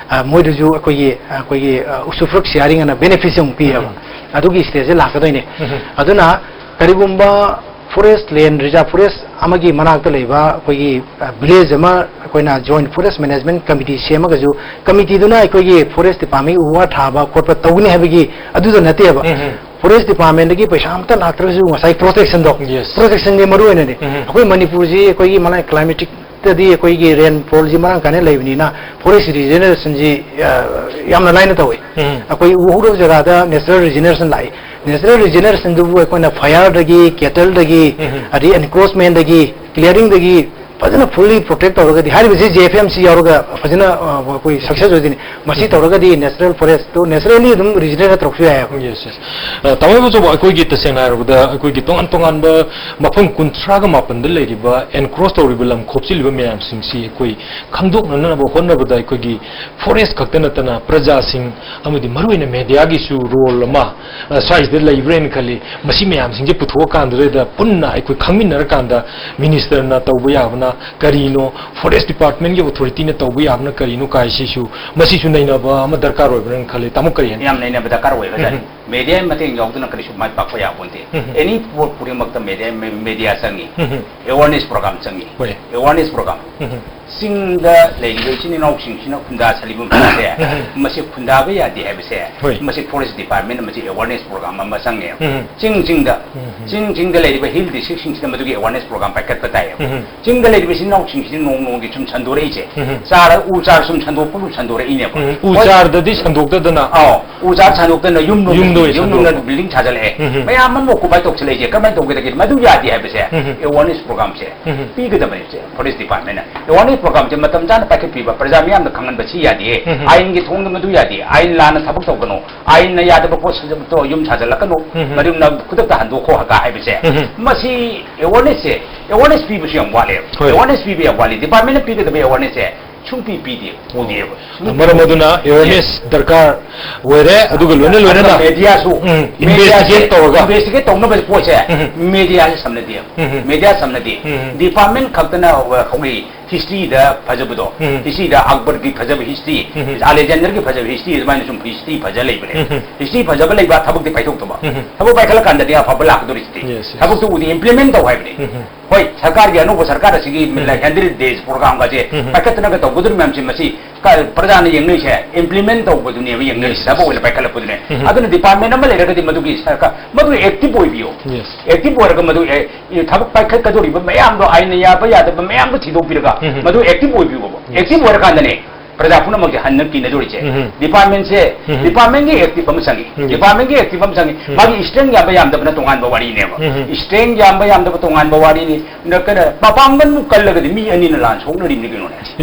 ꯑ, ꯃꯣꯏꯗꯁꯨ ꯑꯩꯈꯣꯏꯒꯤ, ꯑꯩꯈꯣꯏꯒꯤ, ꯑ, usufruct sharing ꯑꯅ benefit ꯁꯦ ꯑꯃꯨꯛ ꯄꯤꯌꯦꯕ꯫ ꯎꯝ꯫ ꯑꯗꯨꯒꯤ stage ꯁꯦ ꯂꯥꯛꯀꯗꯣꯏꯅꯦ꯫ ꯎꯝ꯫ ꯑꯗꯨꯅ ꯀꯔꯤꯒꯨꯝꯕ forest land, reserve forest ꯑꯃꯒꯤ ꯃꯅꯥꯛꯇ ꯂꯩꯕ ꯑꯩꯈꯣꯏꯒꯤ, ꯑ, village ꯑꯃ ꯑꯩꯈꯣꯏꯅ Joint Forest Management Committee ꯁꯦꯝꯃꯒꯁꯨ, committee ꯗꯨꯅ ꯑꯩꯈꯣꯏꯒꯤ forest department ꯎ ꯋꯥ ꯊꯥꯕ ꯈꯣꯠꯄ ꯇꯧꯒꯅꯤ ꯍꯥꯏꯕꯒꯤ ꯑꯗꯨꯗ ꯅꯠꯇꯦꯕ꯫ ꯎꯝ, ꯎꯝ꯫ Forest department ꯗꯒꯤ ꯄꯩꯁꯥ ꯑꯝꯇ ꯂꯥꯛꯇ꯭ꯔꯒꯁꯨ ꯉꯁꯥꯏ protection ꯗꯣ, Yes. Protection ꯁꯦ ꯃꯔꯨ ꯑꯣꯏꯅꯅꯦ꯫ ꯎꯝ, ꯎꯝ꯫ ꯑꯩꯈꯣꯏ ꯃꯅꯤꯄꯨꯔꯁꯤ ꯑꯩꯈꯣꯏꯒꯤ ꯃꯅꯥꯛ climatic ꯇꯗꯤ ꯑꯩꯈꯣꯏꯒꯤ rainfall ꯁꯤ ꯃꯔꯥꯡ ꯀꯥꯏꯅ ꯂꯩꯕꯅꯤꯅ forest regeneration ꯁꯤ, ꯑ, ꯌꯥꯝꯅ ꯂꯥꯏꯅ ꯇꯧꯏ꯫ ꯎꯝ꯫ ꯑꯩꯈꯣꯏ ꯎ ꯍꯧꯗꯕ ꯖꯒꯥꯗ natural regeneration ꯂꯥꯛꯏ꯫ Natural regeneration ꯗꯨꯕꯨ ꯑꯩꯈꯣꯏꯅ fire ꯗꯒꯤ, cattle ꯗꯒꯤ, ꯎꯝ꯫ ꯑꯗꯩ encroachment ꯗꯒꯤ, clearing ꯗꯒꯤ, ꯐꯖꯅ fully protect ꯇꯧꯔꯒꯗꯤ, ꯍꯥꯏꯔꯤꯕꯁꯤ J F M C ꯌꯥꯎꯔꯒ ꯐꯖꯅ, ꯑ, ꯑꯩꯈꯣꯏ success ꯑꯣꯏꯗꯣꯏꯅꯤ꯫ ꯃꯁꯤ ꯇꯧꯔꯒꯗꯤ natural forest ꯇꯨ naturally ꯑꯗꯨꯝ regenerate ꯇꯧꯔꯛꯄꯁꯨ ꯌꯥꯏꯑꯕ꯫ Yes, yes. ꯑ, ꯇꯥꯃꯣ ꯏꯕꯣꯆꯧꯕ, ꯑꯩꯈꯣꯏꯒꯤ ꯇꯁꯦꯡꯅ ꯍꯥꯏꯔꯕꯗ ꯑꯩꯈꯣꯏꯒꯤ ꯇꯣꯉꯥꯟ ꯇꯣꯉꯥꯟꯕ ꯃꯐꯝ ꯀꯨꯟꯊ꯭ꯔꯥꯒ ꯃꯥꯄꯟꯗ ꯂꯩꯔꯤꯕ encroach ꯇꯧꯔꯤꯕ ꯂꯝ ꯈꯣꯞꯆꯤꯜꯂꯤꯕ ꯃꯌꯥꯝꯁꯤꯡꯁꯤ ꯑꯩꯈꯣꯏ ꯈꯪꯗꯣꯛꯅꯅꯕ ꯍꯣꯠꯅꯕꯗ ꯑꯩꯈꯣꯏꯒꯤ forest ꯈꯛꯇ ꯅꯠꯇꯅ ꯄ꯭ꯔꯖꯥꯁꯤꯡ ꯑꯃꯗꯤ ꯃꯔꯨꯑꯣꯏꯅ mediaꯒꯤꯁꯨ role ꯑꯃ, ꯑ, ꯁ꯭ꯋꯥꯏꯁꯤꯗ ꯂꯩꯕ꯭ꯔꯥꯅ ꯈꯜꯂꯤ꯫ ꯃꯁꯤ ꯃꯌꯥꯝꯁꯤꯡꯁꯦ ꯄꯨꯊꯣꯛꯑꯀꯥꯟꯗꯨꯗ ꯄꯨꯟꯅ ꯑꯩꯈꯣꯏ ꯈꯪꯃꯤꯟꯅꯔꯀꯥꯟꯗ ministerꯅ ꯇꯧꯕ ꯌꯥꯕꯅ ꯀꯔꯤꯅꯣ, forest departmentꯀꯤ authorityꯅ ꯇꯧꯕ ꯌꯥꯕꯅ ꯀꯔꯤꯅꯣ ꯀꯥꯏꯁꯤꯁꯨ, ꯃꯁꯤꯁꯨ ꯅꯩꯅꯕ ꯑꯃ ꯗꯔꯀꯥꯔ ꯑꯣꯏꯕ꯭ꯔꯥꯅ ꯈꯜꯂꯤ꯫ ꯇꯥꯃꯣ ꯀꯔꯤ ꯍꯥꯏꯅꯤ? ꯌꯥꯝ ꯅꯩꯅꯕ ꯗꯔꯀꯥꯔ ꯑꯣꯏꯕꯖꯥꯠꯅꯤ꯫ ꯎꯝ꯫ Mediaꯒꯤ ꯃꯇꯦꯡ ꯌꯥꯎꯗꯅ ꯀꯔꯤꯁꯨ ꯃꯥꯏ ꯄꯥꯛꯄ ꯌꯥꯄꯣꯟꯇꯦ꯫ ꯎꯝ꯫ Any ꯄꯣꯠ ꯈꯨꯗꯤꯡꯃꯛꯇ media, media ꯆꯪꯉꯤ꯫ ꯎꯝ꯫ Awareness program ꯆꯪꯉꯤ꯫ ꯍꯣꯏ꯫ Awareness program꯫ ꯎꯝ꯫ ꯆꯤꯡꯗ ꯂꯩꯔꯤꯕ ꯏꯆꯤꯟ ꯏꯅꯥꯎꯁꯤꯡꯁꯤꯅ ꯈꯨꯟꯗꯥ ꯁꯥꯜꯂꯤꯕ ꯃꯐꯝꯁꯦ, ꯎꯝ꯫ ꯃꯁꯤ ꯈꯨꯟꯗꯥꯕ ꯌꯥꯗꯦ ꯍꯥꯏꯕꯁꯦ, ꯍꯣꯏ꯫ ꯃꯁꯤ forest departmentꯅ ꯃꯁꯤ awareness program ꯑꯃ ꯆꯪꯉꯦ꯫ ꯎꯝ꯫ ꯆꯤꯡ ꯆꯤꯡꯗ, ꯎꯝ꯫ ꯆꯤꯡ ꯆꯤꯡꯗ ꯂꯩꯔꯤꯕ hill districtꯁꯤꯡꯁꯤꯗ ꯃꯗꯨꯒꯤ awareness program ꯄꯥꯏꯈꯠꯄ ꯇꯥꯏꯌꯦꯕ꯫ ꯎꯝ꯫ ꯆꯤꯡꯗ ꯂꯩꯔꯤꯕ ꯏꯆꯤꯟ ꯏꯅꯥꯎꯁꯤꯡꯁꯤꯅ ꯅꯣꯡ ꯅꯣꯡꯒꯤ ꯁꯨꯝ ꯁꯟꯗꯣꯔꯛꯏꯁꯦ, ꯎꯝ꯫ ꯆꯥꯔ, ꯎ ꯆꯥꯔ ꯁꯨꯝ ꯁꯟꯗꯣꯛꯄ ꯁꯨꯝ ꯁꯟꯗꯣꯔꯛꯏꯅꯦꯕ꯫ ꯎꯝ꯫ ꯎ ꯍꯣꯏ꯫ ꯆꯥꯔꯗꯗꯤ ꯁꯟꯗꯣꯛꯇꯗꯅ꯫ ꯑꯥꯎ, ꯎ ꯆꯥꯔ ꯁꯟꯗꯣꯛꯇꯅ ꯌꯨꯝ ꯂꯣꯝꯗ ꯌꯨꯝꯗ ꯁꯨꯝ, ꯑꯣꯏ ꯌꯨꯝ ꯂꯣꯝꯗ ꯁꯟꯗꯣꯛꯄ꯫ Building ꯁꯥꯖꯜꯂꯛꯑꯦ꯫ ꯎꯝ꯫ ꯃꯌꯥꯝ ꯑꯃ occupy ꯇꯧꯁꯜꯂꯛꯏꯁꯦ ꯀꯃꯥꯏꯅ ꯇꯧꯒꯗꯒꯦ? ꯃꯗꯨ ꯌꯥꯗꯦ ꯍꯥꯏꯕꯁꯦ ꯎꯝ꯫ Awareness programꯁꯦ ꯎꯝ꯫ ꯄꯤꯒꯗꯕꯅꯤ꯫ Forest departmentꯅ awareness programꯁꯦ ꯃꯇꯝ ꯆꯥꯅ ꯄꯥꯏꯈꯠꯄꯤꯕ, ꯄ꯭ꯔꯖꯥ ꯃꯤꯌꯥꯝꯗ ꯈꯪꯍꯟꯕ ꯁꯤ ꯌꯥꯗꯦ, ꯎꯝ꯫ ꯑꯥꯏꯟꯒꯤ ꯊꯣꯡꯗ ꯃꯗꯨ ꯌꯥꯗꯦ, ꯑꯥꯏꯟ ꯂꯥꯟꯅ ꯊꯕꯛ ꯇꯧꯒꯅꯨ, ꯑꯥꯏꯟꯅ ꯌꯥꯗꯕ ꯄꯣꯠ ꯁꯥꯖꯕꯗꯣ ꯌꯨꯝ ꯁꯥꯖꯜꯂꯛꯀꯅꯨ, ꯎꯝ꯫ ꯃꯗꯨꯅ ꯈꯨꯗꯛꯇ ꯍꯟꯗꯣꯛꯈꯣ ꯍꯥꯏꯕꯁꯦ, ꯎꯝ꯫ ꯃꯁꯤ awarenessꯁꯦ, awareness ꯄꯤꯕꯁꯨ ꯌꯥꯝ ꯋꯥꯠꯂꯦꯕ꯫ ꯍꯣꯏ꯫ Awareness ꯄꯤꯕ ꯌꯥꯝ ꯋꯥꯠꯂꯤ꯫ Departmentꯅ ꯄꯤꯒꯗꯕ awarenessꯁꯦ ꯁꯨꯡꯄꯤ ꯄꯤꯗꯦ, ꯎꯗꯦꯕ꯫ ꯃꯔꯝ ꯑꯗꯨꯅ awareness ꯗꯔꯀꯥꯔ ꯑꯣꯏꯔꯦ, ꯑꯗꯨꯒ ꯂꯣꯏꯅ ꯂꯣꯏꯅꯅ ꯑꯗꯨꯒ mediaꯁꯨ, ꯎꯝ, media investigate ꯇꯧꯔꯒ꯫ Investigate ꯇꯧꯅꯕ ꯄꯣꯠꯁꯦ ꯎꯝ꯫ Mediaꯁꯦ ꯁꯝꯅꯗꯦꯕ꯫ ꯎꯝ꯫ Media ꯁꯝꯅꯗꯦ꯫ ꯎꯝ꯫ Department ꯈꯛꯇꯅ ꯍꯧꯖꯤꯛ historyꯗ ꯐꯖꯕꯗꯣ, ꯎꯝ꯫ Historyꯗ ꯑꯛꯕꯔꯒꯤ ꯐꯖꯕ history, ꯎꯝ꯫ Alexanderꯒꯤ ꯐꯖꯕ history, ꯑꯗꯨꯃꯥꯏꯅ ꯁꯨꯝ history ꯐꯖ ꯂꯩꯕꯅꯦ꯫ ꯎꯝ꯫ History ꯐꯖꯕ ꯂꯩꯕ ꯊꯕꯛꯇꯤ ꯄꯥꯏꯊꯣꯛꯇꯕ꯫ ꯎꯝ꯫ ꯊꯕꯛ ꯄꯥꯏꯈꯠꯂꯀꯥꯟꯗꯗꯤ ꯑꯐꯕ ꯂꯥꯛꯀꯗꯧꯔꯤꯁꯤꯗꯤ꯫ Yes, yes. ꯊꯕꯛꯇꯨ ꯎꯗꯤ implement ꯇꯧ ꯍꯥꯏꯕꯅꯦ꯫ ꯎꯝ꯫ ꯍꯣꯏ, ꯁꯔꯀꯥꯔꯒꯤ ꯑꯅꯧꯕ ꯁꯔꯀꯥꯔ ꯑꯁꯤꯒꯤ ꯎꯝ꯫ Like hundred days programꯒꯁꯦ ꯎꯝ꯫ ꯄꯥꯏꯈꯠꯇꯅꯒ ꯇꯧꯒꯗꯧꯔꯤ ꯃꯌꯥꯝꯁꯦ, ꯃꯁꯤ ꯀ-, ꯄ꯭ꯔꯖꯥꯅ ꯌꯦꯡꯅꯩꯁꯦ, implement ꯇꯧꯕꯗꯨꯅꯦꯕ ꯌꯦꯡꯅꯩꯁꯦ, yes, yes. ꯊꯕꯛ ꯑꯣꯏꯅ ꯄꯥꯏꯈꯠꯂꯛꯄꯗꯨꯅꯦ꯫ ꯎꯝ꯫ ꯑꯗꯨꯅ department ꯑꯃ ꯂꯩꯔꯒꯗꯤ ꯃꯗꯨꯒꯤ ꯁꯔꯀꯥꯔ, ꯃꯗꯨ active ꯑꯣꯏꯕꯤꯌꯣ꯫ Yes. Active ꯑꯣꯏꯔꯒ ꯃꯗꯨ, ꯑꯦ, ꯑꯦ, ꯊꯕꯛ ꯄꯥꯏꯈꯠꯀꯗꯧꯔꯤꯕ ꯃꯌꯥꯝꯗꯣ, ꯑꯥꯏꯟꯅ ꯌꯥꯕ ꯌꯥꯗꯕ ꯃꯌꯥꯝꯗꯣ ꯊꯤꯗꯣꯛꯄꯤꯔꯒ ꯎꯝ꯫ ꯃꯗꯨ active ꯑꯣꯏꯕꯤꯌꯣꯕ꯫ Yes. Active ꯑꯣꯏꯔꯀꯥꯟꯗꯅꯦ, ꯄ꯭ꯔꯖꯥ ꯄꯨꯝꯅꯃꯛꯁꯦ ꯍꯟꯅ ꯀꯤꯅꯗꯣꯔꯤꯁꯦ꯫ ꯎꯝ꯫ ꯗꯤꯄꯥꯔꯠꯃꯦꯟꯁꯦ ꯎꯝ꯫ ꯗꯤꯄꯥꯔꯠꯃꯦꯟꯒꯤ ꯑꯦꯛꯇꯤꯚ ꯑꯃ ꯆꯪꯉꯤ꯫ ꯎꯝ꯫ ꯗꯤꯄꯥꯔꯠꯃꯦꯟꯒꯤ ꯑꯦꯛꯇꯤꯚ ꯑꯃ ꯆꯪꯉꯤ꯫ ꯎꯝ꯫ ꯃꯥꯒꯤ ꯏꯁꯇ꯭ꯔꯦꯡ ꯌꯥꯝꯕ ꯌꯥꯝꯗꯕꯅ ꯇꯣꯉꯥꯟꯕ ꯋꯥꯔꯤꯅꯦꯕ꯫ ꯎꯝ꯫ ꯏꯁꯇ꯭ꯔꯦꯡ ꯌꯥꯝꯕ ꯌꯥꯝꯗꯕ ꯇꯣꯉꯥꯟꯕ ꯋꯥꯔꯤꯅꯤ꯫ ꯅ-, ꯀꯩꯅꯣ, ꯃꯄꯥꯡꯒꯜꯕꯨ ꯀꯜꯂꯒꯗꯤ ꯃꯤ ꯑꯅꯤꯅ ꯂꯥꯟ ꯁꯣꯛꯅꯔꯤꯕꯅꯤ ꯀꯩꯅꯣꯅꯦ꯫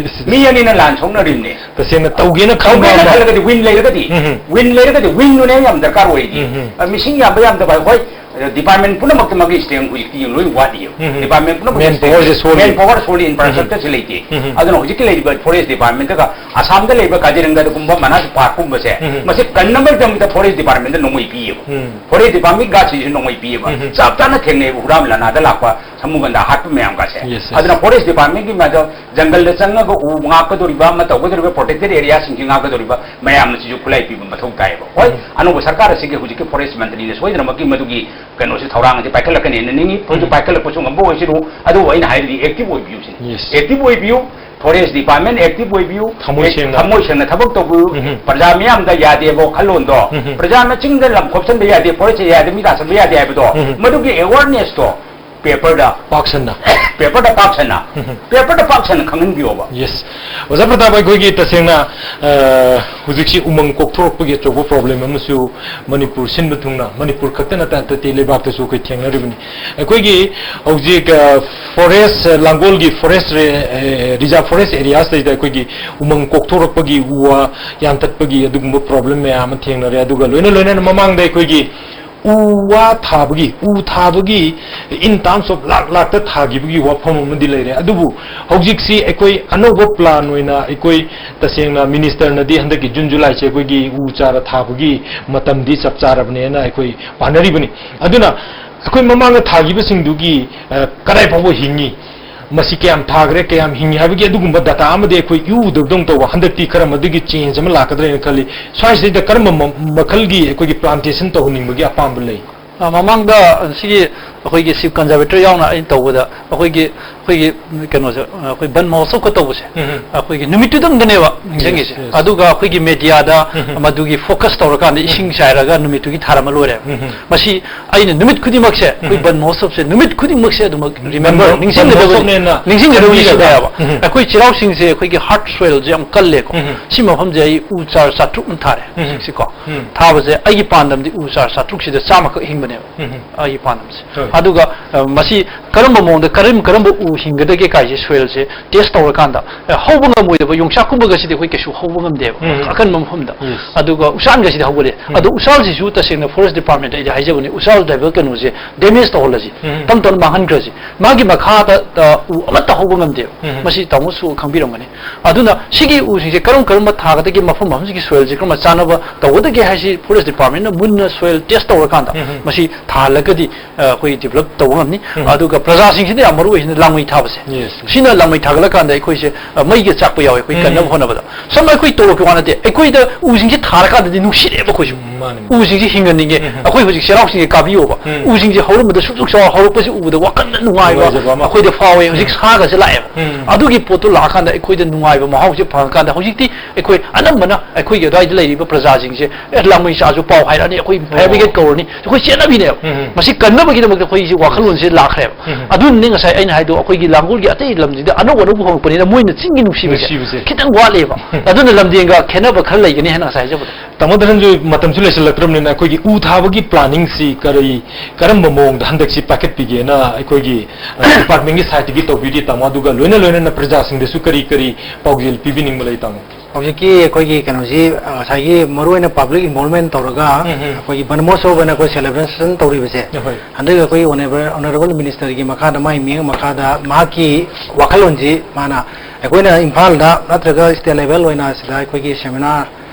ꯃꯤ ꯑꯅꯤꯅ ꯂꯥꯟ ꯁꯣꯛꯅꯔꯤꯕꯅꯤ꯫ ꯇꯁꯦꯡꯅ ꯇꯧꯒꯦꯅ ꯈꯟꯕ ꯇꯧꯒꯦꯅ ꯑꯃ꯫ ꯈꯜꯂꯒꯗꯤ ꯋꯤꯟ ꯂꯩꯔꯒꯗꯤ, ꯎꯝ꯫ ꯋꯤꯟ ꯂꯩꯔꯒꯗꯤ ꯋꯤꯟꯗꯨꯅꯦ ꯌꯥꯝ ꯗꯔꯀꯥꯔ ꯑꯣꯏꯔꯤꯗꯤ꯫ ꯎꯝ꯫ ꯑ, ꯃꯤꯁꯤꯡ ꯌꯥꯝꯕ ꯌꯥꯝꯗꯕ ꯍꯥꯏ, ꯍꯣꯏ, ꯗꯤꯄꯥꯔꯠꯃꯦꯟ ꯄꯨꯝꯅꯃꯛꯇ ꯃꯥꯒꯤ ꯏꯁꯇ꯭ꯔꯦꯡ ꯍꯧꯖꯤꯛꯇꯤ ꯂꯣꯏ ꯋꯥꯠꯂꯤꯌꯦ꯫ ꯎꯝ꯫ ꯗꯤꯄꯥꯔꯠꯃꯦꯟ ꯄꯨꯝꯅꯃꯛ ꯃꯦꯟ ꯄꯥꯋꯔꯁꯦ ꯁꯣꯜꯂꯤ꯫ ꯃꯦꯟ ꯄꯥꯋꯔ ꯁꯣꯜꯂꯤ, ꯏꯟꯐ꯭ꯔꯥꯁ꯭ꯇ꯭ꯔꯛꯆꯔꯁꯦ ꯂꯩꯇꯦ꯫ ꯎꯝ꯫ ꯑꯗꯨꯅ ꯍꯧꯖꯤꯛꯀꯤ ꯂꯩꯔꯤꯕ ꯐꯣꯔꯦꯁ ꯗꯤꯄꯥꯔꯠꯃꯦꯟꯇꯒ ꯑꯁꯥꯝꯗ ꯂꯩꯕ ꯀꯥꯖꯤꯔꯪꯒꯗꯒꯨꯝꯕ ꯃꯅꯥꯁ ꯄꯥꯔꯛꯀꯨꯝꯕꯁꯦ, ꯎꯝ꯫ ꯃꯁꯤ ꯀꯟꯅꯕꯒꯤꯗꯃꯛꯇ ꯐꯣꯔꯦꯁ ꯗꯤꯄꯥꯔꯠꯃꯦꯟꯇ ꯅꯣꯡꯃꯩ ꯄꯤꯌꯦꯕ꯫ ꯎꯝ꯫ ꯐꯣꯔꯦꯁ ꯗꯤꯄꯥꯔꯠꯃꯦꯟ ꯒꯥꯔꯗꯁꯤꯡꯁꯤꯁꯨ ꯅꯣꯡꯃꯩ ꯄꯤꯌꯦꯕ꯫ ꯎꯝ꯫ ꯆꯞ ꯆꯥꯅ ꯊꯦꯡꯅꯩꯕ ꯍꯨꯔꯥꯟꯕ ꯂꯥꯟꯅꯥꯗ ꯂꯥꯛꯄ ꯁꯃꯨꯒꯟꯗ ꯍꯥꯠꯄ ꯃꯌꯥꯝꯒꯁꯦ꯫ Yes, yes. ꯑꯗꯨꯅ ꯐꯣꯔꯦꯁ ꯗꯤꯄꯥꯔꯠꯃꯦꯟꯒꯤ ꯃꯥꯗ ꯖꯪꯒꯜꯗ ꯆꯪꯉꯒ ꯎ ꯉꯥꯛꯀꯗꯧꯔꯤꯕ, ꯑꯃ ꯇꯧꯒꯗꯧꯔꯤꯕ, ꯄ꯭ꯔꯣꯇꯦꯛꯇꯦꯗ ꯑꯦꯔꯤꯌꯥꯁꯤꯡꯁꯤ ꯉꯥꯛꯀꯗꯧꯔꯤꯕ ꯃꯌꯥꯝꯅꯁꯤꯁꯨ ꯈꯨꯠꯂꯥꯏ ꯄꯤꯕ ꯃꯊꯧ ꯇꯥꯏꯌꯦꯕ꯫ ꯍꯣꯏ, ꯎꯝ꯫ ꯑꯅꯧꯕ ꯁꯔꯀꯥꯔ ꯑꯁꯤꯒꯤ ꯍꯧꯖꯤꯛꯀꯤ ꯐꯣꯔꯦꯁ ꯃꯟꯇ꯭ꯔꯤꯅ ꯁꯣꯏꯗꯅꯃꯛꯀꯤ ꯃꯗꯨꯒꯤ ꯀꯩꯅꯣꯁꯤ, ꯊꯧꯔꯥꯡ ꯑꯁꯤ ꯄꯥꯏꯈꯠꯂꯛꯀꯅꯦꯅ ꯅꯤꯡꯉꯤ꯫ ꯍꯧꯖꯤꯛ ꯎꯝ꯫ ꯄꯥꯏꯈꯠꯂꯛꯄꯁꯨ ꯉꯝꯕ ꯑꯣꯏꯁꯤꯔꯨ, ꯑꯗꯨꯕꯨ ꯑꯩꯅ ꯍꯥꯏꯔꯗꯤ ꯑꯦꯛꯇꯤꯚ ꯑꯣꯏꯕꯤꯌꯨ ꯁꯤꯅꯤ꯫ Yes. ꯑꯦꯛꯇꯤꯚ ꯑꯣꯏꯕꯤꯌꯨ, ꯐꯣꯔꯦꯁ ꯗꯤꯄꯥꯔꯠꯃꯦꯟ ꯑꯦꯛꯇꯤꯚ ꯑꯣꯏꯕꯤꯌꯨ, ꯊꯃꯣꯏ ꯁꯦꯡꯅ꯫ ꯊꯃꯣꯏ ꯁꯦꯡꯅ ꯊꯕꯛ ꯇꯧꯕꯤꯌꯨ꯫ ꯎꯝ꯫ ꯄ꯭ꯔꯖꯥ ꯃꯤꯌꯥꯝꯗ ꯌꯥꯗꯦꯕ ꯋꯥꯈꯜꯂꯣꯟꯗꯣ, ꯎꯝ꯫ ꯄ꯭ꯔꯖꯥꯅ ꯆꯤꯡꯗ ꯂꯝ ꯈꯣꯞꯁꯟꯕ ꯌꯥꯗꯦ, ꯐꯣꯔꯦꯁꯇ ꯌꯥꯗꯦ, ꯃꯤ ꯇꯥꯁꯟꯕ ꯌꯥꯗꯦ ꯍꯥꯏꯕꯗꯣ, ꯎꯝ꯫ ꯃꯗꯨꯒꯤ ꯑꯦꯋꯥꯔꯅꯦꯁꯇꯣ ꯄꯦꯄꯔꯗ, ꯄꯥꯛ ꯁꯟꯅ꯫ ꯄꯦꯄꯔꯗ ꯄꯥꯛ ꯁꯟꯅ, ꯎꯝ꯫ ꯄꯦꯄꯔꯗ ꯄꯥꯛ ꯁꯟꯅ ꯈꯪꯍꯟꯕꯤꯌꯣꯕ꯫ Yes. ꯑꯣꯖꯥ ꯄ꯭ꯔꯇꯥꯞ, ꯑꯩꯈꯣꯏꯒꯤ ꯇꯁꯦꯡꯅ, ꯑ, ꯍꯧꯖꯤꯛꯁꯤ ꯎꯃꯪ ꯀꯣꯛꯊꯣꯔꯛꯄꯒꯤ ꯑꯆꯧꯕ ꯄ꯭ꯔꯣꯕ꯭ꯂꯦꯝ ꯑꯃꯁꯨ ꯃꯅꯤꯄꯨꯔ ꯁꯤꯟꯕ ꯊꯨꯡꯅ, ꯃꯅꯤꯄꯨꯔ ꯈꯛꯇ ꯅꯠꯇ ꯑꯇꯩ ꯂꯩꯕꯥꯛꯇꯁꯨ ꯑꯩꯈꯣꯏ ꯊꯦꯡꯅꯔꯤꯕꯅꯤ꯫ ꯑꯩꯈꯣꯏꯒꯤ ꯍꯧꯖꯤꯛ, ꯑ, ꯐꯣꯔꯦꯁ, ꯑ, ꯂꯥꯡꯒꯣꯜꯒꯤ ꯐꯣꯔꯦꯁ ꯔꯦ-, ꯑ, ꯔꯤꯖꯥꯔꯚ ꯐꯣꯔꯦꯁ ꯑꯦꯔꯤꯌꯥꯁꯇꯩꯗ ꯑꯩꯈꯣꯏꯒꯤ ꯎꯃꯪ ꯀꯣꯛꯊꯣꯔꯛꯄꯒꯤ, ꯎ ꯋꯥ ꯌꯥꯟꯊꯠꯄꯒꯤ ꯑꯗꯨꯒꯨꯝꯕ ꯄ꯭ꯔꯣꯕ꯭ꯂꯦꯝ ꯃꯌꯥꯝ ꯑꯃ ꯊꯦꯡꯅꯔꯦ꯫ ꯑꯗꯨꯒ ꯂꯣꯏꯅ ꯂꯣꯏꯅꯅ ꯃꯃꯥꯡꯗ ꯑꯩꯈꯣꯏꯒꯤ ꯎ ꯋꯥ ꯊꯥꯕꯒꯤ, ꯎ ꯊꯥꯕꯒꯤ in terms of ꯂꯥꯛ ꯂꯥꯛꯇ ꯊꯥꯈꯤꯕꯒꯤ ꯋꯥꯐꯝ ꯑꯃꯗꯤ ꯂꯩꯔꯦ꯫ ꯑꯗꯨꯕꯨ ꯍꯧꯖꯤꯛꯁꯤ ꯑꯩꯈꯣꯏ ꯑꯅꯧꯕ ꯄ꯭ꯂꯥꯟ ꯑꯣꯏꯅ, ꯑꯩꯈꯣꯏ ꯇꯁꯦꯡꯅ ꯃꯤꯅꯤꯁꯇꯔꯅꯗꯤ ꯍꯟꯗꯛꯀꯤ ꯖꯨꯟ ꯖꯨꯂꯥꯏꯁꯦ ꯑꯩꯈꯣꯏꯒꯤ ꯎ ꯆꯥꯔ ꯊꯥꯕꯒꯤ ꯃꯇꯝꯗꯤ ꯆꯞ ꯆꯥꯔꯕꯅꯦꯅ ꯑꯩꯈꯣꯏ ꯄꯥꯅꯔꯤꯕꯅꯤ꯫ ꯑꯗꯨꯅ ꯑꯩꯈꯣꯏ ꯃꯃꯥꯡꯗ ꯊꯥꯈꯤꯕꯁꯤꯡꯗꯨꯒꯤ, ꯑ, ꯀꯗꯥꯏ ꯐꯥꯎꯕ ꯍꯤꯡꯉꯤ, ꯃꯁꯤ ꯀꯌꯥꯝ ꯊꯥꯈ꯭ꯔꯦ, ꯀꯌꯥꯝ ꯍꯤꯡꯉꯤ ꯍꯥꯏꯕꯒꯤ ꯑꯗꯨꯒꯨꯝꯕ ꯗꯇꯥ ꯑꯃꯗꯤ ꯑꯩꯈꯣꯏ ꯏꯎ ꯎꯗꯕꯗꯧꯅ ꯇꯧꯕ꯫ ꯍꯟꯗꯛꯇꯤ ꯈꯔ ꯃꯗꯨꯒꯤ ꯆꯦꯟꯖ ꯑꯃ ꯂꯥꯛꯀꯗ꯭ꯔꯥ ꯍꯥꯏꯅ ꯈꯜꯂꯤ꯫ ꯁ꯭ꯋꯥꯏꯁꯤꯗꯩꯗ ꯀꯔꯝꯕ ꯃ-, ꯃꯈꯜꯒꯤ ꯑꯩꯈꯣꯏꯒꯤ ꯄ꯭ꯂꯥꯟꯇꯦꯁꯟ ꯇꯧꯍꯟꯅꯤꯡꯕꯒꯤ ꯑꯄꯥꯝꯕ ꯂꯩ? ꯑ, ꯃꯃꯥꯡꯗ ꯁꯤꯒꯤ ꯑꯩꯈꯣꯏꯒꯤ ꯆꯤꯐ ꯀꯟꯖꯥꯔꯕꯦꯇꯔ ꯌꯥꯎꯅ ꯑꯩꯅ ꯇꯧꯕꯗ, ꯑꯩꯈꯣꯏꯒꯤ ꯑꯩꯈꯣꯏꯒꯤ ꯀꯩꯅꯣꯁꯦ, ꯑꯩꯈꯣꯏ ꯕꯟ ꯃꯍꯣꯠꯁꯕꯀ ꯇꯧꯕꯁꯦ, ꯎꯝ. ꯑꯩꯈꯣꯏꯒꯤ ꯅꯨꯃꯤꯠꯇꯨꯗꯪꯗꯅꯦꯕ ꯅꯤꯡꯁꯤꯡꯉꯤꯁꯦ꯫ Yes, yes. ꯑꯗꯨꯒ ꯑꯩꯈꯣꯏꯒꯤ ꯃꯦꯗꯤꯌꯥꯗ ꯎꯝ. ꯃꯗꯨꯒꯤ ꯐꯣꯀꯁ ꯇꯧꯔꯀꯥꯟꯗ ꯏꯁꯤꯡ ꯆꯥꯏꯔꯒ ꯅꯨꯃꯤꯠꯇꯨꯒꯤ ꯊꯥꯔꯝꯃ ꯂꯣꯏꯔꯦ꯫ ꯎꯝ. ꯃꯁꯤ ꯑꯩꯅ ꯅꯨꯃꯤꯠ ꯈꯨꯗꯤꯡꯃꯛꯁꯦ ꯑꯩꯈꯣꯏ ꯎꯝ. ꯕꯟ ꯃꯍꯣꯠꯁꯕꯁꯦ ꯅꯨꯃꯤꯠ ꯈꯨꯗꯤꯡꯃꯛꯁꯦ ꯑꯗꯨꯃꯛ ꯔꯤꯃꯦꯝꯕꯔ ꯕꯟ ꯅꯤꯡꯁꯤꯡꯒꯗꯕꯅꯤ, ꯃꯍꯣꯠꯁꯕꯅꯦꯅ ꯅꯤꯡꯁꯤꯡꯒꯗꯕꯅꯤ ꯈꯟꯕꯤꯔꯒ. ꯁꯤꯗ ꯍꯥꯏꯕ꯫ ꯎꯝ. ꯑꯩꯈꯣꯏ ꯆꯩꯔꯥꯎ ꯆꯤꯡꯁꯦ ꯑꯩꯈꯣꯏꯒꯤ ꯍꯥꯔꯠ ꯁꯣꯏꯜꯁꯦ ꯌꯥꯝ ꯀꯜꯂꯦꯀꯣ꯫ ꯎꯝ. ꯁꯤ ꯃꯐꯝꯁꯦ ꯑꯩ ꯎ ꯆꯥꯔ ꯆꯥꯇ꯭ꯔꯨꯛ ꯑꯃ ꯊꯥꯔꯦ ꯎꯝ. ꯍꯧꯖꯤꯛꯁꯤꯀꯣ꯫ ꯎꯝ. ꯊꯥꯕꯁꯦ ꯑꯩꯒꯤ ꯄꯥꯟꯗꯝꯗꯤ ꯎ ꯆꯥꯔ ꯆꯥꯇ꯭ꯔꯨꯛꯁꯤꯗ ꯆꯥꯝꯃꯈꯛ ꯍꯤꯡꯕꯅꯦꯕ꯫ ꯎꯝ. ꯑꯩꯒꯤ ꯄꯥꯟꯗꯝꯁꯦ꯫ ꯍꯣꯏ. ꯑꯗꯨꯒ ꯑ, ꯃꯁꯤ ꯀꯔꯝꯕ ꯃꯑꯣꯡꯗ ꯀꯔꯝ ꯀꯔꯝꯕ ꯎ ꯍꯤꯡꯒꯗꯒꯦ ꯀꯥꯏꯁꯦ ꯁꯣꯏꯜꯁꯦ ꯇꯦꯁ ꯇꯧꯔꯀꯥꯟꯗ, ꯑ, ꯍꯧꯕ ꯉꯝꯃꯣꯏꯗꯕ ꯌꯣꯡꯆꯥꯛꯀꯨꯝꯕꯒꯁꯤꯗꯤ ꯑꯩꯈꯣꯏ ꯀꯩꯁꯨ ꯍꯧꯕ ꯉꯝꯗꯦꯕ ꯎꯝ. ꯑꯀꯟꯕ ꯃꯐꯝꯗ꯫ Yes. ꯑꯗꯨꯒ ꯎꯆꯥꯟꯒꯁꯤꯗꯤ ꯍꯧꯒꯠꯂꯦ꯫ ꯎꯝ. ꯑꯗꯣ ꯎꯆꯥꯜꯁꯤꯁꯨ ꯇꯁꯦꯡꯅ ꯐꯣꯔꯦꯁ ꯗꯤꯄꯥꯔꯠꯃꯦꯟꯗ ꯑꯩꯗꯤ ꯍꯥꯏꯖꯕꯅꯤ, ꯎꯆꯥꯜ ꯗ꯭ꯔꯥꯏꯕꯦꯜ ꯀꯩꯅꯣꯁꯦ ꯗꯦꯃꯦꯖ ꯇꯧꯍꯜꯂꯁꯤ, ꯎꯝ. ꯇꯞ ꯇꯞꯅ ꯃꯥꯡꯍꯟꯈ꯭ꯔꯁꯤ꯫ ꯃꯥꯒꯤ ꯃꯈꯥꯗ ꯑ, ꯎ ꯑꯃꯠꯇ ꯍꯧꯕ ꯉꯝꯗꯦꯕ꯫ ꯎꯝ. ꯃꯁꯤ ꯇꯥꯃꯣꯁꯨ ꯈꯪꯕꯤꯔꯝꯒꯅꯤ꯫ ꯑꯗꯨꯅ ꯁꯤꯒꯤ ꯎꯁꯤꯡꯁꯦ ꯀꯔꯝ ꯀꯔꯝꯕ ꯊꯥꯒꯗꯒꯦ, ꯃꯐꯝ ꯃꯐꯝꯁꯤꯒꯤ ꯁꯣꯏꯜꯁꯦ ꯀꯔꯝꯕ ꯆꯥꯅꯕ ꯇꯧꯒꯗꯒꯦ ꯍꯥꯏꯁꯤ ꯐꯣꯔꯦꯁ ꯗꯤꯄꯥꯔꯠꯃꯦꯟꯅ ꯃꯨꯟꯅ ꯁꯣꯏꯜ ꯇꯦꯁ ꯇꯧꯔꯀꯥꯟꯗ ꯎꯝ. ꯃꯁꯤ ꯊꯥꯍꯜꯂꯒꯗꯤ ꯑ, ꯑꯩꯈꯣꯏ ꯗꯤꯕꯂꯞ ꯇꯧꯕ ꯉꯝꯅꯤ꯫ ꯎꯝ. ꯑꯗꯨꯒ ꯄ꯭ꯔꯖꯥꯁꯤꯡꯁꯤꯅ ꯌꯥꯝ ꯃꯔꯨ ꯑꯣꯏꯁꯤꯅ ꯂꯥꯡꯃꯩ ꯊꯥꯕꯁꯦ꯫ Yes. ꯁꯤꯅ ꯂꯥꯡꯃꯩ ꯊꯥꯒꯠꯂꯀꯥꯟꯗ ꯑꯩꯈꯣꯏꯁꯦ, ꯑ, ꯃꯩꯒ ꯆꯥꯛꯄ ꯌꯥꯎꯋꯦ ꯑꯩꯈꯣꯏ ꯎꯝ. ꯀꯟꯅꯕ ꯍꯣꯠꯅꯕꯗ꯫ ꯁꯝꯅ ꯑꯩꯈꯣꯏ ꯇꯧꯔꯛꯀꯤ ꯋꯥ ꯅꯠꯇꯦ, ꯑꯩꯈꯣꯏꯗ ꯎꯁꯤꯡꯁꯦ ꯊꯥꯔꯀꯥꯟꯗꯗꯤ ꯅꯨꯡꯁꯤꯔꯛꯑꯦꯕ ꯑꯩꯈꯣꯏꯁꯨ꯫ ꯎꯝ, ꯃꯥꯅꯤ. ꯎꯁꯤꯡꯁꯦ ꯍꯤꯡꯍꯟꯅꯤꯡꯉꯦ꯫ ꯎꯝ. ꯑꯩꯈꯣꯏ ꯍꯧꯖꯤꯛ ꯆꯩꯔꯥꯎ ꯆꯤꯡꯁꯦ ꯀꯥꯕꯤꯌꯣꯕ꯫ ꯎꯝ. ꯎꯁꯤꯡꯁꯦ ꯍꯧꯔꯝꯕꯗ ꯁꯨꯛꯁꯨꯛ ꯆꯥꯎꯔ ꯍꯧꯔꯛꯄꯁꯦ ꯎꯕꯗ ꯋꯥꯈꯜꯗ ꯅꯨꯡꯉꯥꯏꯕ ꯅꯨꯡꯉꯥꯏꯖꯕ ꯑꯃ. ꯑꯩꯈꯣꯏꯗ ꯐꯥꯎꯋꯦ꯫ ꯍꯧꯖꯤꯛ ꯎꯝ. ꯁꯥꯒꯁꯦ ꯂꯥꯛꯑꯦꯕ꯫ ꯎꯝ. ꯑꯗꯨꯒꯤ ꯄꯣꯠꯇꯨ ꯂꯥꯛꯑꯀꯥꯟꯗ ꯑꯩꯈꯣꯏꯗ ꯅꯨꯡꯉꯥꯏꯕ ꯃꯍꯥꯎꯁꯦ ꯐꯪꯉꯀꯥꯟꯗ ꯍꯧꯖꯤꯛꯇꯤ ꯑꯩꯈꯣꯏ ꯑꯅꯝꯕꯅ ꯑꯩꯈꯣꯏꯒꯤ ꯑꯗꯨꯋꯥꯏꯗ ꯂꯩꯔꯤꯕ ꯄ꯭ꯔꯖꯥꯁꯤꯡꯁꯦ, "ꯑꯦ, ꯂꯥꯡꯃꯩ ꯆꯥꯁꯨ ꯄꯥꯎ ꯍꯥꯏꯔꯛꯑꯅꯤ, ꯑꯩꯈꯣꯏ ꯐꯥꯌꯔ ꯕ꯭ꯔꯤꯒꯦꯗ ꯀꯧꯔꯅꯤ", ꯑꯩꯈꯣꯏ ꯆꯦꯟꯅꯕꯤꯅꯦꯕ꯫ ꯎꯝ. ꯃꯁꯤ ꯀꯟꯅꯕꯒꯤꯗꯃꯛꯇ ꯑꯩꯈꯣꯏꯁꯤ ꯋꯥꯈꯜꯂꯣꯟꯁꯦ ꯂꯥꯛꯈ꯭ꯔꯦꯕ꯫ ꯎꯝ. ꯑꯗꯨꯅꯅꯦ ꯉꯁꯥꯏ ꯑꯩꯅ ꯍꯥꯏꯗꯣ, ꯑꯩꯈꯣꯏꯒꯤ ꯂꯥꯡꯒꯣꯜꯒꯤ ꯑꯇꯩ ꯂꯝꯁꯤꯡꯗ ꯑꯅꯧ ꯑꯅꯧꯕ ꯍꯣꯡꯉꯛꯄꯅꯤꯅ ꯃꯣꯏꯅ ꯆꯤꯡꯒꯤ ꯅꯨꯡꯁꯤꯕꯁꯦ ꯅꯨꯡꯁꯤꯕꯁꯦ. ꯈꯤꯇꯪ ꯋꯥꯠꯂꯦꯕ꯫ ꯑꯗꯨꯅ ꯂꯝꯗꯦꯡꯒ ꯈꯦꯠꯅꯕ ꯈꯔ ꯂꯩꯒꯅꯤ ꯍꯥꯏꯅ ꯉꯁꯥꯏ ꯍꯥꯏꯖꯕꯗꯣ꯫ ꯇꯥꯃꯣ ꯙꯅꯟꯖꯣꯏ, ꯃꯇꯝꯁꯨ ꯂꯩꯁꯤꯜꯂꯛꯇ꯭ꯔꯕꯅꯤꯅ ꯑꯩꯈꯣꯏꯒꯤ ꯎ ꯊꯥꯕꯒꯤ ꯄ꯭ꯂꯥꯅꯤꯡꯁꯤ ꯀꯔꯤ, ꯀꯔꯝꯕ ꯃꯑꯣꯡꯗ ꯍꯟꯗꯛꯁꯤ ꯄꯥꯏꯈꯠꯄꯤꯒꯦꯅ ꯑꯩꯈꯣꯏꯒꯤ, ꯑ, ꯗꯤꯄꯥꯔꯠꯃꯦꯟꯒꯤ ꯁꯥꯏꯠꯇꯒꯤ ꯇꯧꯕꯤꯔꯤ, ꯇꯥꯃꯣ? ꯑꯗꯨꯒ ꯂꯣꯏꯅ ꯂꯣꯏꯅꯅ ꯄ꯭ꯔꯖꯥꯁꯤꯡꯗꯁꯨ ꯀꯔꯤ ꯀꯔꯤ ꯄꯥꯎꯖꯦꯜ ꯄꯤꯕꯤꯅꯤꯡꯕ ꯂꯩ, ꯇꯥꯃꯣ? ꯍꯧꯖꯤꯛꯀꯤ ꯑꯩꯈꯣꯏꯒꯤ ꯀꯩꯅꯣꯁꯤ, ꯑ, ꯉꯁꯥꯏꯒꯤ ꯃꯔꯨꯑꯣꯏꯅ ꯄꯕ꯭ꯂꯤꯛ ꯏꯟꯚꯣꯜꯕꯃꯦꯟ ꯇꯧꯔꯒ, ꯎꯝ, ꯎꯝ. ꯑꯩꯈꯣꯏꯒꯤ ꯕꯟ ꯃꯍꯣꯠꯁꯕ ꯑꯩꯈꯣꯏ ꯁꯦꯂꯦꯕ꯭ꯔꯦꯁꯟ ꯇꯧꯔꯤꯕꯁꯦ, ꯍꯣꯏ. ꯍꯟꯗꯛ ꯑꯩꯈꯣꯏ ꯑꯣꯅꯔꯦꯕꯜ, ꯑꯣꯅꯔꯦꯕꯜ ꯃꯤꯅꯤꯁꯇꯔꯒꯤ ꯃꯈꯥꯗ, ꯃꯥꯒꯤ ꯃꯤꯠꯌꯦꯡ ꯃꯈꯥꯗ ꯃꯍꯥꯛꯀꯤ ꯋꯥꯈꯜꯂꯣꯟꯁꯤ ꯃꯥꯅ ꯑꯩꯈꯣꯏꯅ ꯏꯝꯐꯥꯜꯗ ꯅꯠꯇ꯭ꯔꯒ ꯁ꯭ꯇꯦꯠ ꯂꯦꯚꯦꯜ ꯑꯣꯏꯅ ꯁꯤꯗ ꯑꯩꯈꯣꯏꯒꯤ ꯁꯦꯃꯤꯅꯥꯔ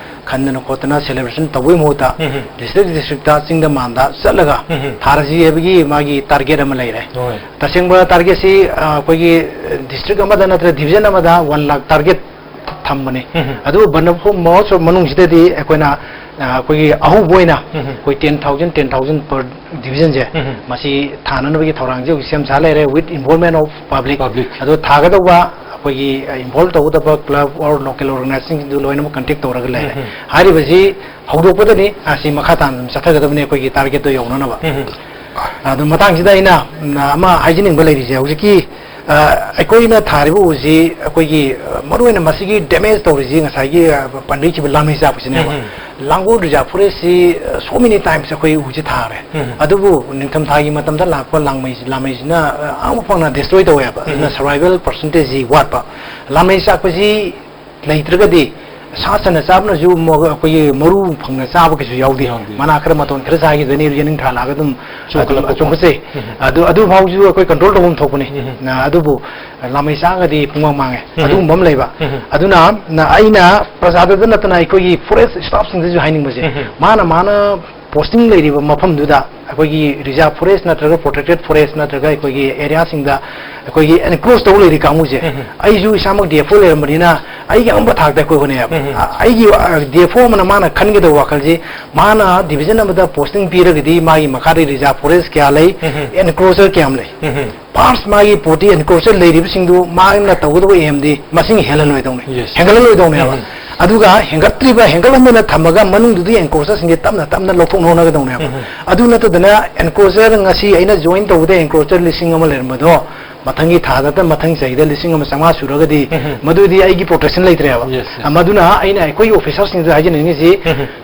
ꯈꯟꯗꯅ ꯈꯣꯠꯇꯅ ꯁꯦꯂꯦꯕ꯭ꯔꯦꯁꯟ ꯇꯧꯕꯒꯤ ꯃꯍꯨꯠꯇ, ꯎꯝ, ꯎꯝ. ꯗꯤꯁꯇ꯭ꯔꯤꯛ ꯗꯤꯁꯇ꯭ꯔꯤꯛꯇ, ꯆꯤꯡꯗ ꯃꯥꯟꯗ ꯆꯠꯂꯒ ꯎꯝ, ꯎꯝ. ꯊꯥꯔꯁꯤ ꯍꯥꯏꯕꯒꯤ ꯃꯥꯒꯤ ꯇꯥꯔꯒꯦꯠ ꯑꯃ ꯂꯩꯔꯦ꯫ ꯍꯣꯏ. ꯇꯁꯦꯡꯕ ꯇꯥꯔꯒꯦꯠꯁꯤ, ꯑ, ꯑꯩꯈꯣꯏꯒꯤ ꯗꯤꯁꯇ꯭ꯔꯤꯛ ꯑꯃꯗ ꯅꯠꯇ꯭ꯔꯒ ꯗꯤꯕꯤꯖꯟ ꯑꯃꯗ ꯋꯥꯟ ꯂꯥꯈ ꯇꯥꯔꯒꯦꯠ ꯊꯝꯕꯅꯤ꯫ ꯎꯝ, ꯎꯝ. ꯑꯗꯨꯕꯨ ꯕꯟ ꯃꯍꯣꯠꯁꯕ ꯃꯅꯨꯡꯁꯤꯗꯗꯤ ꯑꯩꯈꯣꯏꯅ ꯑꯩꯈꯣꯏꯒꯤ ꯑꯍꯧꯕ ꯑꯣꯏꯅ ꯑꯩꯈꯣꯏ ten thousand, ten thousand per division ꯁꯦ, ꯃꯁꯤ ꯊꯥꯅꯅꯕꯒꯤ ꯊꯧꯔꯥꯡꯁꯦ ꯍꯧꯖꯤꯛ ꯁꯦꯝ ꯁꯥ ꯂꯩꯔꯦ, with involvement of public꯫ Public꯫ ꯑꯗꯣ ꯊꯥꯒꯗꯧꯕ ꯑꯩꯈꯣꯏꯒꯤ involve ꯇꯧꯒꯗꯕ club or local organization ꯁꯤꯡꯗꯨ ꯂꯣꯏꯅꯃꯛ contact ꯇꯧꯔꯒ ꯂꯩꯔꯦ꯫ ꯍꯥꯏꯔꯤꯕꯁꯤ ꯍꯧꯗꯣꯛꯄꯗꯅꯤ, ꯑꯁꯤ ꯃꯈꯥ ꯇꯥꯅ ꯑꯗꯨꯝ ꯆꯠꯊꯒꯗꯕꯅꯤ ꯑꯩꯈꯣꯏꯒꯤ target ꯇꯣ ꯌꯧꯅꯅꯕ꯫ ꯑꯗꯣ ꯃꯇꯥꯡꯁꯤꯗ ꯑꯩꯅ, ꯎꯝ, ꯑꯃ ꯍꯥꯏꯖꯅꯤꯡꯕ ꯂꯩꯔꯤꯁꯦ, ꯍꯧꯖꯤꯛꯀꯤ, ꯑ, ꯑꯩꯈꯣꯏꯅ ꯊꯥꯔꯤꯕ ꯎꯁꯤ ꯑꯩꯈꯣꯏꯒꯤ, ꯑ, ꯃꯔꯨꯑꯣꯏꯅ ꯃꯁꯤꯒꯤ damage ꯇꯧꯔꯤꯁꯤ ꯉꯁꯥꯏꯒꯤ, ꯑ, ꯄꯟꯕꯤꯈꯤꯕ ꯂꯥꯃꯩ ꯆꯥꯛꯄꯁꯤꯅꯦꯕ꯫ ꯂꯥꯡꯒꯣꯜ reserve forest ꯁꯤ, ꯑ, so many times ꯑꯩꯈꯣꯏ ꯎꯁꯤ ꯊꯥꯔꯦ꯫ ꯑꯗꯨꯕꯨ ꯅꯤꯡꯊꯝꯊꯥꯒꯤ ꯃꯇꯝꯗ ꯂꯥꯛꯄ ꯂꯥꯡꯃꯩ-, ꯂꯥꯃꯩꯁꯤꯅ, ꯑ, ꯑꯉꯝꯕ ꯐꯪꯅ destroy ꯇꯧꯋꯦꯕ꯫ ꯑꯗꯨꯅ survival percentage ꯁꯤ ꯋꯥꯠꯄ꯫ ꯂꯥꯃꯩ ꯆꯥꯛꯄꯁꯤ ꯂꯩꯇ꯭ꯔꯒꯗꯤ ꯁꯥ ꯁꯟꯅ ꯆꯥꯕꯅꯁꯨ ꯃ-, ꯑꯩꯈꯣꯏꯒꯤ ꯃꯔꯨ ꯐꯪꯅ ꯆꯥꯕ ꯀꯩꯁꯨ ꯌꯥꯎꯗꯦ꯫ ꯌꯥꯎꯗꯦ꯫ ꯃꯅꯥ ꯈꯔ ꯃꯇꯣꯟ ꯈꯔ ꯆꯥꯈꯤꯗꯣꯏꯅꯤ, ꯌꯦꯅꯤꯡ ꯊꯥ ꯂꯥꯛꯑꯒ ꯑꯗꯨꯝ, ꯑꯗꯨꯝ ꯆꯣꯡꯈꯠꯂꯛꯄ꯫ ꯆꯣꯡꯈꯠꯆꯩ꯫ ꯑꯗꯨ, ꯑꯗꯨ ꯐꯥꯎꯁꯨ ꯑꯩꯈꯣꯏ control ꯇꯧꯐꯝ ꯊꯣꯛꯄꯅꯤ꯫ ꯅ, ꯑꯗꯨꯕꯨ ꯂꯥꯃꯩ ꯆꯥꯒꯗꯤ ꯄꯨꯡꯃꯥꯡ ꯃꯥꯡꯉꯦ꯫ ꯑꯗꯨꯒꯨꯝꯕ ꯑꯃ ꯂꯩꯕ꯫ ꯑꯗꯨꯅ, ꯅ, ꯑꯩꯅ ꯄ꯭ꯔꯖꯥꯗꯇ ꯅꯠꯇꯅ ꯑꯩꯈꯣꯏꯒꯤ forest staff ꯁꯤꯡꯗꯁꯨ ꯍꯥꯏꯅꯤꯡꯕꯁꯦ, ꯃꯥꯅ, ꯃꯥꯅ posting ꯂꯩꯔꯤꯕ ꯃꯐꯝꯗꯨꯗ ꯑꯩꯈꯣꯏꯒꯤ reserve forest ꯅꯠꯇ꯭ꯔꯒ protected forest ꯅꯠꯇ꯭ꯔꯒ ꯑꯩꯈꯣꯏꯒꯤ area ꯁꯤꯡꯗ ꯑꯩꯈꯣꯏꯒꯤ encroach ꯇꯧ ꯂꯩꯔꯤ ꯀꯥꯡꯕꯨꯁꯦ, ꯑꯩꯁꯨ ꯏꯁꯥꯃꯛ D F O ꯂꯩꯔꯝꯕꯅꯤꯅ ꯑꯩꯒꯤ ꯑꯉꯝꯕ ꯊꯥꯛꯇ ꯑꯩꯈꯣꯏ ꯍꯣꯠꯅꯩꯌꯦꯕ꯫ ꯑ-, ꯑꯩꯒꯤ, ꯑ, D F O ꯑꯃꯅ ꯃꯥꯅ ꯈꯟꯒꯗꯕ ꯋꯥꯈꯜꯁꯤ, ꯃꯥꯅ division ꯑꯃꯗ posting ꯄꯤꯔꯒꯗꯤ ꯃꯥꯒꯤ ꯃꯈꯥꯗ reserve forest ꯀꯌꯥ ꯂꯩ, encroacher ꯀꯌꯥꯝ ꯂꯩ꯫ First ꯃꯥꯒꯤ ꯄꯣꯠꯇꯤ encroacher ꯂꯩꯔꯤꯕꯁꯤꯡꯗꯨ ꯃꯥꯅ ꯇꯧꯒꯗꯕ aim ꯗꯤ ꯃꯁꯤꯡ ꯍꯦꯜꯍꯜꯂꯣꯏꯗꯧꯅꯤ, ꯍꯦꯟꯒꯠꯍꯜꯂꯣꯏꯗꯧꯅꯦꯕ꯫ ꯑꯗꯨꯒ ꯍꯦꯟꯒꯠꯇ꯭ꯔꯤꯕ, ꯍꯦꯟꯒꯠꯍꯟꯗꯅ ꯊꯝꯃꯒ ꯃꯅꯨꯡꯗꯨꯗꯤ encroacher ꯁꯤꯡꯁꯦ ꯇꯞꯅ ꯇꯞꯅ ꯂꯧꯊꯣꯛꯅ ꯍꯣꯠꯅꯒꯗꯧꯅꯦꯕ꯫ ꯑꯗꯨ ꯅꯠꯇꯗꯅ encroacher ꯉꯁꯤ ꯑꯩꯅ join ꯇꯧꯕꯗ encroacher ꯂꯤꯁꯤꯡ ꯑꯃ ꯂꯩꯔꯝꯕꯗꯣ, ꯃꯊꯪꯒꯤ ꯊꯥꯗ, ꯃꯊꯪ ꯆꯍꯤꯗ ꯂꯤꯁꯤꯡ ꯑꯃ ꯆꯥꯝꯃꯉꯥ ꯁꯨꯔꯒꯗꯤ, ꯃꯗꯨꯗꯤ ꯑꯩꯒꯤ protection ꯂꯩꯇ꯭ꯔꯦꯕ꯫ Yes, yes꯫ ꯃꯗꯨꯅ ꯑꯩꯅ ꯑꯩꯈꯣꯏꯒꯤ officer ꯁꯤꯡꯗ ꯍꯥꯏꯖꯅꯤꯡꯉꯤꯁꯤ,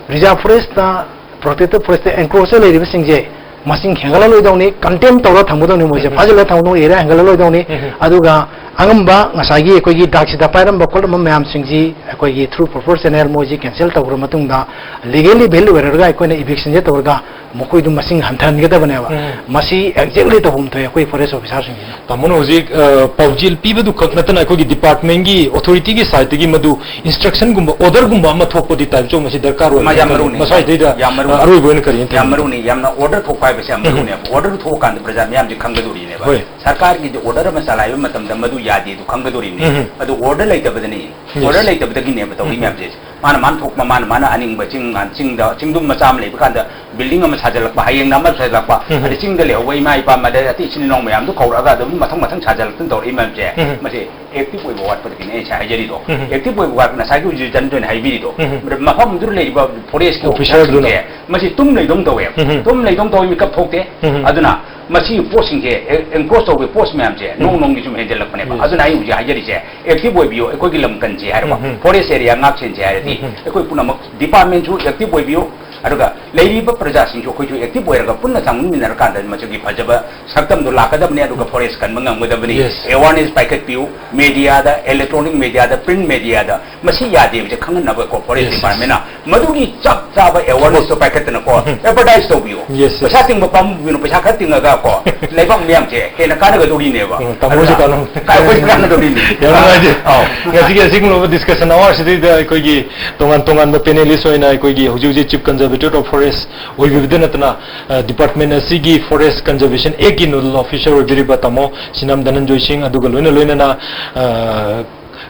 reserve forest ꯇ, protected forest ꯇ encroacher ꯂꯩꯔꯤꯕꯁꯤꯡꯁꯦ ꯃꯁꯤꯡ ꯍꯦꯟꯒꯠꯍꯜꯂꯣꯏꯗꯧꯅꯤ, contain ꯇꯧꯔ ꯊꯝꯒꯗꯧꯅꯤ, ꯃꯣꯏꯁꯦ ꯐꯥꯖꯤꯜꯂ ꯊꯝꯒꯗꯧꯅꯤ, area ꯍꯦꯟꯒꯠꯍꯜꯂꯣꯏꯗꯧꯅꯤ꯫ ꯑꯗꯨꯒ ꯑꯉꯝꯕ ꯉꯁꯥꯏꯒꯤ ꯑꯩꯈꯣꯏꯒꯤ ꯗꯥꯛꯁꯤꯗ ꯄꯥꯏꯔꯝꯕ ꯈꯣꯠꯂꯝꯕ ꯃꯌꯥꯝꯁꯤꯡꯁꯤ ꯑꯩꯈꯣꯏꯒꯤ through proper channel ꯃꯣꯏꯁꯤ cancel ꯇꯧꯈ꯭ꯔ ꯃꯇꯨꯡꯗ, legally valid ꯑꯣꯏꯔꯒ ꯑꯩꯈꯣꯏꯅ eviction ꯁꯦ ꯇꯧꯔꯒ ꯃꯈꯣꯏꯗꯨ ꯃꯁꯤꯡ ꯍꯟꯊꯍꯟꯒꯗꯕꯅꯦꯕ꯫ ꯎꯝ꯫ ꯃꯁꯤ exactly ꯇꯧꯐꯝ ꯊꯣꯛꯑꯦ ꯑꯩꯈꯣꯏ forest officerꯁꯤꯡꯁꯤꯅ꯫ ꯇꯥꯃꯣꯅ ꯍꯧꯖꯤꯛ, ꯑ, ꯄꯥꯎꯖꯦꯜ ꯄꯤꯕꯗꯨ ꯈꯛ ꯅꯠꯇꯅ ꯑꯩꯈꯣꯏꯒꯤ departmentꯀꯤ authorityꯒꯤ sideꯇꯒꯤ ꯃꯗꯨ instructionꯒꯨꯝꯕ, orderꯒꯨꯝꯕ ꯑꯃ ꯊꯣꯛꯄꯗꯤ ꯇꯥꯏꯕ ꯆꯧ ꯃꯁꯤ ꯗꯔꯀꯥꯔ ꯑꯣꯏ꯫ ꯃꯥ ꯌꯥꯝ ꯃꯔꯨꯅꯤ꯫ ꯃꯁ꯭ꯋꯥꯏꯗꯩꯗ, ꯌꯥꯝ ꯃꯔꯨꯅꯤ꯫ ꯑ, ꯑꯔꯣꯏꯕ ꯑꯣꯏꯅ ꯀꯔꯤ ꯍꯥꯏꯅ ꯌꯥꯝ ꯊꯝꯕꯤꯅꯤ? ꯃꯔꯨꯅꯤ꯫ ꯌꯥꯝꯅ order ꯊꯣꯛꯄ ꯍꯥꯏꯕꯁꯦ ꯌꯥꯝ ꯎꯝ꯫ ꯃꯔꯨꯅꯦꯕ꯫ Order ꯊꯣꯛꯑꯀꯥꯟꯗ ꯄ꯭ꯔꯖꯥ ꯃꯤꯌꯥꯝꯁꯦ ꯈꯪꯒꯗꯧꯔꯤꯅꯦꯕ꯫ ꯍꯣꯏ꯫ ꯁꯔꯀꯥꯔꯒꯤꯗꯤ order ꯑꯃ ꯆꯂꯥꯏꯕ ꯃꯇꯝꯗ ꯃꯗꯨ ꯌꯥꯗꯦ, ꯑꯗꯨ ꯈꯪꯒꯗꯧꯔꯤꯕꯅꯤ꯫ ꯎꯝ꯫ ꯑꯗꯨ order ꯂꯩꯇꯕꯗꯅꯤ꯫ Yes. Order ꯂꯩꯇꯕꯗꯒꯤꯅꯦꯕ ꯇꯧꯔꯤ ꯎꯝ꯫ ꯃꯌꯥꯝꯁꯦ꯫ ꯃꯥꯅ, ꯃꯥꯅ ꯊꯣꯛꯄ, ꯃꯥꯅ, ꯃꯥꯅ ꯑꯅꯤꯡꯕ ꯆꯤꯡ, ꯆꯤꯡꯗ, ꯆꯤꯡꯗꯨꯝ ꯃꯆꯥ ꯑꯃ ꯂꯩꯕ ꯀꯥꯟꯗ building ꯑꯃ ꯁꯥꯖꯜꯂꯛꯄ, ꯍꯌꯦꯡꯅ ꯑꯃ ꯁꯥꯖꯜꯂꯛꯄ, ꯎꯝ꯫ ꯑꯗꯩ ꯆꯤꯡꯗ ꯂꯩꯍꯧꯕ ꯏꯃꯥ ꯏꯄꯥ, ꯃꯗꯩ ꯑꯇꯩ ꯏꯆꯤꯟ ꯏꯅꯥꯎ ꯃꯌꯥꯝꯗꯣ ꯀꯧꯔꯛꯑꯒ ꯑꯗꯨꯝ ꯃꯊꯪ ꯃꯊꯪ ꯁꯥꯖꯜꯂꯛꯇꯅ ꯇꯧꯔꯛꯏ ꯃꯌꯥꯝꯁꯦ, ꯎꯝ꯫ ꯃꯁꯤ active ꯑꯣꯏꯕ ꯋꯥꯠꯄꯗꯒꯤꯅꯦ ꯑꯩ ꯉꯁꯥꯏ ꯍꯥꯏꯖꯔꯤꯗꯣ꯫ ꯎꯝ꯫ Active ꯑꯣꯏꯕ ꯋꯥꯠꯄ, ꯉꯁꯥꯏꯒꯤ ꯍꯧꯖꯤꯛ ꯖꯟ ꯖꯣꯏꯅ ꯍꯥꯏꯕꯤꯔꯤꯗꯣ, ꯎꯝ꯫ ꯃꯐꯝꯗꯨꯗ ꯂꯩꯔꯤꯕ forestꯀꯤ officerꯗꯨꯅ꯫ Officerꯁꯤꯡꯁꯦ ꯃꯁꯤ ꯇꯨꯝ ꯂꯩꯗꯧ ꯇꯧꯋꯦꯕ꯫ ꯎꯝ꯫ ꯇꯨꯝ ꯂꯩꯗꯧ ꯇꯧꯋꯤ, ꯃꯤꯀꯞ ꯊꯣꯛꯇꯦ꯫ ꯎꯝ꯫ ꯑꯗꯨꯅ ꯃꯁꯤꯒꯤ ꯄꯣꯠꯁꯤꯡꯁꯦ, ꯑꯦ-, encroach ꯇꯧꯕꯒꯤ ꯄꯣꯠ ꯃꯌꯥꯝꯁꯦ ꯎꯝ꯫ ꯅꯣꯡ ꯅꯣꯡꯒꯤ ꯁꯨꯝ ꯍꯦꯟꯖꯜꯂꯛꯄꯅꯦꯕ꯫ Yes. ꯑꯗꯨꯅ ꯑꯩ ꯍꯧꯖꯤꯛ ꯍꯥꯏꯖꯔꯤꯁꯦ, active ꯑꯣꯏꯕꯤꯌꯨ꯫ ꯑꯩꯈꯣꯏꯒꯤ ꯂꯝ ꯀꯟꯁꯦ ꯍꯥꯏꯔꯕ, ꯎꯝ, ꯎꯝ꯫ Forest area ꯉꯥꯛ ꯁꯦꯟꯁꯦ ꯍꯥꯏꯔꯗꯤ, ꯎꯝ, ꯎꯝ꯫ ꯑꯩꯈꯣꯏ ꯄꯨꯝꯅꯃꯛ departmentꯁꯨ active ꯑꯣꯏꯕꯤꯌꯨ, ꯑꯗꯨꯒ ꯂꯩꯔꯤꯕ ꯄ꯭ꯔꯖꯥꯁꯤꯡꯁꯨ ꯑꯩꯈꯣꯏꯁꯨ active ꯑꯣꯏꯔꯒ ꯄꯨꯟꯅ ꯆꯥꯡꯗꯝꯃꯤꯟꯅꯔꯀꯥꯟꯗ ꯃꯁꯤꯒꯤ ꯐꯖꯕ ꯁꯛꯇꯝꯗꯣ ꯂꯥꯛꯀꯗꯕꯅꯤ, ꯑꯗꯨꯒ forest ꯀꯟꯕ ꯉꯝꯒꯗꯕꯅꯤ꯫ Yes. Awareness ꯄꯥꯏꯈꯠꯄꯤꯌꯨ, mediaꯗ, electronic mediaꯗ, print mediaꯗ, ꯃꯁꯤ ꯌꯥꯗꯦꯕꯁꯦ ꯈꯪꯍꯟꯅꯕ ꯀꯣ, forest Yes, yes. departmentꯅ ꯃꯗꯨꯒꯤ ꯆꯞ ꯆꯥꯕ awarenessꯇꯣ ꯄꯥꯏꯈꯠꯇꯅꯀꯣ, ꯎꯝ꯫ Advertise ꯇꯧꯕꯤꯌꯨ꯫ Yes, yes. ꯄꯩꯁꯥ ꯇꯤꯡꯕ ꯄꯥꯝꯕꯤꯒꯅꯨ, ꯄꯩꯁꯥ ꯈꯔ ꯇꯤꯡꯉꯒ ꯀꯣ, ꯂꯩꯕꯥꯛ ꯃꯤꯌꯥꯝꯁꯦ ꯍꯦꯟꯅ ꯀꯥꯟꯅꯒꯗꯧꯔꯤꯅꯦꯕ꯫ ꯎꯝ, ꯇꯥꯃꯣꯁꯨ ꯀꯥꯟꯅ-, ꯀꯥ-, ꯑꯩꯈꯣꯏꯁꯨ ꯀꯥꯟꯅꯗꯧꯔꯤꯅꯦ꯫ ꯌꯥꯝ ꯅꯨꯡꯉꯥꯏꯖꯩ꯫ ꯑꯧ꯫ ꯉꯁꯤꯒꯤ ꯑꯁꯤꯒꯨꯝꯂꯕ discussion hourꯁꯤꯗꯩꯗ ꯑꯩꯈꯣꯏꯒꯤ ꯇꯣꯉꯥꯟ ꯇꯣꯉꯥꯟꯕ panelist ꯑꯣꯏꯅ ꯑꯩꯈꯣꯏꯒꯤ ꯍꯧꯖꯤꯛ ꯍꯧꯖꯤꯛ Chief Conservator of Forest ꯑꯣꯏꯕꯤꯕꯗ ꯅꯠꯇꯅ, ꯑ, department ꯑꯁꯤꯒꯤ Forest Conservation Actꯀꯤ nodal officer ꯑꯣꯏꯕꯤꯔꯤꯕ ꯇꯥꯃꯣ ꯁꯤꯅꯥꯝ ꯙꯅꯟꯖꯣꯏ ꯁꯤꯡ, ꯑꯗꯨꯒ ꯂꯣꯏꯅ ꯂꯣꯏꯅꯅ, ꯑ,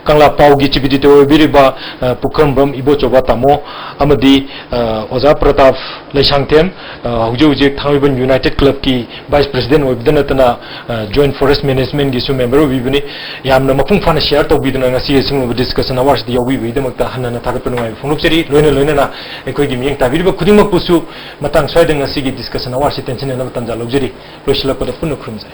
ꯀꯪꯂꯥ ꯄꯥꯎꯒꯤ chief editor ꯑꯣꯏꯕꯤꯔꯤꯕ, ꯑ, ꯄꯨꯈ꯭ꯔꯝꯕꯝ ꯏꯕꯣꯆꯧꯕ ꯇꯥꯃꯣ ꯑꯃꯗꯤ, ꯑ, ꯑꯣꯖꯥ ꯄ꯭ꯔꯇꯥꯞ ꯂꯩꯁꯥꯡꯊꯦꯝ, ꯑ, ꯍꯧꯖꯤꯛ ꯍꯧꯖꯤꯛ ꯊꯥꯡꯃꯩꯕꯟ United Clubꯀꯤ vice president ꯑꯣꯏꯕꯗ ꯅꯠꯇꯅ, ꯑ, Joint Forest Managementꯀꯤꯁꯨ member ꯑꯣꯏꯕꯤꯕꯅꯤ꯫ ꯌꯥꯝꯅ ꯃꯄꯨꯡ ꯐꯥꯅ share ꯇꯧꯕꯤꯗꯨꯅ ꯉꯁꯤ ꯑꯁꯤꯒꯨꯝꯂꯕ discussion hourꯁꯤꯗ ꯌꯥꯎꯕꯤꯕꯒꯤꯗꯃꯛꯇ ꯍꯟꯅ ꯍꯟꯅ ꯊꯥꯒꯠꯄ ꯅꯨꯡꯉꯥꯏꯕ ꯐꯣꯡꯗꯣꯛꯆꯔꯤ꯫ ꯂꯣꯏꯅ ꯂꯣꯏꯅꯅ ꯑꯩꯈꯣꯏꯒꯤ ꯃꯤꯠꯌꯦꯡ ꯇꯥꯕꯤꯔꯤꯕ ꯈꯨꯗꯤꯡꯃꯛꯄꯨꯁꯨ ꯃꯇꯥꯡ ꯁ꯭ꯋꯥꯏꯗ ꯉꯁꯤꯒꯤ discussion hourꯁꯤ ꯇꯦꯟꯁꯤꯟꯅꯅꯕ ꯇꯥꯟꯖꯥ ꯂꯧꯖꯔꯤ꯫ ꯂꯣꯏꯁꯤꯜꯂꯛꯄꯗ ꯄꯨꯟꯅ ꯈꯨꯔꯨꯝꯖꯔꯤ꯫